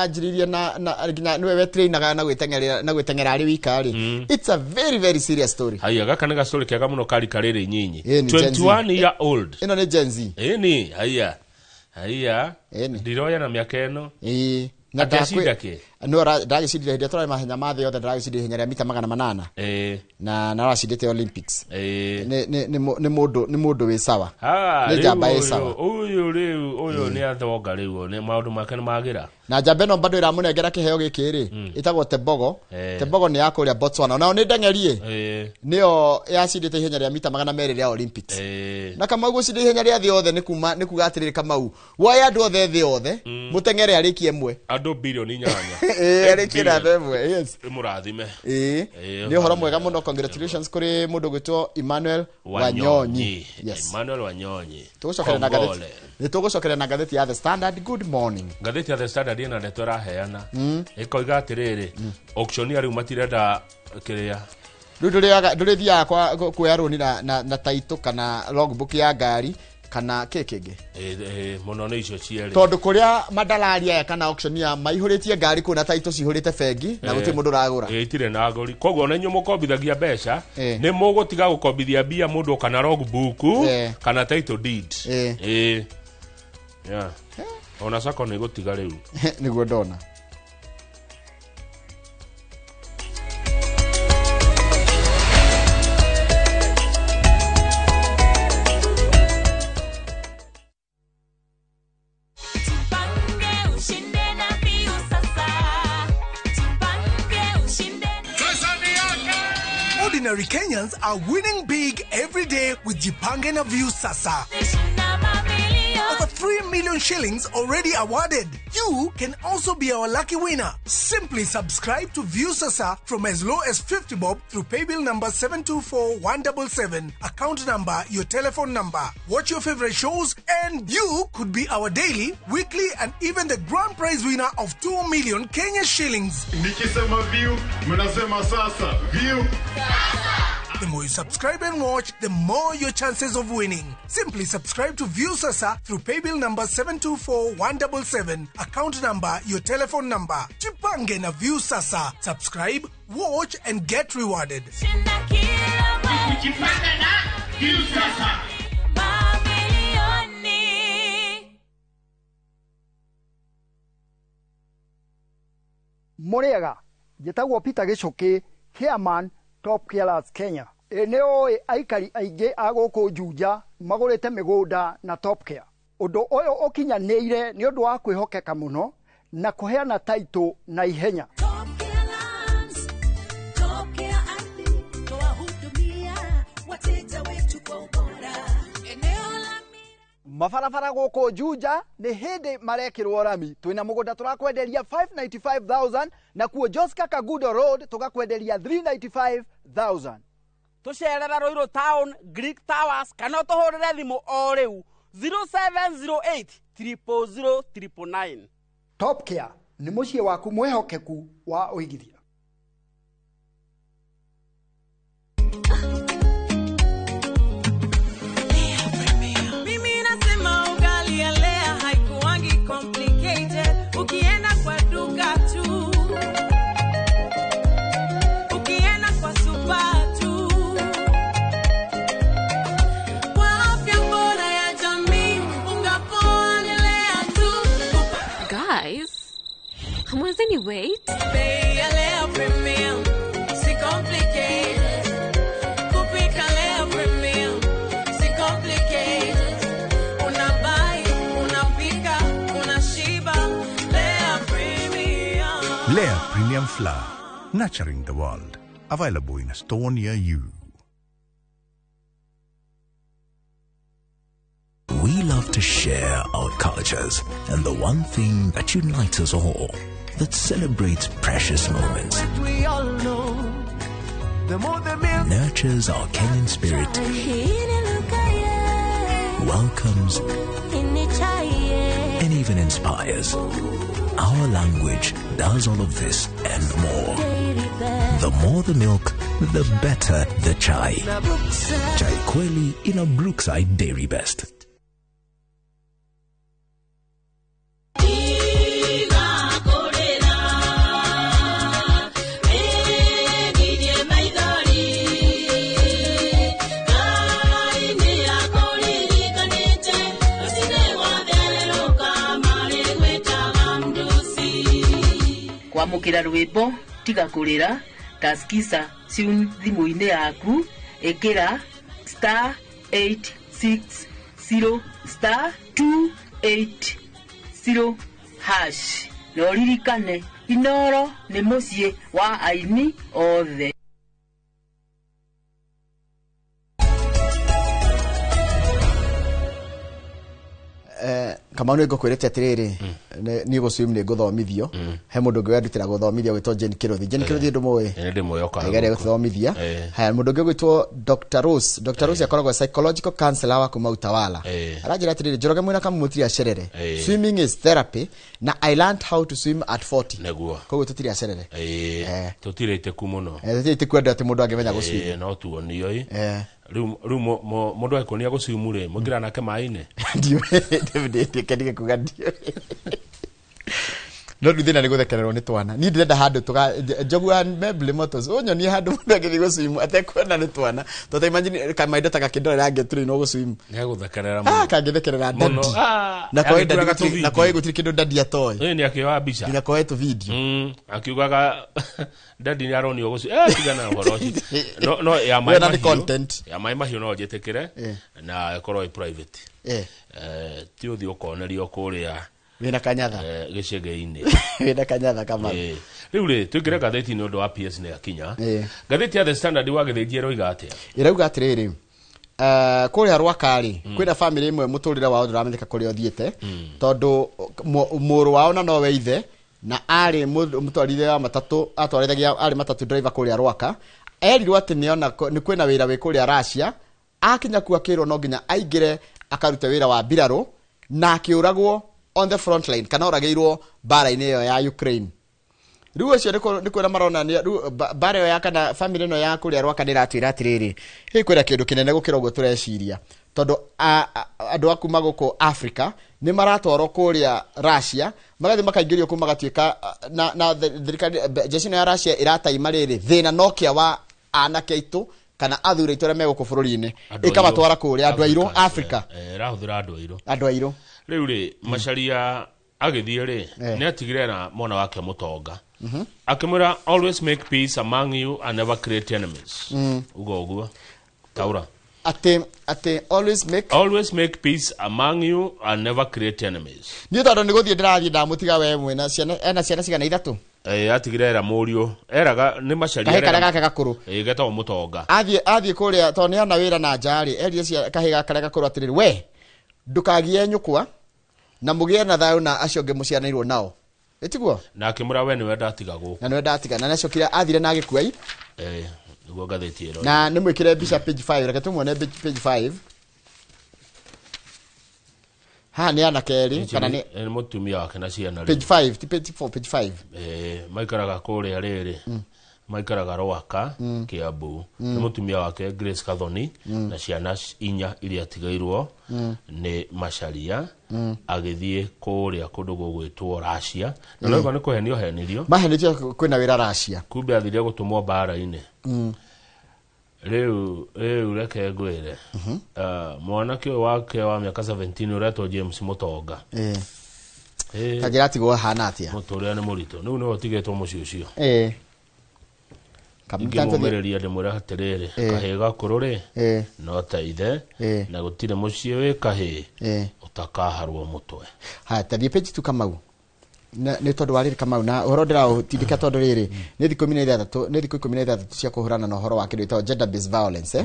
anjĩrĩirie na nginya nĩwe wetrainaga na gwĩteng'erera na gwĩteng'era arĩ wika rĩ. It's a very very serious story. Haya, gaka nĩ gastory kega mũno kari karĩrĩ nyinyi. Ĩĩ, nĩ Gen Z. 21 year old. Ĩno nĩ Gen Z. Ĩni, haya. Haya. Ndiroya na mĩaka ĩno. Ĩĩ. Na Atĩ acinda kĩ? No ndagĩcindire hĩndĩ ĩrĩa tũrarĩ mahenya ma thĩ yothe, ndagĩcindire ihenya rĩa mita 800. Na aracindĩte Olympics. Nĩ mũndũ, nĩ mũndũ wĩ sawa. Ah, Nĩ njamba rĩu ĩ sawa. Ũyũ rĩu, ũyũ nĩ athonga rĩu, nĩ maũndũ make nĩ magĩra. Na njamba ĩno bado ĩramũnengera kĩheo gĩkĩ rĩ, ĩtagwo Tebogo. Tebogo nĩ ya kũrĩa Botswana. Onao nĩ ndeng'erie. Nĩyo yacindĩte ihenya rĩa mita 200 rĩa Olympics. Na Kamau gũcinda ihenya rĩa thĩ yothe nĩ kuma nĩ kuga atĩrĩrĩ, Kamau, woe andũ othe thĩ yothe, mũteng'ere arĩkie ĩmwe. Andũ bilioni 8. Ĩĩ, arĩkie namba ĩmwe. Yes. Mũrathime. Ĩĩ. Nĩ ũhoro mwega mũno, congratulations kũrĩ mũndũ ũgwĩtwo Emmanuel Wanyonyi. Yes. Emmanuel Wanyonyi. Tũgũcokeria na ngathĩti. Kongole. Nĩ tũgũcokeria na ngathĩti ya The Standard. Good morning. Ngathĩti ya The Standard ĩna ndeto ĩraheana. Ĩkoiga atĩrĩrĩ, auctioneer rĩu matirenda kĩrĩa. Rĩu ndũrĩthiaga kwa kuoya rũni na taitũ kana logbook ya ngari kana kĩ kĩngĩ. Mũno nĩ icio cierĩ. Tondũ kũrĩa madalari aya kana auctioneer maihũrĩtie ngari kũu na taitũ cihũrĩte bengi na gũtirĩ mũndũ ũragũra. Itirĩ na agũri. Koguo ona inyuĩ mũkombithagia mbeca, nĩ mũgũtiga gũkombithia mbia mũndũ kana logbook kana title deed. Yeah. Ona sacco nĩ gũtiga rĩu. Nĩguo ndona. Ordinary Kenyans are winning big every day with Jipange na Viusasa. Over 3 million shillings already awarded. You can also be our lucky winner. Simply subscribe to Viusasa from as low as 50 bob through paybill number 724177, account number, your telephone number. Watch your favorite shows and you could be our daily, weekly and even the grand prize winner of 2 million Kenya shillings. Nikisema view, mnasema sasa. View. The more you subscribe and watch, the more your chances of winning. Simply subscribe to Viusasa through paybill number 724177, account number, your telephone number. Jipange na Viusasa. Subscribe, watch and get rewarded. Jipange na Viusasa. Mũrĩega, njĩtagwo Peter Gĩcũkĩ, chairman Top Carers Kenya. Ĩ nĩ ũĩ aikari aingĩ a gũkũ Juja magũrĩte mĩgũnda na Top Care. Ũndũ ũyũ ũkinyanĩire nĩ ũndũ wa kwĩhokeka mũno na kũheana taitũ na ihenya. Mabarabara gũkũ Juja nĩ hĩndĩ marekĩrwo rami. Twĩna mũgũnda tũrakwenderia 595,000 na kuo Joska Kagudo Road tũgakwenderia 395,000. Tũcerere Ruiru Town, Greek Towers kana ũtũhũrĩre thimũ o rĩu 0708 000 999. Top Care nĩ mũciĩ waku mwĩhokeku wa ũigithia. Mimi nasema ugali ya Lea haikuangi complicated. Ukienda kwa duka tu, ukienda kwa super tu. Kwa afya bora ya jamii, unga poa ni Lea tu. Guys, hamwezi ni wait? Bei ya Lea Premium, si complicated. Kupika Lea Premium, si complicated. Unabuy, unapika, unashiba. Lea Premium. Lea Premium Flour, nurturing the world. Available in a store near you. We love to share our cultures, and the one thing that unites us all, that celebrates precious moments, We all know the more the milk nurtures our Kenyan spirit, welcomes, and even inspires. Our language does all of this and more. The more the milk, the better the chai. Chai Kweli in a Brookside Dairy Best. Kwamũkĩra rwĩmbo tiga kũrĩra ta skiza tune thimũ-inĩ yaku ĩkĩra star 860 star 280 hash na ũririkane Inoro nĩ mũciĩ wa aini othe. Kamau nä ngå kwä rä te atä rä rä niä gå swim nä ngå thomithio he må ndå å ngä wendutä ra gå thomithia gwä two Jane Kĩrũthi. Jane Kĩrũthi ndå må Nĩ ndĩmũĩ okaga ä gũkũ. gå thomithia. Haya, må ndå å ngä gwä Dr. Rose. Dr. Rose akoragwo psychological counselor wa kuma Utawala. Aranjä ra atä rä rä Njoroge mwä na Kamau må acerere. Swimming is therapy na I learned how to swim at 40. Nĩguo. Koguo tå acerere. Tũtirĩ ĩtĩku mũno. Tũtirĩ ĩtĩku andũ atä må ndå angä menya gå swim. No tuonio ĩ. Rĩu mũndũ agĩkuonia gũcimu rĩ, mũingĩra nake maĩ-inĩ. Ndiũĩ kendige kuga ndiũĩ no rĩu thĩna nĩ gũthekererwo nĩ twana. Niĩ ndĩrenda handũ tũga Njogu Membley Motors ũnyonie handũ mũndũ angĩthiĩ gũswimu atekuona nĩ twana tondũ imagine kamaitho ta gakĩndorera ngĩtũrĩinwo gũswimu. Nĩegũthekerera Ah, mũno. kangĩthekerera Mũno. dadi Ah, na koe agĩturaga dadi tũvideo. na koe gũtirĩ kĩndũ dadi atoĩ. Ĩ, nĩ akĩoya mbica. Nginya koe tũvideo. Akiugaga dadi nĩ aronio gũci tigana na ũhoro ũcio. No ya maĩ Wena nĩ mahiũ content. ya maĩ mahiũ no njĩtĩkĩre na ĩkorwo ĩ private. Ti ũthiĩ ũkonerio kũrĩa wĩna kanyatha gĩcegeinĩ. Wĩna kanyatha Kamau. Rĩu rĩ tũingĩre ngathĩti nĩ ũndũ wa PS nĩ akinya. Ngathĩti ya The Standard wagĩthĩnjia ĩroiga atĩa? Ĩrauga atĩrĩrĩ, kũrĩa Rwaka-rĩ kwĩna bamĩrĩ ĩmwe mũtũrĩre wao ndũramenyeka kũrĩa ũthiĩte tondũ mũrũ wao na nowe ithe na arĩ mũtwarithia wa matatũ, atwarithagia arĩ matatũ driver kũrĩa Rwaka. Erirwo atĩ nĩona nĩ kwĩna wĩra wĩ kũrĩa Russia. Akinya kuo akĩrwo no nginya aingĩre akarute wĩra wa mbirarũ na akĩũragwo on the front line kana oragĩirwo mbara-inĩ ĩyo ya Ukraine. Rĩu ũcio nĩ kwĩra maronania rĩu mbara ĩyo ya kana bamĩrĩ ĩno ya kũrĩa Rwaka nĩ ĩratwĩra atĩrĩrĩ, hĩ kwĩna kĩndũ kĩnene gũkĩra ũguo tũreciria tondũ andũ a kuma gũkũ Africa nĩ maratwarwo kũrĩa Russia magathiĩ makaingĩrio kũu magatuĩka na thirikari jeshi ĩno ya Russia ĩrataima rĩrĩ thĩna nokia wa anake aitũ kana athuri aitũ arĩa me gũkũ bũrũri-inĩ ĩkamatwara kũrĩa andũ airũ Africa. Ĩrahũthĩra andũ airũ. Andũ airũ. Rĩu rĩ Macharia agĩthiĩ rĩ nĩ atigire na mwana wake mũtonga akĩmwĩra always make peace among you and never create enemies. Ugo ũguo taura atĩ always make always make peace among you and never create enemies. Niĩ tondũ nĩ gũthiĩ ndĩrathiĩ ndamũtiga we mwĩna ciana ena ciana cigana ithatũ. Atigire era mũriũ eraga nĩ Macharia kahĩ karĩa gake gakũrũ getagwo mũtonga athiĩ kũrĩa tondũ nĩ ona wĩra na nja rĩ erire kahĩ gaka karĩa gakũrũ atĩrĩrĩ we ndũkagie nyũkwa na mũgĩe na thayũ na acio angĩ mũciaranĩirwo nao ĩtiguo na akĩmwĩra we nĩwe ndatiga gũkũ na nĩwe ndatiga na nĩacokire athire na agĩkua nĩguo ngathĩti ĩro na nĩ mwĩkĩre mbica page 5 reke tũmuone page 5 haha nĩ anake erĩ kana nĩ mũtumia wake na ciana page 5 ti page 4 page 5 maikaraga kũrĩa rĩrĩ maikaraga Rwaka Kiambu nĩ mũtumia wake Grace Kathoni na ciana inya iria atigairwo nĩ Macharia agĩthiĩ kũrĩa kũndũ gũgwĩtwo Russia na no nĩ kũhenio henirio mahenetio kwĩna wĩra Russia kumbe athire gũtũmwo mbara-inĩ. Rĩu reke ngwĩre mwanake ũyũ wake wa mĩaka 17 ũretwo James Mũtonga kanjĩra atigwo ahana atĩa mũtũrĩre nĩ mũritũ rĩu nĩwe ũtigĩtwo mũciĩ ũcio ingĩmũmĩrĩria ndĩmwĩre atĩrĩrĩ kahĩĩ gakũrũ rĩ no ta ithe na gũtirĩ mũciĩ wĩ kahĩĩ ũtakaharwo mũtwe. Haya tathiĩ page 2 Kamau nĩ tondũ wa rĩrĩ Kamau na ũhoro ndĩraũtindĩka tondũ rĩrĩ nĩ thikũ 16 nĩ thikũ 16 cia kũhũrana na ũhoro wa kĩndũ gĩtagwo gender based violence.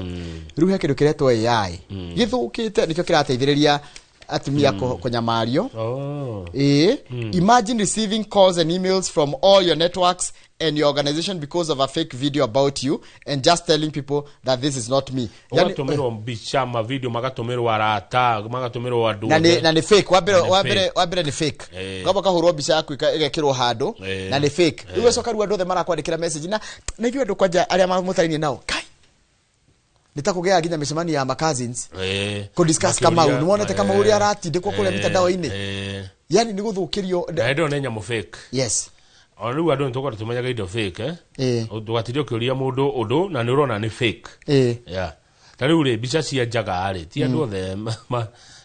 Rĩu he kĩndũ kĩretwo AI gĩthũkĩte nĩkĩo kĩrateithĩrĩria Atumia kũnyamario. Oh. Eh, imagine receiving calls and emails from all your networks and your organization because of a fake video about you and just telling people that this is not me. Yani, Ũgatũmĩrwo mbica, mavideo magatũmĩrwo arata, magatũmĩrwo andũ na nĩ othe. na nĩ fake. Wa mbere Na nĩ wa mbere fake. wa mbere nĩ fake. Ngamba kahũrwo mbica yaku ĩgekĩrwo handũ na nĩ fake. Rĩu ũgacoka rĩu andũ othe marakwandĩkĩra message na ithuĩ andũ kwanja arĩa mamũtarainie nao kai nĩ ta kũgĩaga nginya mĩcemanio ya ma cousins kũ discuss Kamau, nĩ wonete Kamau ũrĩa aratindĩkwo kũrĩa mitandao-inĩ, yani nĩ gũthũkĩrio. Na hĩndĩ ĩyo nĩ nyamũ fake. Yes. Ona rĩu andũ nĩ tũkorwo tũmenyaga indo fake, eh? Ndũgatinde ũkĩũria mũndũ ũndũ na nĩ ũrona nĩ fake. Yeah. Ta rĩu rĩ, mbica cia njaga rĩ, ti andũ othe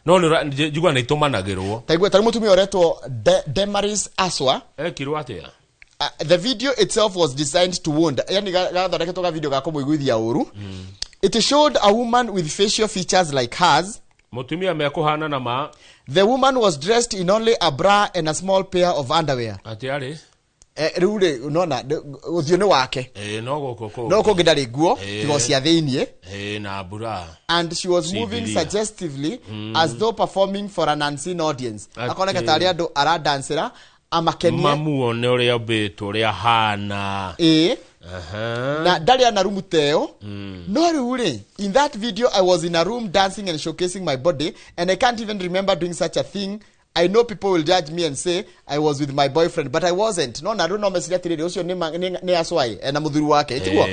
no nĩ njiguaga nĩ itũmanagĩrwo. Taigua tarĩ mũtumia ũretwo Demaris Aswa. Ekirwo atĩa? The video itself was designed to wound, yani gathondeketwo ga video ga kũmũiguithia ũru. It showed a woman with facial features like hers. Mũtumia mekũhana na ma. The woman was dressed in only a bra and a small pair of underwear. Atĩ arĩ Rĩu rĩ, nona ũthiũ nĩ wake. No gũkũ kũngĩ. No kũngĩ ndarĩ nguo tiga o cia thĩiniĩ. Na bra. And she was moving Sidiria. suggestively as though performing for an unseen audience. Atĩ- Akoneka tarĩ andũ aradancĩra amakenie. Mamuone ũrĩa ombĩtwo, ũrĩa ahana. Aha. Na ndarĩ ana rumu teo. No rĩu rĩ, in that video I was in a room dancing and showcasing my body and I can't even remember doing such a thing. I know people will judge me and say I was with my boyfriend, but I wasn't. No na rĩu no meciria atĩrĩrĩ, ũcio nĩ Aswai ena mũthuri wake, tiguo?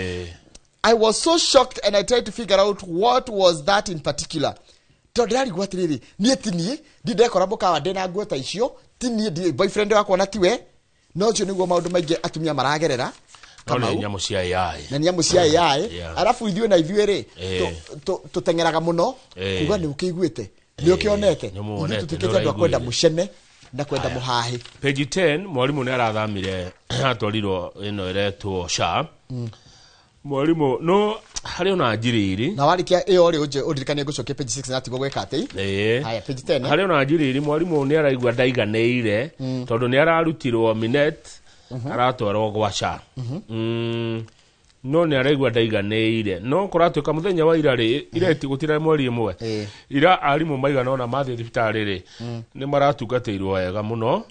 I was so shocked and I tried to figure out what was that in particular. Tondũ ndĩrarigwo atĩrĩrĩ, niĩ ti niĩ, ndindekora mũkawa ndĩna nguo ta icio, ti niĩ, ndi boyfriend wakwa na tiwe. No ũcio nĩguo maũndũ maingĩ atumia maragerera. No nĩ Kamau. nyamũ cia AI. Na nĩ nyamũ cia AI. Arabu ithuĩ na ithuĩ rĩ, tũteng'eraga mũno kuga nĩ ũkĩiguĩte, nĩ ũkĩonete. Nĩ mũwonete, Ithuĩ tũtuĩkĩte nĩ andũ a kwenda ũraiguire. mũcene na kwenda mũhahĩ. Page 10, mwarimũ nĩ arathamire, atwarirwo ĩno ĩretwo SHA. Mwarimũ no harĩ ona njiriri. Na warĩkia ĩyo rĩ, ũndirikanie ngũcokia page 6 na tigwo gwĩka atĩ. Haya, page 10, eh? Harĩ ona njiriri, mwarimũ nĩ araigua ndaiganĩire tondũ nĩ ararutirwo minet, aratwarwo gwa SHA. No nĩ araigua ndaiganĩire, no kũratuĩka mũthenya wa ira rĩ, ireti gũtira mweri ĩmwe ira arimũ maigana ona mathiĩ thibitarĩ rĩ, nĩ maratungatĩirwo wega mũno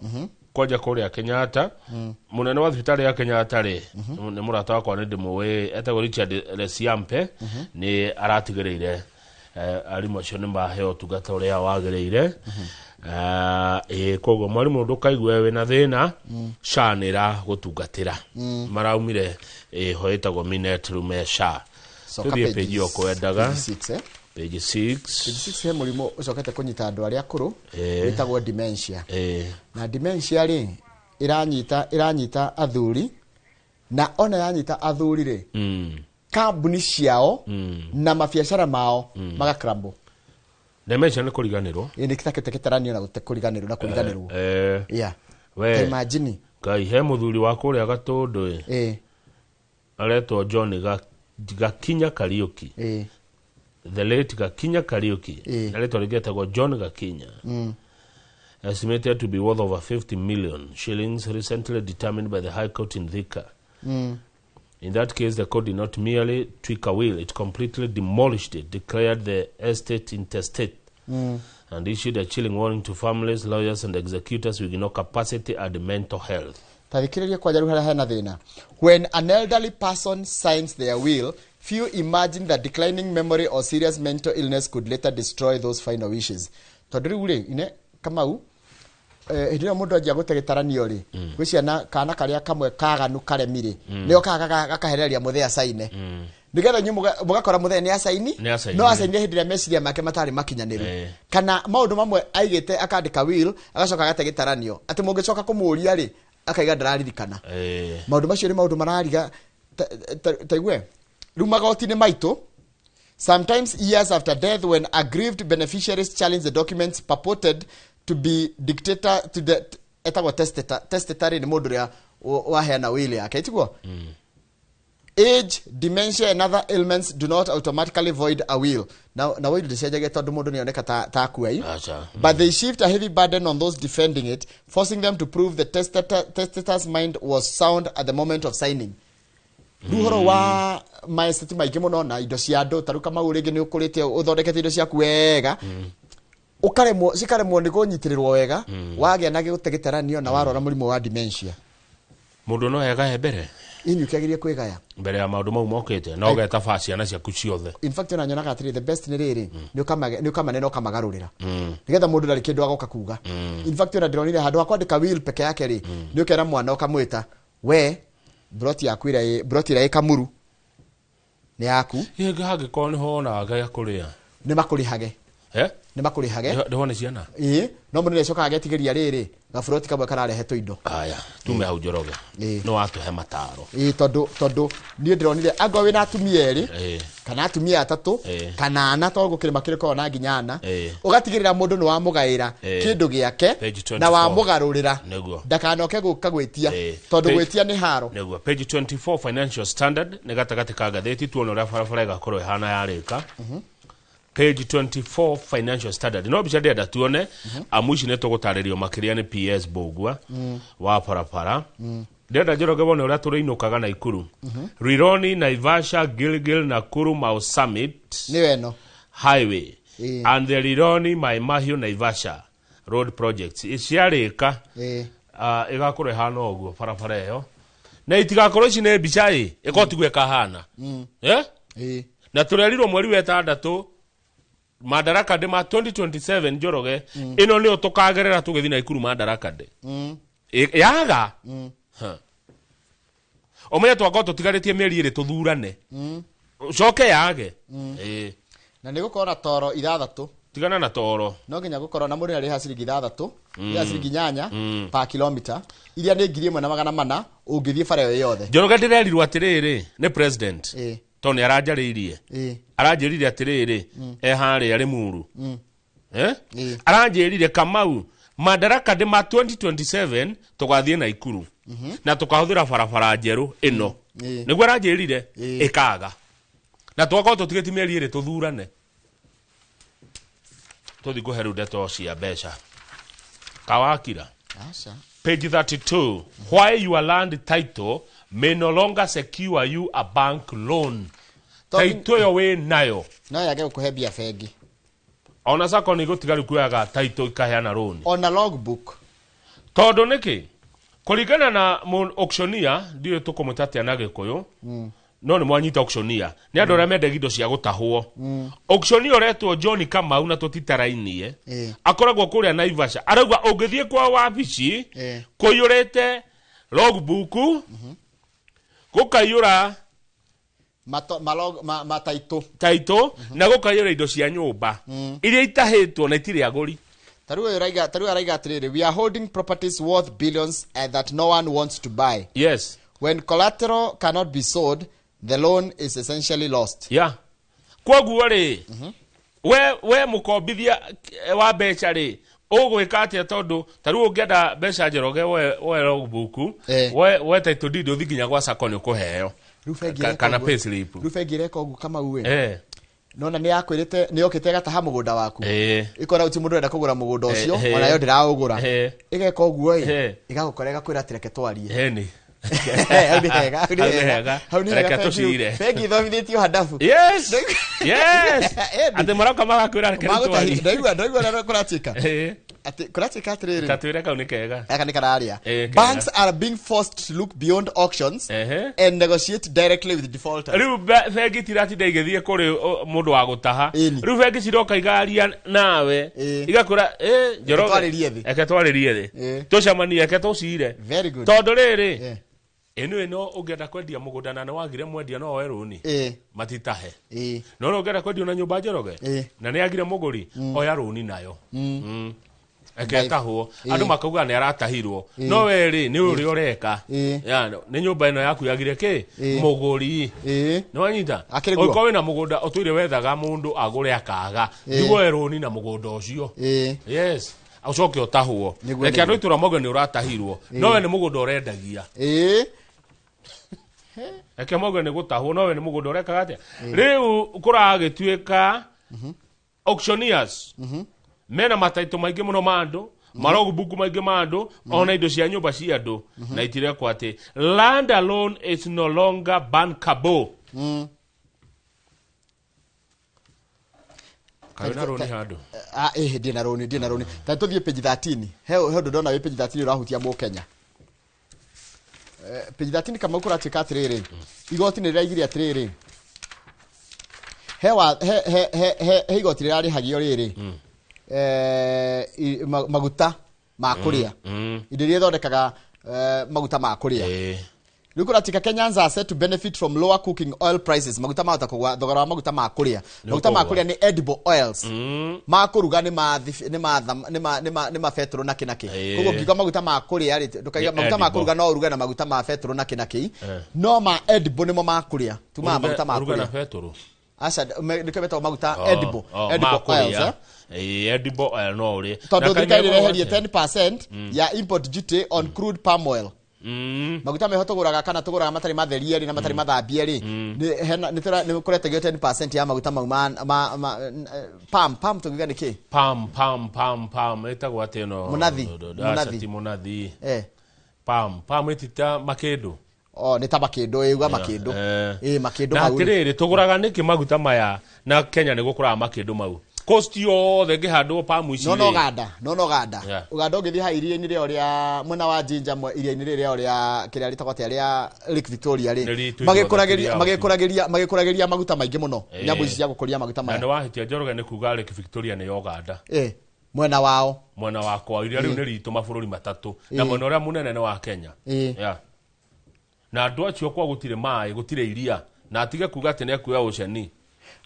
kwanja kũrĩa Kenyatta. Mũnene wa thibitarĩ ya Kenyatta rĩ, nĩ mũrata wakwa, nĩ ndĩmũĩ, etagwo Richard Lesiampe, nĩ aratigĩrĩire arimũ acio nĩ maheo ũtungata ũrĩa wagĩrĩire. Koguo mwarimũ ndũkaigue wĩna thĩna, SHA nĩ ĩragũtungatĩra. Maraumire ho ĩtagwo Minet Rume SHA. Coka Tũthiĩ page ĩyo kwendaga. Page 6, eh? Page 6. Page 6 he mũrimũ ũcokete kũnyita andũ arĩa akũrũ wĩtagwo dementia. Na dementia rĩ, ĩranyita athuri, na ona yanyita athuri rĩ, kambuni ciao na mabiacara mao magakrambo. Dementia nĩ kũriganĩrwo. Ĩ, nĩ gĩtakĩte gĩtaranio na gũtekũriganĩrwo na kũriganĩrwo. Yeah. We. Ta imagine. Ngai, he mũthuri wa kũrĩa Gatũndũ ĩ. Aretwo John Gakinya Kariuki. The late Gakinya Kariuki. Na rĩtwa rĩngĩ etagwo John Gakinya. Estimated to be worth over 50 million shillings, recently determined by the High Court in Thika. In that case, the court did not merely tweak a will, it completely demolished it, declared the estate intestate, and issued a chilling warning to families, lawyers, and executors with no capacity and mental health. Ta thikĩrĩria kwanja rĩu harĩa hena thĩna. When an elderly person signs their will, few imagine that declining memory or serious mental illness could later destroy those final wishes. Tondũ rĩu rĩ, ine Kamau, hĩndĩ ĩrĩa mũndũ anjia gũte gĩtaranio rĩ, gwĩ ciana kana karĩa kamwe kaganu karemi rĩ, nĩo kaga gakahereria mũthee acaine, nĩgetha inyuĩ mũgakora mũthee nĩ acaini, Nĩ acainire. no acainire hĩndĩ ĩrĩa meciria make matarĩ makinyanĩru, kana maũndũ mamwe aigĩte akandĩka will agacoka agate gĩtaranio, atĩ mũngĩcoka kũmũũria rĩ, akaiga ndararirikana. Maũndũ macio nĩ maũndũ marariga taigue rĩu magoti-inĩ maitũ. Sometimes years after death, when aggrieved beneficiaries challenge the documents purported to be dictator to the etagwo testator. Testator nĩ mũndũ ũrĩa waheana will yake, tiguo? Age, dementia and other ailments do not automatically void a will. Na will ndĩcenjagia tondũ mũndũ nĩoneka ta akuai. Acha. But they shift a heavy burden on those defending it, forcing them to prove the testator's mind was sound at the moment of signing. Rĩu ũhoro wa maestate maingĩ mũno na indo cia andũ, ta rĩu Kamau rĩngĩ nĩ ũkũrĩte ũthondekete indo ciaku wega, Ukaremwo cikaremwo nĩ kũnyitĩrĩrwo wega wagĩa na gĩgũte gĩtaranio na warwara mũrimũ wa dementia. Mũndũ no egae mbere. Ini ũkĩagĩrie kwĩgaya mbere ya maũndũ mau mokĩte na ũgeta ba ciana ciaku ciothe. In fact ona nyonaga atĩrĩ, the best nĩ rĩrĩ, nĩ ũkamanena ũkamagarũrĩra nĩgetha mũndũ ndarĩ kĩndũ agoka kuga. In fact ona ndĩronire handũ ha kwandĩka will peke yake rĩ, nĩ ũkera mwana ũkamwĩta, we broti yaku ĩrĩa broti ĩrĩa ĩ Kamuru nĩ yaku. Ĩ hangĩkorwo nĩho wonaga gĩa kũrĩa? Nĩ makũrĩhage. Nĩ makũrĩhage. Ndĩho nĩ ciana. Ĩĩ, no mũndũ nĩacokaga agetigĩria rĩrĩ gaburoti kamwe kararehe tũindo. Aya, tume hau Njoroge. Nĩ watũhe mataro. Ĩĩ, tondũ niĩ ndĩronire angorwo wĩna atumia erĩ kana atumia atatũ kana ana, tondũ gũkĩrĩ makĩrĩ na nginya ana, ũgatigĩrĩra mũndũ nĩ wamũgaĩra kĩndũ gĩake na wamũgarũrĩra ndakanoke gũka gwĩtia, tondũ gwĩtia nĩ haro. Nĩguo. Page 24 Financial Standard nĩ gatagatĩ ka ngathĩti tuone ũrĩa barabara ĩgakorwo ĩhana yarĩka. Page 24 Financial Standard no mbica ndĩrenda tuone amu ici nĩ tũgũtarĩrio makĩria nĩ PS Mbũgua wa barabara. Ndĩrenda Njoroge wone ũrĩa tũrĩinũkaga Naikuru. Rironi, Naivasha, Gilgil, Nakuru, Mau Summit nĩyo ĩno highway and the Rironi, Mai Mahiu, Naivasha road projects iciarĩka ĩgakorwo ĩhana ũguo barabara ĩyo, na itigakorwo ici nĩ mbica ĩ ĩkorwo tiguo ĩkahana. Na tũrerirwo mweri wa ĩtandatũ Madaraka Day ma 2027 Njoroge, ĩno nĩyo tũkagerera tũgĩthiĩ Naikuru Madaraka Day. Yaga ũmenye twakorwo tũtigarĩtie mĩeri ĩrĩ tũthurane, ũcoke yage. Na nĩ gũkorwo na toro ithathatũ. Tigana na toro. No nginya gũkorwo na mũndũ arĩha ciringi ithathatũ, ya ciringi 8 per kilomita, iria nĩ 1400 ũngĩthiĩ bara ĩyo yothe. Njoroge ndĩrerirwo atĩrĩrĩ nĩ president tondũ nĩ aranjarĩirie. Aranjĩrire atĩrĩrĩ e harĩa Limuru. Aranjĩrire Kamau Madaraka Day ma 2027 tũgathiĩ Naikuru na tũkahũthĩra barabara njerũ ĩno. Nĩguo aranjĩrire ĩkaga. Na tũgakorwo tũtigĩtie mĩeri ĩrĩ tũthurane. Tũthiĩ kũhe rĩu ndeto cia mbeca. Kawakira. Aca. Page 32. Why your land title may no longer secure you a bank loan. Title ĩyo wĩ nayo no yage gũkũhe mbia bengi. Ona sako nĩ gũtiga rĩu kuoyaga title ikaheana loan. Ona logbook. Tondũ nĩkĩ? Kũringana na auctioneer, ndiũĩ tũkũmwĩta atĩa na Gĩkũyũ, no nĩ mwanyita auctioneer. Nĩ andũ arĩa mendagia indo cia gũtahwo. Auctioneer ũretwo John Kamau na tũtitarainie, akoragwo kũrĩa Naivasha. Arauga ũngĩthiĩ kwa wabici kũiyũrĩte logbook, gũkaiyũra mataitũ taitũ na gũkaiyũra indo cia nyũmba iria itahĩtwo na itirĩ agũri. Tarĩu araiga atĩrĩrĩ, we are holding properties worth billions and that no one wants to buy. Yes. When collateral cannot be sold, the loan is essentially lost. Yeah. Kwoguo rĩ, we mũkombithia wa mbeca rĩ, ũgwĩka atĩa tondũ ta rĩu ũngĩenda mbeca Njoroge woe logbook, woe title deed ũthiĩ nginya gwa sacco nĩ ũkũheo. Kana pay slip. Rĩu bengi ĩreka ũguo Kamau ĩ. Nona nĩ yakwĩrĩte nĩ yokĩte ĩgataha mũgũnda waku. Ĩkora gũtirĩ mũndũ ũrenda kũgũra mũgũnda ũcio, ona yo ndĩraũgũra. Ĩgeka ũguo ĩ, ĩgagũkora ĩgakwĩra atĩ reke twarie. Hau nĩ hega, hau nĩ hega. Hau nĩ hega. Reke tũcire. Bengi ithomithĩtio handabu. Yes. Yes. Atĩ maroka magakwĩra reke twarie. Ndaigua ũrĩa kũratuĩka. Atĩ kũratuĩka atĩrĩrĩ. Tatwĩre kau nĩ kega. Gaka nĩ kararia. Banks are being forced to look beyond auctions and negotiate directly with defaulters. Rĩu bengi tiratinda igĩthiĩ kũrĩ mũndũ wa gũtaha. Rĩu bengi ciroka igaria nawe igakwĩra Njoroge reke twarĩrie thĩ. Tũcemanie reke tũcire. Tondũ rĩrĩ ĩno ĩno ũngĩenda kwendia mũgũnda na nĩwagire mwendia no woe rũni matitahe. No no ũngĩenda kwendio na nyũmba Njoroge na nĩagire mũgũri oya rũni nayo. Eketahwo andũ makauga nĩ aratahirwo no we rĩ nĩ ũrĩa ũreka nĩ nyũmba ĩno yaku yagire kĩ mũgũri. Nĩ wanyita ũngĩkorwo wĩna mũgũnda ũtũire wethaga mũndũ agũre akaga nĩguo rũni na mũgũnda ũcio. Yes. Ũcoke ũtahwo. Reke andũ itũra mauge nĩ ũratahirwo no we nĩ mũgũnda ũrendagia. Reke mauge nĩ gũtahwo no we nĩ mũgũnda ũrekaga atĩa. Rĩu kũragĩtuĩka auctioneers mena mataitũ maingĩ mũno ma andũ, marogbook maingĩ ma andũ, ona indo cia nyũmba cia andũ, na itirekwo atĩ land alone is no longer bankable. Kaĩ na rũni handũ? Ah, eh, ndĩ na rũni, ndĩ na rũni. Ta tũthiĩ page 13. He ũndũ ndona wĩ page 13 ũrahutia Mũkenya. Page 13 Kamau kũratuĩka atĩrĩrĩ, igoti nĩ rĩraigire atĩrĩrĩ, he wa he he he he he igoti rĩrarĩhagio rĩrĩ, maguta ma kũrĩa, indo iria ithondekaga maguta ma kũrĩa. Rĩu kũratuĩka Kenyans are set to benefit from lower cooking oil prices. Maguta mahota kũgwa, thogora wa maguta ma kũrĩa. Nĩ Maguta ma ũkũgwa. kũrĩa nĩ edible oils. Ma kũruga nĩ ma nĩ ma nĩ ma nĩ ma nĩ ma betũrũ na kĩ na kĩ. Koguo ngiuga maguta ma kũrĩa rĩ, ndũkaiga Nĩ maguta ma edible. kũruga no ũruge na maguta ma betũrũ na kĩ na kĩ. No ma edible nĩmo ma kũrĩa. Tumaga maguta ma Ũruge na kũrĩa. betũrũ. Aca, nĩkĩo metagwo maguta edible. Oh, Edible ma oils. kũrĩa. Edible oil no ũrĩe. Tondũ Na thirikari kaingĩ ĩreherie ĩkoragwo 10% ya import duty on crude palm oil. Maguta meho tũgũraga kana tũgũraga matarĩ matherie rĩ na matarĩ mathambie rĩ, nĩ hena nĩ nĩ kũretagio 10% ya maguta mau ma palm, palm tũngiuga nĩ kĩ? Pam pam pam pam ĩtagwo atĩ ĩno? Mũnathi. Aca, Mũnathi. ti mũnathi. Pam pam ĩtita makĩndũ. Oh, nĩ ta makĩndũ, ĩ uga makĩndũ. Ĩ makĩndũ Na mau rĩ. atĩrĩrĩ, tũgũraga nĩkĩ maguta maya na Kenya nĩ gũkũraga makĩndũ mau? Cost yothe ĩngĩhandwo palm ici No rĩ. no Uganda, no no Uganda. Yeah. Uganda ũngĩthiĩ ha iria-inĩ rĩao rĩa mwena wa Jinja, iria-inĩ rĩrĩ rĩao rĩa kĩrĩa rĩtagwo atĩa rĩa Lake Victoria rĩ. Nĩ rĩtũ Magĩkũragĩria ithuothe. magĩkũragĩria maguta maingĩ mũno. Nyamũ ici cia gũkũria maguta Na maya. nĩ wahĩtia Njoroge nĩ kuga Lake Victoria nĩ ya Uganda. Mwena wao. Mwena wakwa iria rĩu nĩ ritũ mabũrũri matatũ na mwena ũrĩa mũnene nĩ wa Kenya. Yeah. Na andũ acio kwa gũtirĩ maĩ, gũtirĩ iria, na atige kuga atĩ nĩ ekuoya ũceni.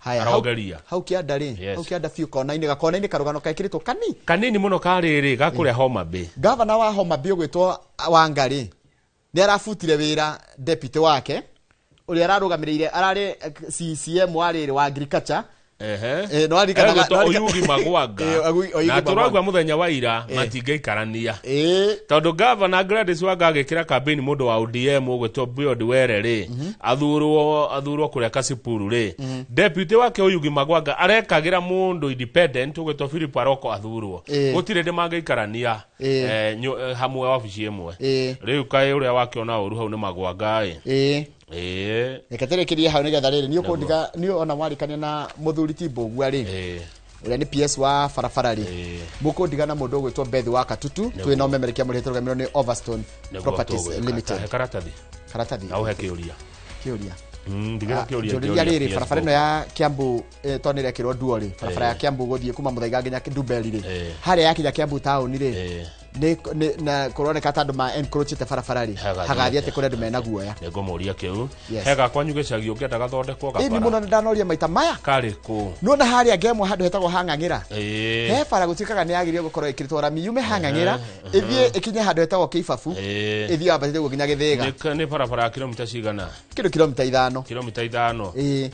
Haya, Arogeria. hau kĩanda rĩ, Yes. hau kĩanda biũ kona-inĩ, gakona-inĩ karũgano gekĩrĩtwo kani kanini mũno karĩrĩ gakũrĩa Homa Bay. Gavana wa Homa Bay ũgwĩtwo Wanga rĩ, nĩ arabutire wĩra deputy wake ũrĩa ararũgamĩrĩire, ararĩ CCM wa rĩrĩ wa agriculture. No aririkanaga- Egwĩtwo no arika- Oyugi Magwanga. Oyugi Na tũrauga Magwanga. mũthenya wa ira matingĩikarania. Tondũ gavana Gladys Wanga agĩkĩra campaign mũndũ wa ODM ũgwĩtwo Biod Were rĩ, athurwo kũrĩa Kasipuru rĩ, deputy wake Oyugi Magwanga arekagĩra mũndũ independent ũgwĩtwo Philip Aroko athurwo. Gũtirĩ ndĩ mangĩikarania hamwe wabici ĩmwe. Rĩu kaĩ ũrĩa wakĩona ũru hau nĩ Magwanga ĩ. Reke tũrĩkĩrie hau nĩgetha rĩrĩ niĩ ũkũndiga niĩ ona mwarĩkania na mũthuri ti Mbũgua rĩ, ũrĩa nĩ PS wa barabara rĩ, mũkũndiga na mũndũ ũgwĩtwo Beth wa Katutu. Nĩguo. Twĩ na ũmemerekia mũrĩhe tũrũgamĩrĩrwo nĩ Overstone Nĩguo Properties tũgwĩka. Limited. He karatathi. Karatathi. Na ũhe kĩũria. Kĩũria. Ndigĩra kĩũria. Njũrĩria Kĩũria rĩrĩ, PS barabara ĩno ya Kiambu, tondũ nĩ ĩrekĩrwo nduo rĩ, barabara ya Kiambu gũthiĩ kuma Muthaiga nginya Ndumberi rĩ, harĩa yakinya Kiambu taũni rĩ, nĩ na kũroneka ta andũ ma encroachĩte barabara rĩ, hagathiĩ atĩ kũrĩ andũ mena guoya. Nĩngũmũria kĩu. Yes. He gakwanyu gĩcagi ũngĩenda gathondekwo Ĩni gabara. mũno nĩ ndanoria maita maya. Karĩ kũ? Nĩwona harĩa ngemwa handũ hetagwo hang'ang'ĩra, he bara gũtuĩkaga nĩ yagĩrĩire gũkorwo ĩkĩrĩtwo rami yume hang'ang'ĩra ĩthiĩ ĩkinye handũ hetagwo kĩibabu, ĩthiĩ yambatĩte ũguo nginya Gĩthĩga. Nĩ barabara ya kilomita cigana? Kĩndũ kilomita 5. Kilomita 5.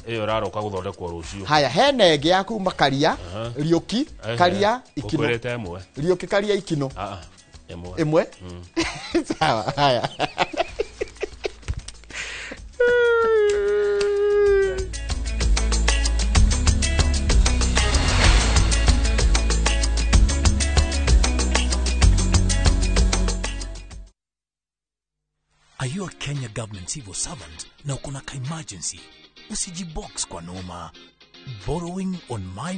Ĩyo ĩraroka gũthondekwo rũciũ. Haya, hena ĩngĩ ya kuma Karia, Riũki, Karia Ikino. Ngũkwĩrĩte ĩmwe. Riũki Karia Ikino. Ĩmwe. Ĩmwe? Sawa, haya. Are you a Kenya government civil servant na uko na ka emergency? Usijibox kwa noma. Borrowing on my